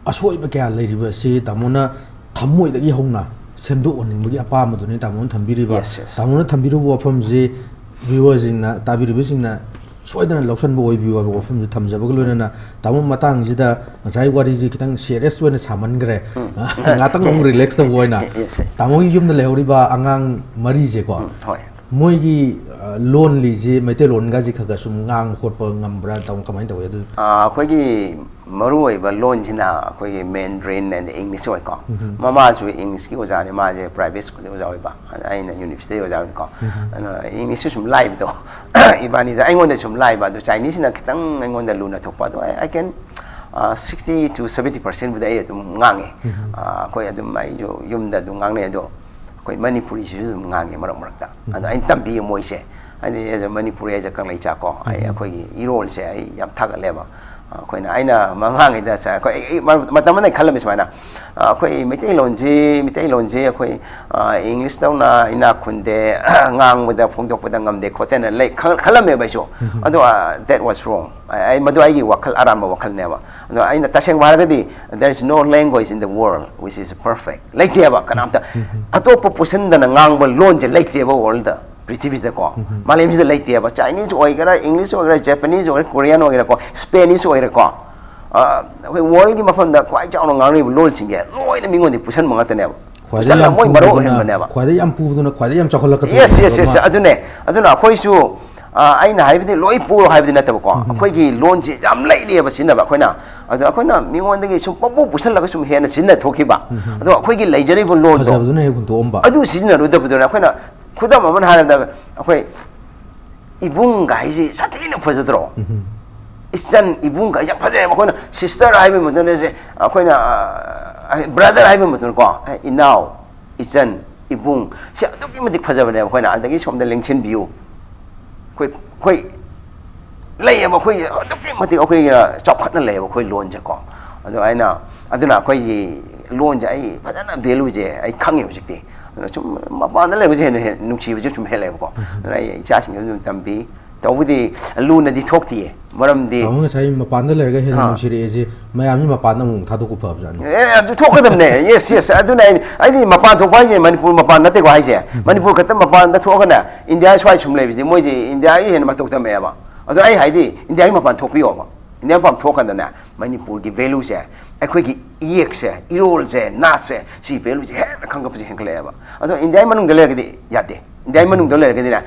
ꯑꯁꯣꯏꯕ ꯀꯌꯥ ꯂꯩꯔꯤꯕ ꯑꯁꯤ ꯇꯥꯃꯣꯅ ꯊꯃꯣꯏꯗꯒꯤ ꯍꯧꯅ ꯁꯦꯝꯗꯣꯛꯍꯟꯅꯤꯡꯕꯒꯤ ꯑꯄꯥꯝꯕꯗꯨꯅꯤ ꯇꯥꯃꯣꯅ ꯊꯝꯕꯤꯔꯤꯕ꯫ Yes, yes. ꯇꯥꯃꯣꯅ ꯊꯝꯕꯤꯔꯨꯕ ꯋꯥꯐꯝꯁꯤ viewerꯁꯤꯡꯅ, ꯇꯥꯕꯤꯔꯤꯕꯁꯤꯡꯅ ꯁꯣꯏꯗꯅ ꯂꯧꯁꯟꯕ ꯑꯣꯏꯕꯤꯌꯨ ꯍꯥꯏꯕ ꯋꯥꯐꯝꯁꯤ ꯊꯝꯖꯕꯒ ꯂꯣꯏꯅꯅ, ꯇꯥꯃꯣ, ꯃꯇꯥꯡꯁꯤꯗ ꯉꯁꯥꯏ ꯋꯥꯔꯤꯁꯤ ꯈꯤꯇꯪ ꯁꯤꯔꯤꯌꯁ ꯑꯣꯏꯅ ꯁꯥꯃꯟꯈ꯭ꯔꯦ꯫ ꯉꯥꯏꯍꯥꯛꯇꯪ ꯑꯃꯨꯛ ꯔꯤꯂꯦꯛꯁ ꯇꯧꯕ ꯑꯣꯏꯅ, Yes, sir. ꯇꯥꯃꯣꯒꯤ ꯌꯨꯝꯗ ꯂꯩꯍꯧꯔꯤꯕ ꯑꯉꯥꯡ ꯃꯔꯤꯁꯦꯀꯣ, ꯍꯣꯏ꯫ ꯃꯣꯏꯒꯤ ꯑ, ꯂꯣꯟꯂꯤꯁꯤ ꯃꯩꯇꯩꯂꯣꯟꯒꯁꯤ ꯈꯔ ꯈꯔ ꯁꯨꯝ ꯉꯥꯡꯕ ꯈꯣꯠꯄ ꯉꯝꯕ꯭ꯔꯥ, ꯇꯥꯃꯣ, ꯀꯃꯥꯏꯅ ꯇꯧꯋꯤ ꯑꯗꯨ? ꯑ, ꯑꯩꯈꯣꯏꯒꯤ ꯃꯔꯨꯑꯣꯏꯕ ꯂꯣꯟꯁꯤꯅ ꯑꯩꯈꯣꯏꯒꯤ Mandarin and English ꯑꯣꯏꯀꯣ꯫ ꯃꯃꯥꯁꯨ ꯏꯪꯂꯤꯁꯀꯤ ꯑꯣꯖꯥꯅꯤ, ꯃꯥꯁꯦ ꯄ꯭ꯔꯥꯏꯚꯦꯠ ꯁ꯭ꯀꯨꯜꯗ ꯑꯣꯖꯥ ꯑꯣꯏꯕ, ꯑꯗ ꯑꯩꯅ ꯌꯨꯅꯤꯚꯔꯁꯤꯇꯤꯗ ꯑꯣꯖꯥ ꯑꯣꯏꯕꯀꯣ꯫ ꯑꯗꯨꯅ ꯏꯪꯂꯤꯁꯁꯨ ꯁꯨꯝ ꯂꯥꯏꯕꯗꯣ, ꯏꯕꯥꯅꯤꯗ, ꯑꯩꯉꯣꯟꯗ ꯁꯨꯝ ꯂꯥꯏꯕ, ꯑꯗꯨ ꯆꯥꯏꯅꯤꯁꯁꯤꯅ ꯈꯤꯇꯪ ꯑꯩꯉꯣꯟꯗ ꯂꯨꯅ ꯊꯣꯛꯄ꯫ ꯑꯗꯣ I, I can, ꯑ, sixty to seventy percent ꯕꯨꯗꯤ ꯑꯩ ꯑꯗꯨꯝ ꯉꯥꯡꯉꯦ꯫ ꯑ, ꯑꯩꯈꯣꯏ ꯑꯗꯨꯝ, ꯑꯩꯁꯨ ꯌꯨꯝꯗ ꯑꯗꯨꯝ ꯉꯥꯡꯅꯩ꯫ ꯑꯗꯣ ꯑꯩꯈꯣꯏ ꯃꯅꯤꯄꯨꯔꯤꯁꯤꯁꯨ ꯑꯗꯨꯝ ꯉꯥꯡꯉꯦ ꯃꯔꯛ ꯃꯔꯛꯇ꯫ ꯑꯗꯣ ꯑꯩꯅ ꯇꯝꯕꯤꯌꯦ ꯃꯣꯏꯁꯦ꯫ ꯍꯥꯏꯗꯤ, as a Manipuri, as a ꯀꯪꯂꯩꯆꯥ ꯀꯣ, ꯑꯩ, ꯑꯩꯈꯣꯏꯒꯤ ꯏꯔꯣꯜꯁꯦ ꯑꯩ ꯌꯥꯝ ꯊꯥꯒꯠꯂꯦꯕ꯫ ꯑꯩꯈꯣꯏꯅ, ꯑꯩꯅ ꯃꯃꯥꯡꯉꯩꯗ ꯁ-, ꯑꯩꯈꯣꯏ, ꯑꯩ, ꯑꯩ ꯃꯔ-, ꯃꯇꯝ ꯑꯃꯗ ꯑꯩ ꯈꯜꯂꯝꯃꯤ ꯁꯨꯃꯥꯏꯅ, ꯑ, ꯑꯩꯈꯣꯏ ꯃꯩꯇꯩꯂꯣꯟꯁꯤ, ꯃꯩꯇꯩꯂꯣꯟꯁꯤ ꯑꯩꯈꯣꯏ, ꯑ, ꯏꯪꯂꯤꯁꯇꯧꯅ ꯏꯅꯥꯛ ꯈꯨꯟꯗꯦ, ꯉꯥꯡꯕꯗ ꯐꯣꯡꯗꯣꯛꯄꯗ ꯉꯝꯗꯦ ꯈꯣꯠꯇꯦꯅ ꯂꯩ, ꯈꯜ-, ꯈꯜꯂꯝꯃꯦꯕ ꯑꯩꯁꯨ꯫ ꯑꯗꯣ, ꯑ, that was wrong. ꯑꯩ, ꯑꯩ, ꯃꯗꯨ ꯑꯩꯒꯤ ꯋꯥꯈꯜ, ꯑꯔꯥꯟꯕ ꯋꯥꯈꯜꯅꯦꯕ꯫ ꯑꯗꯣ ꯑꯩꯅ ꯇꯁꯦꯡꯕ ꯍꯥꯏꯔꯒꯗꯤ, there is no language in the world which is perfect. ꯂꯩꯇꯦꯕ ꯀꯅꯥꯝꯇ꯫ ꯑꯇꯣꯞꯄ ꯄꯨꯁꯟꯗꯅ ꯉꯥꯡꯕ ꯂꯣꯟꯁꯦ ꯂꯩꯇꯦꯕ ꯋꯥꯔꯜꯗ, ꯄ꯭ꯔꯤꯊꯤꯕꯤꯁꯤꯗꯀꯣ꯫ ꯃꯥꯂꯦꯝꯁꯤꯗ ꯂꯩꯇꯦꯕ꯫ ꯆꯥꯏꯅꯤꯁ ꯑꯣꯏꯒꯦꯔꯥ, ꯏꯪꯂꯤꯁ ꯑꯣꯏꯒꯦꯔꯥ, ꯖꯄꯅꯤꯁ ꯑꯣꯏꯒꯦꯔꯥ, ꯀꯣꯔꯤꯌꯟ ꯑꯣꯏꯒꯦꯔꯥꯀꯣ, ꯁ꯭ꯄꯦꯅꯤꯁ ꯑꯣꯏꯒꯦꯔꯥꯀꯣ꯫ ꯑ, ꯑꯩꯈꯣꯏ ꯋꯥꯔꯜꯒꯤ ꯃꯐꯝꯗ ꯈ꯭ꯋꯥꯏ ꯆꯥꯎꯅ ꯉꯥꯡꯅꯔꯤꯕ ꯂꯣꯟꯁꯤꯡꯁꯦ ꯂꯣꯏꯅ ꯃꯤꯉꯣꯟꯗꯒꯤ ꯄꯨꯁꯟꯕ ꯉꯥꯛꯇꯅꯦꯕ꯫ ꯈ꯭ꯋꯥꯏꯗꯩ ꯄꯨꯁꯟꯕ ꯌꯥꯝ ꯃꯣꯏ ꯃꯔꯨ ꯄꯨꯕꯗꯨꯅ, ꯑꯣꯏꯍꯟꯕꯅꯦꯕ꯫ ꯈ꯭ꯋꯥꯏꯗꯩ ꯌꯥꯝ ꯄꯨꯕꯗꯨꯅ ꯈ꯭ꯋꯥꯏꯗꯩ ꯌꯥꯝ ꯆꯥꯎꯈꯠꯂꯛꯀꯗꯕ Yes, yes, ꯍꯥꯏꯕ yes, ꯑꯃ꯫ ꯑꯗꯨꯅꯦ꯫ ꯑꯗꯨꯅ ꯑꯩꯈꯣꯏꯁꯨ, ꯑ, ꯑꯩꯅ ꯍꯥꯏꯕꯗꯤ ꯂꯣꯏ ꯄꯨꯔꯣ ꯍꯥꯏꯕꯗꯤ ꯅꯠꯇꯕꯀꯣ꯫ ꯑꯩꯈꯣꯏꯒꯤ ꯂꯣꯟꯁꯤ ꯌꯥꯝ ꯂꯩꯔꯤꯑꯕ ꯁꯤꯖꯤꯟꯅꯕ꯫ ꯑꯩꯈꯣꯏꯅ, ꯑꯗꯣ ꯑꯩꯈꯣꯏꯅ ꯃꯤꯉꯣꯟꯗꯒꯤ ꯁꯨꯝ ꯄꯪꯄꯨ ꯄꯨꯁꯜꯂꯒ ꯁꯨꯝ ꯍꯦꯟꯅ ꯁꯤꯖꯤꯟꯅ ꯊꯣꯛꯈꯤꯕ꯫ ꯑꯗꯣ ꯑꯩꯈꯣꯏꯒꯤ ꯂꯩꯖꯔꯤꯕ ꯂꯣꯟꯗꯣ, ꯐꯖꯕꯗꯨꯅ ꯍꯦꯛ ꯍꯨꯟꯗꯣꯛꯑꯝꯕ꯫ ꯑꯗꯨ ꯁꯤꯖꯤꯟꯅꯔꯨꯗꯕꯗꯨꯅ ꯑꯩꯈꯣꯏꯅ, ꯈꯨꯗꯝ ꯑꯃꯅ ꯍꯥꯏꯔꯕꯗ, ꯑꯩꯈꯣꯏ ꯏꯕꯨꯡꯒ ꯍꯥꯏꯁꯤ ꯁꯥꯊꯤꯅ ꯐꯖꯗ꯭ꯔꯣ? ꯏꯆꯟ, ꯏꯕꯨꯡꯒ ꯍꯥꯏꯁꯤ ꯌꯥꯝ ꯐꯖꯩꯑꯕ꯫ ꯑꯩꯈꯣꯏꯅ ꯁꯤꯁꯇꯔ ꯍꯥꯏꯕꯒꯤ ꯃꯇꯝꯗꯁꯦ, ꯑꯩꯈꯣꯏꯅ, ꯑ, ꯕ꯭ꯔꯗꯔ ꯍꯥꯏꯕꯒꯤ ꯃꯇꯝꯗꯀꯣ, ꯑꯦ, ꯏꯅꯥꯎ, ꯏꯆꯟ, ꯏꯕꯨꯡ, ꯁꯤ ꯑꯗꯨꯛꯀꯤ ꯃꯇꯤꯛ ꯐꯖꯕꯅꯦꯕ꯫ ꯑꯩꯈꯣꯏꯅ ꯑꯗꯒꯤ ꯁꯣꯝꯗ ꯂꯦꯡꯁꯤꯟꯕꯤꯌꯨ, ꯑꯩꯈꯣꯏ, ꯑꯩꯈꯣꯏ ꯂꯩꯌꯦꯕ, ꯑꯩꯈꯣꯏ ꯑꯗꯨꯛꯀꯤ ꯃꯇꯤꯛ ꯑꯩꯈꯣꯏ ꯆꯥꯎꯈꯠꯅ ꯂꯩꯌꯦꯕ ꯑꯩꯈꯣꯏ ꯂꯣꯟꯁꯦꯀꯣ꯫ ꯑꯗꯣ ꯑꯩꯅ, ꯑꯗꯨꯅ ꯑꯩꯈꯣꯏꯒꯤ ꯂꯣꯟꯁꯦ ꯑꯩ ꯐꯖꯅ ꯚꯦꯂꯨꯁꯦ ꯑꯩ ꯈꯪꯉꯦ ꯍꯧꯖꯤꯛꯇꯤ꯫ ꯑꯗꯨꯅ ꯁꯨꯝ ꯃꯄꯥꯟꯗ ꯂꯩꯕꯁꯦ ꯍꯦꯟꯅ, ꯍꯦꯟꯅ ꯅꯨꯡꯁꯤꯕꯁꯦ ꯁꯨꯝ ꯍꯦꯜꯂꯛꯑꯦꯕꯀꯣ꯫ ꯑꯗꯨꯅ ꯑꯩ ꯏꯆꯥꯁꯤꯡꯗꯁꯨ ꯑꯗꯨꯝ ꯇꯝꯕꯤ꯫ ꯇꯧꯕꯗꯤ ꯂꯨꯅꯗꯤ ꯊꯣꯛꯇꯤꯌꯦ, ꯃꯔꯝꯗꯤ, ꯇꯥꯃꯣ, ꯉꯁꯥꯏ ꯃꯄꯥꯟꯗ ꯂꯩꯔꯒ ꯍꯦꯟꯅ ꯑꯥ꯫ ꯅꯨꯡꯁꯤꯔꯛꯑꯦꯁꯦ ꯃꯌꯥꯝꯁꯤ ꯃꯄꯥꯟꯗ ꯑꯃꯨꯛ ꯊꯥꯗꯣꯛꯄ ꯐꯕꯖꯥꯠꯅꯤ꯫ ꯑꯦ, ꯑꯗꯨ ꯊꯣꯛꯀꯗꯕꯅꯦ꯫ Yes, yes, ꯑꯗꯨꯅ ꯑꯩ, ꯑꯩꯗꯤ ꯃꯄꯥꯟ ꯊꯣꯛꯄ ꯍꯥꯏꯁꯦ ꯃꯅꯤꯄꯨꯔ ꯃꯄꯥꯟ ꯅꯠꯇꯦꯀꯣ ꯍꯥꯏꯁꯦ꯫ ꯃꯅꯤꯄꯨꯔ ꯈꯛꯇ ꯃꯄꯥꯟꯗ ꯊꯣꯛꯑꯒꯅ ꯏꯟꯗꯤꯌꯥ ꯁ꯭ꯋꯥꯏ ꯁꯨꯝ ꯂꯩꯕꯁꯤꯗꯤ ꯃꯣꯏꯁꯦ ꯏꯟꯗꯤꯌꯥꯒꯤ ꯍꯦꯟꯅ ꯃꯇꯧ ꯇꯝꯃꯛꯑꯦꯕ꯫ ꯑꯗꯣ ꯑꯩ ꯍꯥꯏꯗꯤ, ꯏꯟꯗꯤꯌꯥꯒꯤ ꯃꯄꯥꯟ ꯊꯣꯛꯄꯤꯌꯣꯕ꯫ ꯏꯟꯗꯤꯌꯥ ꯃꯄꯥꯟ ꯊꯣꯛꯀꯥꯟꯗꯅꯦ, ꯃꯅꯤꯄꯨꯔꯒꯤ ꯚꯦꯂꯨꯁꯦ, ꯑꯩꯈꯣꯏꯒꯤ ꯏꯌꯦꯛꯁꯦ, ꯏꯔꯣꯜꯁꯦ, ꯅꯥꯠꯁꯦ, ꯁꯤ ꯚꯦꯂꯨꯁꯦ ꯍꯦꯟꯅ ꯈꯪꯒꯠꯄꯁꯦ ꯍꯦꯟꯒꯠꯂꯛꯑꯦꯕ꯫ ꯑꯗꯣ ꯏꯟꯗꯤꯌꯥꯒꯤ ꯃꯅꯨꯡꯗ ꯂꯩꯔꯒꯗꯤ ꯌꯥꯗꯦ꯫ ꯏꯟꯗꯤꯌꯥꯒꯤ ꯃꯅꯨꯡꯗ ꯂꯩꯔꯒꯗꯤꯅꯦ,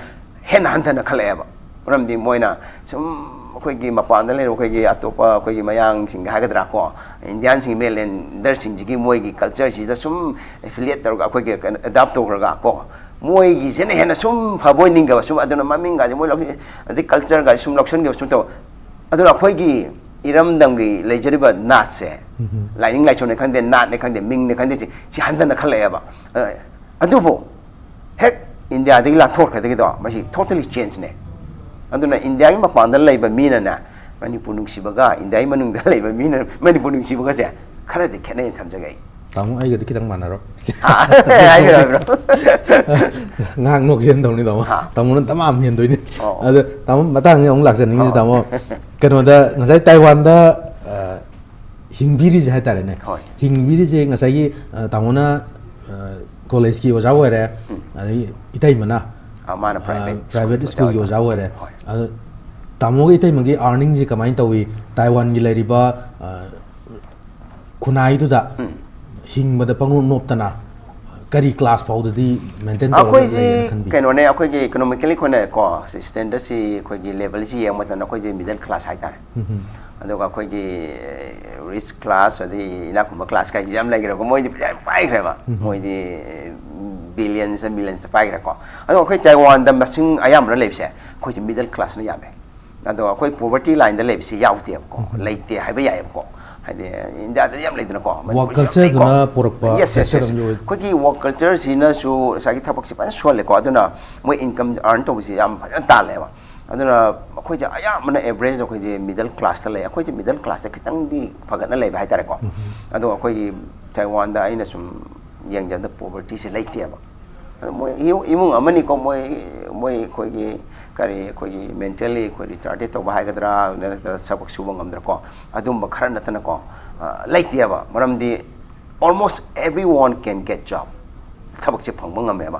ꯍꯦꯟꯅ ꯍꯟꯊꯅ ꯈꯜꯂꯛꯑꯦꯕ꯫ ꯃꯔꯝꯗꯤ ꯃꯣꯏꯅ ꯁꯨꯝ ꯑꯩꯈꯣꯏꯒꯤ ꯃꯄꯥꯟꯗ ꯂꯩꯔꯤꯕ ꯑꯩꯈꯣꯏꯒꯤ ꯑꯇꯣꯞꯄ ꯑꯩꯈꯣꯏꯒꯤ ꯃꯌꯥꯡꯁꯤꯡ ꯍꯥꯏꯒꯗ꯭ꯔꯥ ꯀꯣ, ꯏꯟꯗꯤꯌꯥꯟꯁꯤꯡ, ꯃꯦꯟꯂꯦꯟꯗꯔꯁꯤꯡꯁꯤꯒꯤ ꯃꯣꯏꯒꯤ ꯀꯜꯆꯔꯁꯤꯗ ꯁꯨꯝ ꯑꯦꯐꯤꯂꯤꯌꯦꯠ ꯇꯧꯔꯒ, ꯑꯩꯈꯣꯏꯒꯤ ꯀꯩꯅꯣ, ꯑꯦꯗꯥꯞ ꯇꯧꯈ꯭ꯔꯒ ꯀꯣ, ꯃꯣꯏꯒꯤꯁꯤꯅ ꯍꯦꯟꯅ ꯁꯨꯝ ꯐꯕꯣꯏ ꯅꯤꯡꯗꯕ, ꯁꯨꯝ ꯑꯗꯨꯅ ꯃꯃꯤꯡꯒꯁꯦ ꯃꯣꯏ ꯂꯧꯁꯤꯟ, ꯑꯗꯩ ꯀꯜꯆꯔꯒꯁꯦ ꯁꯨꯝ ꯂꯧꯁꯤꯟꯈꯤꯕ ꯁꯨꯝ ꯇꯧꯕ꯫ ꯑꯗꯨꯅ ꯑꯩꯈꯣꯏꯒꯤ ꯏꯔꯝꯗꯝꯒꯤ ꯂꯩꯖꯔꯤꯕ ꯅꯥꯠꯁꯦ, ꯎꯝ꯫ ꯂꯥꯏꯅꯤꯡ ꯂꯥꯏꯁꯣꯟꯅꯤ ꯈꯪꯗꯦ, ꯅꯥꯠꯅꯤ ꯈꯪꯗꯦ, ꯃꯤꯡꯅꯤ ꯈꯪꯗꯦ, ꯁꯤ, ꯁꯤ ꯍꯟꯊꯅ ꯈꯜꯂꯛꯑꯦꯕ꯫ ꯑ-, ꯑꯗꯨꯕꯨ ꯍꯦꯛ ꯏꯟꯗꯤꯌꯥꯗꯒꯤ ꯂꯥꯟꯊꯣꯛꯈ꯭ꯔꯗꯒꯤꯗꯣ, ꯃꯁꯤ totally change ꯅꯦ꯫ ꯑꯗꯨꯅ ꯏꯟꯗꯤꯌꯥꯒꯤ ꯃꯄꯥꯟꯗ ꯂꯩꯕ ꯃꯤꯅꯅꯦ, ꯃꯅꯤꯄꯨꯔ ꯅꯨꯡꯁꯤꯕꯒ, ꯏꯟꯗꯤꯌꯥꯒꯤ ꯃꯅꯨꯡꯗ ꯂꯩꯕ ꯃꯤꯅ ꯃꯅꯤꯄꯨꯔ ꯅꯨꯡꯁꯤꯕꯒꯁꯦ ꯈꯔꯗꯤ ꯈꯦꯠꯅꯩꯅ ꯊꯝꯖꯒꯦ ꯑꯩ꯫ ꯇꯥꯃꯣ, ꯑꯩꯒꯗꯤ ꯈꯤꯇꯪ ꯃꯥꯟꯅꯔꯣ꯫ ꯑꯥ, ꯍꯥꯏꯕꯤꯔꯣ, ꯍꯥꯏꯕꯤꯔꯣ꯫ ꯉꯥꯏꯍꯥꯛ ꯅꯣꯛꯁꯦꯅ ꯇꯧꯅꯤ, ꯇꯥꯃꯣ꯫ ꯑꯥ꯫ ꯇꯥꯃꯣꯅ ꯗꯃꯥ ꯑꯃ ꯍꯦꯟꯗꯣꯏꯅꯤ꯫ ꯑꯣ꯫ ꯑꯗꯣ ꯇꯥꯃꯣ, ꯃꯇꯥꯡꯁꯦ ꯑꯃꯨꯛ ꯂꯥꯛꯆꯅꯤꯡꯉꯤꯁꯦ, ꯑꯣ꯫ ꯇꯥꯃꯣ꯫ ꯀꯩꯅꯣꯗ, ꯉꯁꯥꯏ ꯇꯥꯏꯋꯥꯟꯗ, ꯑ, ꯍꯤꯡꯕꯤꯔꯤꯁꯦ ꯍꯥꯏꯇꯥꯔꯦꯅꯦ꯫ ꯍꯣꯏ꯫ ꯍꯤꯡꯕꯤꯔꯤꯁꯦ ꯉꯁꯥꯏꯒꯤ, ꯑ, ꯇꯥꯃꯣꯅ, ꯑ, ꯀꯣꯂꯦꯖꯀꯤ ꯑꯣꯖꯥ ꯑꯣꯏꯔꯦ, ꯎꯝ꯫ ꯑꯗꯒꯤ ꯏꯇꯩꯃꯅ, ꯑ, ꯃꯥꯅ ꯑ, private ꯄ꯭ꯔꯥꯏꯚꯦꯠ ꯁ꯭ꯀꯨꯜꯒꯤ ꯁ꯭ꯀꯨꯜꯒꯤ ꯑꯣꯖꯥ ꯑꯣꯖꯥ ꯑꯣꯏꯔꯦ꯫ ꯍꯣꯏ꯫ ꯑꯗꯣ ꯇꯥꯃꯣꯒꯤ ꯏꯇꯩꯃꯒꯤ earning ꯁꯦ ꯀꯃꯥꯏꯅ ꯇꯧꯏ? ꯇꯥꯏꯋꯥꯟꯒꯤ ꯂꯩꯔꯤꯕ, ꯑ, ꯈꯨꯟꯅꯥꯏꯗꯨꯗ ꯎꯝ꯫ ꯍꯤꯡꯕꯗ ꯄꯪꯅꯣꯞ ꯅꯣꯞꯇꯅ ꯀꯔꯤ class ꯐꯥꯎꯗꯗꯤ maintain ꯇꯧꯔꯒ ꯑꯩꯈꯣꯏꯁꯤ ꯂꯩꯒꯦꯅ ꯈꯟꯕꯤ? ꯀꯩꯅꯣꯅꯦ, ꯑꯩꯈꯣꯏꯒꯤ economically ꯑꯩꯈꯣꯏꯅ ꯀꯣ, standard ꯁꯤ ꯑꯩꯈꯣꯏꯒꯤ level ꯁꯤ ꯌꯦꯡꯕ ꯃꯇꯝꯗ ꯑꯩꯈꯣꯏꯁꯦ middle class ꯍꯥꯏꯇꯥꯔꯦ꯫ ꯎꯝ ꯍꯝ꯫ ꯑꯗꯨꯒ ꯑꯩꯈꯣꯏꯒꯤ rich class ꯑꯗꯩ ꯏꯅꯥꯛ ꯈꯨꯟꯕ class ꯀꯥꯏꯁꯤ ꯌꯥꯝ ꯂꯩꯈ꯭ꯔꯦꯀꯣ, ꯃꯣꯏꯗꯤ ꯄꯩꯁꯥ ꯌꯥꯝ ꯄꯥꯏꯈ꯭ꯔꯦꯕ꯫ ꯎꯝ ꯍꯝ꯫ ꯃꯣꯏꯗꯤ billions and millions ꯄꯥꯏꯈ꯭ꯔꯦꯀꯣ꯫ ꯑꯗꯣ ꯑꯩꯈꯣꯏ ꯇꯥꯏꯋꯥꯟꯗ ꯃꯁꯤꯡ ꯑꯌꯥꯝꯕꯅ ꯂꯩꯕꯁꯦ ꯑꯩꯈꯣꯏꯁꯦ middle class ꯅ ꯌꯥꯝꯃꯦ꯫ ꯑꯗꯣ ꯑꯩꯈꯣꯏ poverty line ꯗ ꯂꯩꯕꯁꯤ ꯌꯥꯎꯗꯦꯕꯀꯣ, ꯎꯝ꯫ ꯂꯩꯇꯦ ꯍꯥꯏꯕ ꯌꯥꯏꯑꯕꯀꯣ꯫ ꯍꯥꯏꯗꯤ ꯏꯟꯗꯤꯌꯥꯗꯗꯤ ꯌꯥꯝ ꯂꯩꯗꯅꯀꯣ, work ꯃꯅꯤꯄꯨꯔꯁꯨ ꯌꯥꯝ culture ꯂꯩꯀꯣ꯫ ꯗꯨꯅ ꯄꯨꯔꯛꯄ Yes, yes, factor yes꯫ ꯑꯃꯗꯤ ꯑꯣꯏ- ꯑꯩꯈꯣꯏꯒꯤ work culture ꯁꯤꯅꯁꯨ ꯉꯁꯥꯏꯒꯤ ꯊꯕꯛꯁꯦ ꯐꯖꯅ ꯁꯨꯍꯜꯂꯦꯀꯣ꯫ ꯑꯗꯨꯅ ꯃꯣꯏ income earn ꯇꯧꯕꯁꯤ ꯌꯥꯝ ꯐꯖꯅ ꯇꯥꯜꯂꯦꯕ꯫ ꯑꯗꯨꯅ ꯑꯩꯈꯣꯏꯁꯦ ꯑꯌꯥꯝꯕꯅ average ꯗ ꯑꯩꯈꯣꯏꯁꯦ middle class ꯇ ꯂꯩ꯫ ꯑꯩꯈꯣꯏꯁꯦ middle class ꯇ ꯈꯤꯇꯪꯗꯤ ꯐꯒꯠꯅ ꯂꯩꯕ ꯍꯥꯏꯇꯥꯔꯦꯀꯣ꯫ ꯎꯝ꯫ ꯑꯗꯣ ꯑꯩꯈꯣꯏꯒꯤ ꯇꯥꯏꯋꯥꯟꯗ ꯑꯩꯅ ꯁꯨꯝ ꯌꯦꯡꯖꯕꯗ poverty ꯁꯦ ꯂꯩꯇꯦꯕ꯫ ꯑꯗꯣ ꯃꯣꯏ ꯏꯃꯨꯡ, ꯏꯃꯨꯡ ꯑꯃꯅꯤꯀꯣ, ꯃꯣꯏ, ꯃꯣꯏ ꯑꯩꯈꯣꯏꯒꯤ ꯀꯔꯤ, ꯑꯩꯈꯣꯏꯒꯤ mentally ꯑꯩꯈꯣꯏ retarded ꯇꯧꯕ ꯍꯥꯏꯒꯗ꯭ꯔꯥ, ꯅꯠꯇ꯭ꯔꯒ ꯊꯕꯛ ꯁꯨꯕ ꯉꯝꯗ꯭ꯔꯀꯣ, ꯑꯗꯨꯝꯕ ꯈꯔ ꯅꯠꯇꯅꯀꯣ, ꯑ, ꯂꯩꯇꯦꯕ꯫ ꯃꯔꯝꯗꯤ almost everyone can get job꯫ ꯊꯕꯛꯁꯦ ꯐꯪꯕ ꯉꯝꯃꯦꯕ꯫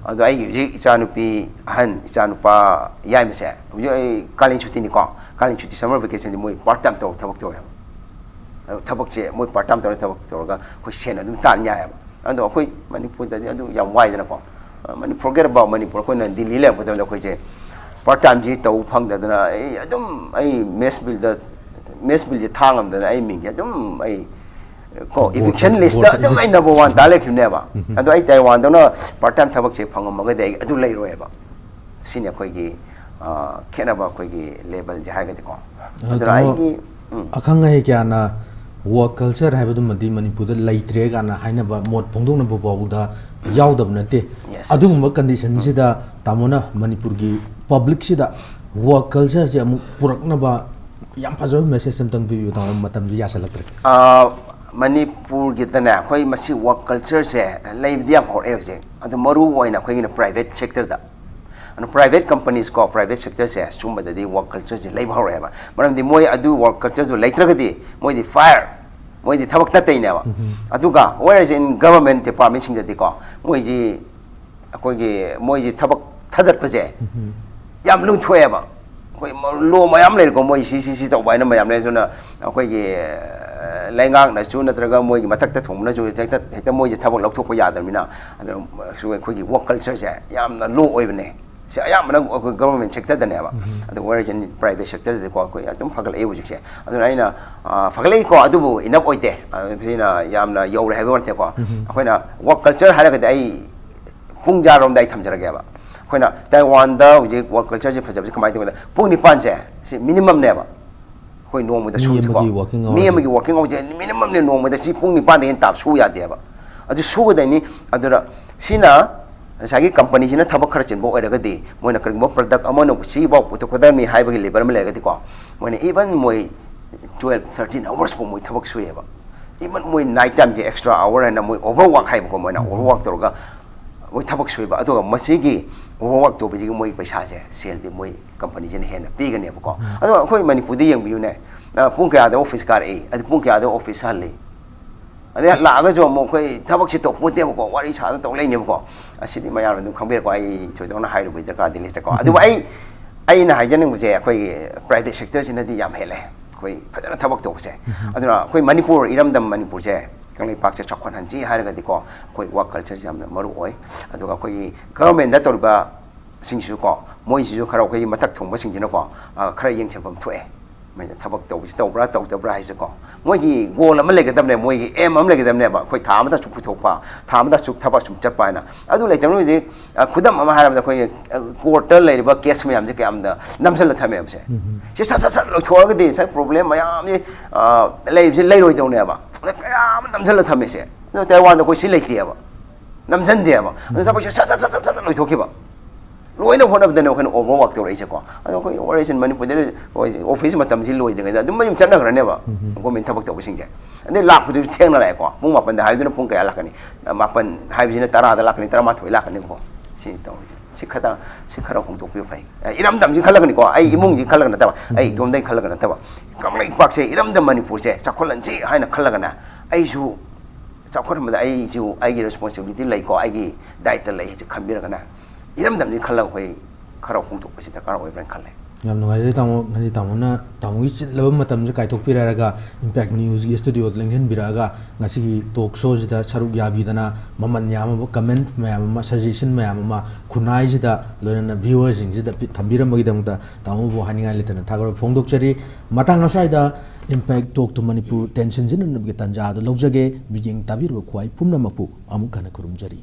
ꯑꯗꯣ ꯑꯩꯒꯤ ꯍꯧꯖꯤꯛ ꯏꯆꯥꯅꯨꯄꯤ ꯑꯍꯟ, ꯏꯆꯥꯅꯨꯄꯥ ꯌꯥꯏꯃꯁꯦ, ꯍꯧꯖꯤꯛ ꯑꯩ ꯀꯥꯂꯦꯟ ꯁꯨꯇꯤꯅꯤꯀꯣ, ꯀꯥꯂꯦꯟ ꯁꯨꯇꯤ, summer vacationꯁꯦ ꯃꯣꯏ part time ꯇꯧꯔ ꯊꯕꯛ ꯇꯧꯋꯦꯕ꯫ ꯑꯗꯣ ꯊꯕꯛꯁꯦ ꯃꯣꯏ part time ꯇꯧꯔ ꯊꯕꯛ ꯇꯧꯔꯒ ꯑꯩꯈꯣꯏ ꯁꯦꯟ ꯑꯗꯨꯝ ꯇꯥꯟ ꯌꯥꯏꯑꯕ꯫ ꯑꯗꯣ ꯑꯩꯈꯣꯏ ꯃꯅꯤꯄꯨꯔꯗꯗꯤ ꯑꯗꯨ ꯌꯥꯝ ꯋꯥꯏꯗꯅꯀꯣ꯫ ꯑ, ꯃꯅꯤꯄꯨꯔ, forget about ꯃꯅꯤꯄꯨꯔ, ꯑꯩꯈꯣꯏꯅ ꯗꯤꯜꯂꯤ ꯂꯩꯔꯛꯄ ꯃꯇꯝꯗ ꯑꯩꯈꯣꯏꯁꯦ part timeꯁꯤ ꯇꯧꯕ ꯐꯪꯗꯗꯅ ꯑꯩ ꯑꯗꯨꯝ ꯑꯩ mess billꯗ, mess billꯁꯦ ꯊꯥ ꯉꯝꯗꯅ ꯑꯩ ꯃꯤꯡꯁꯦ ꯑꯗꯨꯝ ꯑꯩ ꯀꯣ, board, eviction listꯇ board ꯑꯗꯨꯝ ꯑꯩ number one ꯇꯥ ꯂꯩꯈꯤꯕꯅꯦꯕ꯫ ꯑꯗꯣ ꯑꯩ ꯇꯥꯏꯋꯥꯟꯗꯧꯅ part time ꯊꯕꯛꯁꯦ ꯐꯪꯉꯝꯃꯒꯗꯤ ꯑꯩ ꯑꯗꯨ ꯂꯩꯔꯣꯏꯕ꯫ ꯁꯤꯅꯤ ꯑꯩꯈꯣꯏꯒꯤ, ꯑ, ꯈꯦꯠꯅꯕ ꯑꯩꯈꯣꯏꯒꯤ levelꯁꯦ ꯍꯥꯏꯔꯒꯗꯤꯀꯣ꯫ ꯑꯗꯨꯅ ꯇꯥꯃꯣ, ꯑꯩꯒꯤ, ꯎꯝ꯫ ꯑꯈꯪ ꯑꯍꯩ ꯀꯌꯥꯅ work culture ꯍꯥꯏꯕꯗꯨꯃꯗꯤ ꯃꯅꯤꯄꯨꯔꯗ ꯂꯩꯇ꯭ꯔꯦ ꯀꯥꯏꯅ ꯍꯥꯏꯅꯕ, ꯃꯣꯠ ꯐꯣꯡꯗꯣꯛꯅꯕ ꯐꯥꯎꯕꯗ ꯌꯥꯎꯗꯕ ꯅꯠꯇꯦ꯫ Yes, yes. ꯑꯗꯨꯒꯨꯝꯕ conditionꯁꯤꯗ ꯇꯥꯃꯣꯅ ꯃꯅꯤꯄꯨꯔꯒꯤ publicꯁꯤꯗ work cultureꯁꯦ ꯑꯃꯨꯛ ꯄꯨꯔꯛꯅꯕ ꯌꯥꯝ ꯐꯖꯕ message ꯑꯝꯇꯪ ꯄꯤꯕꯤꯌꯨ ꯇꯥꯃꯣ, ꯃꯇꯝꯁꯨ ꯌꯥꯁꯜꯂꯛꯇ꯭ꯔꯦ꯫ ꯑ, ꯃꯅꯤꯄꯨꯔꯒꯤꯗꯅꯦ, ꯑꯩꯈꯣꯏ ꯃꯁꯤ work cultureꯁꯦ ꯂꯩꯕꯗꯤ ꯌꯥꯝ ꯍꯧꯔꯛꯑꯦ ꯍꯧꯖꯤꯛ꯫ ꯑꯗꯣ ꯃꯔꯨ ꯑꯣꯏꯅ ꯑꯩꯈꯣꯏꯒꯤꯅ private sectorꯗ, ꯑꯗꯣ private companies ꯀꯣ, private sectorꯁꯦ, ꯁꯨꯝꯕꯗꯗꯤ work cultureꯁꯦ ꯂꯩꯕ ꯍꯧꯔꯛꯑꯦꯕ꯫ ꯃꯔꯝꯗꯤ ꯃꯣꯏ ꯑꯗꯨ work cultureꯗꯨ ꯂꯩꯇ꯭ꯔꯒꯗꯤ ꯃꯣꯏꯗꯤ fire, ꯃꯣꯏꯗꯤ ꯊꯕꯛ ꯇꯠꯇꯩꯅꯦꯕ꯫ ꯑꯗꯨꯒ whereas in government departmentꯁꯤꯡꯗꯗꯤꯀꯣ, ꯃꯣꯏꯁꯤ ꯑꯩꯈꯣꯏꯒꯤ, ꯃꯣꯏꯁꯤ ꯊꯕꯛ ꯊꯥꯗꯠꯄꯁꯦ ꯌꯥꯝ ꯂꯨꯊꯣꯛꯑꯦꯕ꯫ ꯑꯩꯈꯣꯏ ꯃ-, law ꯃꯌꯥꯝ ꯂꯩꯔꯦꯀꯣ, ꯃꯣꯏ ꯁꯤ, ꯁꯤ, ꯁꯤ ꯇꯧꯕ ꯍꯥꯏꯅ ꯃꯌꯥꯝ ꯂꯩ꯫ ꯑꯗꯨꯅ ꯑꯩꯈꯣꯏꯒꯤ, ꯑ, ꯂꯩꯉꯥꯛꯅꯁꯨ ꯅꯠꯇ꯭ꯔꯒ ꯃꯣꯏꯒꯤ ꯃꯊꯛꯇ ꯊꯣꯡꯕꯅꯁꯨ ꯍꯦꯛꯇ, ꯍꯦꯛꯇ ꯃꯣꯏꯁꯦ ꯊꯕꯛ ꯂꯧꯊꯣꯛꯄ ꯌꯥꯗꯕꯅꯤꯅ, ꯑꯗꯨꯅ ꯑꯩꯈꯣꯏꯒꯤ work cultureꯁꯦ ꯌꯥꯝꯅ low ꯑꯣꯏꯕꯅꯦ꯫ ꯁꯤ ꯑꯌꯥꯝꯕꯅ ꯑꯩꯈꯣꯏ government sectorꯗꯅꯦꯕ꯫ ꯑꯗꯣ whereas in private sectorꯗꯗꯤꯀꯣ, ꯑꯩꯈꯣꯏ ꯑꯗꯨꯝ ꯐꯒꯠꯂꯛꯏ ꯍꯧꯖꯤꯛꯁꯦ꯫ ꯑꯗꯨꯅ ꯑꯩꯅ, ꯑ, ꯐꯒꯠꯂꯛꯏꯀꯣ, ꯑꯗꯨꯕꯨ enough ꯑꯣꯏꯗꯦ꯫ ꯑ, ꯁꯤꯅ ꯌꯥꯝꯅ ꯌꯧꯔꯦ ꯍꯥꯏꯕ ꯅꯠꯇꯦꯀꯣ꯫ ꯑꯩꯈꯣꯏꯅ work culture ꯍꯥꯏꯔꯒꯗꯤ ꯑꯩ ꯄꯨꯡ ꯖꯥꯔꯣꯝꯗ ꯑꯩ ꯊꯝꯖꯔꯒꯦꯕ꯫ ꯑꯩꯈꯣꯏꯅ ꯇꯥꯏꯋꯥꯟꯗ ꯍꯧꯖꯤꯛ work cultureꯁꯦ ꯐꯖꯕꯁꯦ ꯀꯃꯥꯏꯅ ꯇꯧꯒꯦꯗ, ꯄꯨꯡ ꯅꯤꯄꯥꯟꯁꯦ ꯁꯤ minimumꯅꯦꯕ꯫ ꯑꯩꯈꯣꯏ ꯅꯣꯡꯃꯗ ꯃꯤ ꯁꯨꯕꯁꯤꯀꯣ꯫ ꯑꯃꯒꯤ working hourꯁꯦ꯫ ꯃꯤ ꯑꯃꯒꯤ working hourꯁꯦ minimumꯅꯦ, ꯅꯣꯡꯃꯗ ꯁꯤ ꯄꯨꯡ ꯅꯤꯄꯥꯟꯗꯒꯤ ꯍꯦꯟꯅ ꯇꯥꯕ ꯁꯨ ꯌꯥꯗꯦꯕ꯫ ꯑꯗꯨ ꯁꯨꯒꯗꯣꯏꯅꯤ꯫ ꯑꯗꯨꯅ ꯁꯤꯅ ꯉꯁꯥꯏꯒꯤ companyꯁꯤꯅ ꯊꯕꯛ ꯈꯔ ꯆꯤꯟꯕ ꯑꯣꯏꯔꯒꯗꯤ, ꯃꯣꯏꯅ ꯀꯔꯤꯒꯨꯝꯕ product ꯑꯃꯅ ꯁꯤꯐꯥꯎ ꯄꯨꯊꯣꯛꯀꯗꯕꯅꯤ ꯍꯥꯏꯕꯒꯤ level ꯑꯃ ꯂꯩꯔꯒꯗꯤꯀꯣ, ꯃꯣꯏꯅ even ꯃꯣꯏ twelve, thirteen hours ꯐꯥꯎ ꯃꯣꯏ ꯊꯕꯛ ꯁꯨꯏꯌꯦꯕ꯫ Even ꯃꯣꯏ night timeꯒꯤ extra hour ꯍꯥꯏꯅ ꯃꯣꯏ overwork ꯍꯥꯏꯕꯀꯣ, ꯃꯣꯏꯅ overwork ꯇꯧꯔꯒ ꯃꯣꯏ ꯊꯕꯛ ꯁꯨꯏꯕ꯫ ꯑꯗꯨꯒ ꯃꯁꯤꯒꯤ overwork ꯇꯧꯕꯁꯤꯒꯤ ꯃꯣꯏ ꯄꯩꯁꯥꯁꯦ, ꯁꯦꯜꯗꯤ ꯃꯣꯏ companyꯁꯤꯅ ꯍꯦꯟꯅ ꯄꯤꯒꯅꯦꯕꯀꯣ꯫ ꯑꯗꯣ ꯑꯩꯈꯣꯏ ꯃꯅꯤꯄꯨꯔꯗ ꯌꯦꯡꯕꯤꯌꯨꯅꯦ, ꯑ, ꯄꯨꯡ ꯀꯌꯥꯗ office ꯀꯥꯔꯛꯏ, ꯑꯗꯨ ꯄꯨꯡ ꯀꯌꯥꯗ office ꯍꯜꯂꯤ? ꯑꯗꯩ ꯂꯥꯛꯑꯒꯁꯨ ꯑꯃꯨꯛ ꯑꯩꯈꯣꯏ ꯊꯕꯛꯁꯦ ꯇꯧꯄꯣꯠꯇꯦꯕꯀꯣ, ꯋꯥꯔꯤ ꯁꯥꯗꯅ ꯇꯧ ꯂꯩꯅꯦꯕꯀꯣ꯫ ꯑꯁꯤꯗꯤ ꯃꯌꯥꯝꯅ ꯑꯗꯨꯝ ꯈꯪꯕꯤꯔꯦꯀꯣ, ꯑꯩ ꯊꯣꯏꯗꯣꯛꯅ ꯍꯥꯏꯔꯨꯕꯒꯤ ꯗꯔꯀꯥꯔꯗꯤ ꯂꯩꯇ꯭ꯔꯦꯀꯣ꯫ ꯑꯗꯨꯕꯨ ꯑꯩ, ꯑꯩꯅ ꯍꯥꯏꯖꯅꯤꯡꯕꯁꯦ, ꯑꯩꯈꯣꯏꯒꯤ private sector ꯁꯤꯅꯗꯤ ꯌꯥꯝ ꯍꯦꯜꯂꯦ ꯑꯩꯈꯣꯏ ꯐꯖꯅ ꯊꯕꯛ ꯇꯧꯕꯁꯦ꯫ ꯑꯗꯨꯅ ꯑꯩꯈꯣꯏ ꯃꯅꯤꯄꯨꯔ, ꯏꯔꯝꯗꯝ ꯃꯅꯤꯄꯨꯔꯁꯦ, ꯀꯪꯂꯩꯄꯥꯛꯁꯦ ꯆꯥꯎꯈꯠꯍꯟꯁꯤ ꯍꯥꯏꯔꯒꯗꯤꯀꯣ, ꯑꯩꯈꯣꯏ work culture ꯁꯦ ꯌꯥꯝꯅ ꯃꯔꯨ ꯑꯣꯏ꯫ ꯑꯗꯨꯒ ꯑꯩꯈꯣꯏꯒꯤ government ꯇ ꯇꯧꯔꯤꯕ ꯁꯤꯡꯁꯤꯁꯨꯀꯣ, ꯃꯣꯏꯁꯤꯁꯨ ꯈꯔ ꯑꯩꯈꯣꯏꯒꯤ ꯃꯊꯛ ꯊꯣꯡꯕꯁꯤꯡꯁꯤꯅꯀꯣ, ꯑ, ꯈꯔ ꯌꯦꯡꯁꯤꯟꯐꯝ ꯊꯣꯛꯑꯦ꯫ ꯃꯣꯏꯅ ꯊꯕꯛ ꯇꯧꯕꯁꯤ ꯇꯧꯕ꯭ꯔꯥ ꯇꯧꯗꯕ꯭ꯔꯥ ꯍꯥꯏꯕꯁꯦꯀꯣ, ꯃꯣꯏꯒꯤ goal ꯑꯃ ꯂꯩꯒꯗꯕꯅꯦ, ꯃꯣꯏꯒꯤ aim ꯑꯃ ꯂꯩꯒꯗꯕꯅꯦꯕ꯫ ꯑꯩꯈꯣꯏ ꯊꯥ ꯑꯃꯗ ꯑꯁꯨꯛ ꯄꯨꯊꯣꯛꯄ, ꯊꯥ ꯑꯃꯗ ꯑꯁꯨꯛ ꯊꯕꯛ ꯑꯁꯨꯝ ꯆꯠꯄ ꯍꯥꯏꯅ꯫ ꯑꯗꯨ ꯂꯩꯇꯕꯅ ꯍꯧꯖꯤꯛ, ꯑ, ꯈꯨꯗꯝ ꯑꯃ ꯍꯥꯏꯔꯕꯗ, ꯑꯩꯈꯣꯏꯒꯤ, ꯑ, court ꯇ ꯂꯩꯔꯤꯕ case ꯃꯌꯥꯝꯁꯦ ꯀꯌꯥꯝꯗ ꯅꯝꯁꯤꯜꯂ ꯊꯝꯃꯦꯕꯁꯦ꯫ ꯁꯤ ꯁꯠ ꯁꯠ ꯁꯠ ꯂꯣꯏꯊꯣꯛꯑꯒꯗꯤ ꯉꯁꯥꯏ problem ꯃꯌꯥꯝꯁꯤ, ꯑ, ꯂꯩꯕꯁꯤ ꯂꯩꯔꯣꯏꯗꯧꯅꯦꯕ꯫ ꯑꯗ ꯀꯌꯥ ꯑꯃ ꯅꯝꯁꯤꯜꯂ ꯊꯝꯃꯦꯁꯦ꯫ ꯑꯗꯣ ꯇꯥꯏꯋꯥꯟꯗ ꯑꯩꯈꯣꯏ ꯁꯤ ꯂꯩꯇꯦꯕ꯫ ꯅꯝꯁꯤꯟꯗꯦꯕ꯫ ꯑꯗꯨ ꯊꯕꯛꯁꯦ ꯁꯠ ꯁꯠ ꯁꯠ ꯁꯠ ꯁꯠ ꯁꯠ ꯂꯣꯏꯊꯣꯛꯈꯤꯕ꯫ ꯂꯣꯏꯅ ꯍꯣꯠꯅꯕꯗꯅꯦ ꯑꯩꯈꯣꯏꯅ overwork ꯇꯧꯔꯛꯏꯁꯦꯀꯣ꯫ ꯑꯗꯣ ꯑꯩꯈꯣꯏ overwork ꯁꯤ ꯃꯅꯤꯄꯨꯔꯗ, ꯍꯣꯏ, office ꯃꯇꯝꯁꯤ ꯂꯣꯏꯗ꯭ꯔꯤꯉꯩꯗ ꯑꯗꯨꯝ ꯃꯌꯨꯝ ꯆꯠꯅꯈ꯭ꯔꯅꯦꯕ, government ꯊꯕꯛ ꯇꯧꯕꯁꯤꯡꯁꯦ꯫ ꯑꯗꯩ ꯂꯥꯛꯄꯗꯨꯁꯨ ꯊꯦꯡꯅ ꯂꯥꯛꯑꯦꯀꯣ꯫ ꯄꯨꯡ ꯃꯥꯄꯟꯗ ꯍꯥꯏꯕꯗꯨꯅ ꯄꯨꯡ ꯀꯌꯥ ꯂꯥꯛꯀꯅꯤ? ꯃꯥꯄꯟ ꯍꯥꯏꯕꯁꯤꯅ ꯇꯔꯥꯗ ꯂꯥꯛꯀꯅꯤ, ꯇꯔꯥꯃꯥꯊꯣꯏ ꯂꯥꯛꯀꯅꯤꯀꯣ꯫ ꯁꯤ ꯇꯧꯔꯤꯁꯦ꯫ ꯁꯤ ꯈꯇꯪ, ꯁꯤ ꯈꯔ ꯍꯣꯡꯗꯣꯛꯄꯤꯕ ꯐꯩ꯫ ꯑꯦ, ꯏꯔꯝꯗꯝꯁꯤ ꯈꯜꯂꯒꯅꯤꯀꯣ, ꯑꯩ ꯏꯃꯨꯡꯁꯤ ꯈꯜꯂꯒ ꯅꯠꯇꯕ, ꯑꯩ ꯏꯇꯣꯝꯗꯩ ꯈꯜꯂꯒ ꯅꯠꯇꯕ, ꯀꯪꯂꯩꯄꯥꯛꯁꯦ, ꯏꯔꯝꯗꯝ ꯃꯅꯤꯄꯨꯔꯁꯦ ꯆꯥꯎꯈꯠꯍꯟꯁꯤ ꯍꯥꯏꯅ ꯈꯜꯂꯒꯅ, ꯑꯩꯁꯨ ꯆꯥꯎꯈꯠꯍꯟꯕꯗ ꯑꯩꯁꯨ ꯑꯩꯒꯤ responsibility ꯂꯩꯀꯣ, ꯑꯩꯒꯤ ꯗꯥꯏꯇ ꯂꯩ ꯍꯥꯏꯁꯦ ꯈꯟꯕꯤꯔꯒꯅ, ꯏꯔꯝꯗꯝꯁꯤ ꯈꯜꯂꯒ ꯑꯩꯈꯣꯏ ꯈꯔ ꯍꯣꯡꯗꯣꯛꯄꯁꯤ ꯗꯔꯀꯥꯔ ꯑꯣꯏꯕ꯭ꯔꯥꯅ ꯈꯜꯂꯦ꯫ ꯌꯥꯝ ꯅꯨꯡꯉꯥꯏꯖꯔꯦ ꯇꯥꯃꯣ꯫ ꯉꯁꯤ ꯇꯥꯃꯣꯅ ꯇꯥꯃꯣꯒꯤ ꯆꯤꯜꯂꯕ ꯃꯇꯝꯁꯦ ꯀꯥꯏꯊꯣꯛꯄꯤꯔꯛꯑꯒ Impact News ꯀꯤ studio ꯗ ꯂꯦꯡꯁꯤꯟꯕꯤꯔꯛꯑꯒ ꯉꯁꯤꯒꯤ talk show ꯁꯤꯗ ꯁꯔꯨꯛ ꯌꯥꯕꯤꯗꯅ ꯃꯃꯜ ꯌꯥꯝꯂꯕ comment ꯃꯌꯥꯝ ꯑꯃ, suggestion ꯃꯌꯥꯝ ꯑꯃ ꯈꯨꯟꯅꯥꯏꯁꯤꯗ, ꯂꯣꯏꯅꯅ viewer ꯁꯤꯡꯁꯤꯗ ꯄꯤ-, ꯊꯝꯕꯤꯔꯝꯕꯒꯤꯗꯃꯛꯇ ꯇꯥꯃꯣꯕꯨ ꯍꯥꯏꯅꯤꯡꯉꯥꯏ ꯂꯩꯇꯅ ꯊꯥꯒꯠꯄ ꯐꯣꯡꯗꯣꯛꯆꯔꯤ꯫ ꯃꯇꯥꯡ ꯑꯁ꯭ꯋꯥꯏꯗ Impact Talk to Manipur ꯇꯦꯟꯁꯤꯟꯖꯅꯅꯕꯒꯤ ꯇꯥꯟꯖꯥ ꯑꯗꯨ ꯂꯧꯖꯒꯦ꯫ ꯃꯤꯠꯌꯦꯡ ꯇꯥꯕꯤꯔꯕ ꯈ꯭ꯋꯥꯏ ꯄꯨꯝꯅꯃꯛꯄꯨ ꯑꯃꯨꯛ ꯍꯟꯅ ꯈꯨꯔꯨꯝꯖꯔꯤ꯫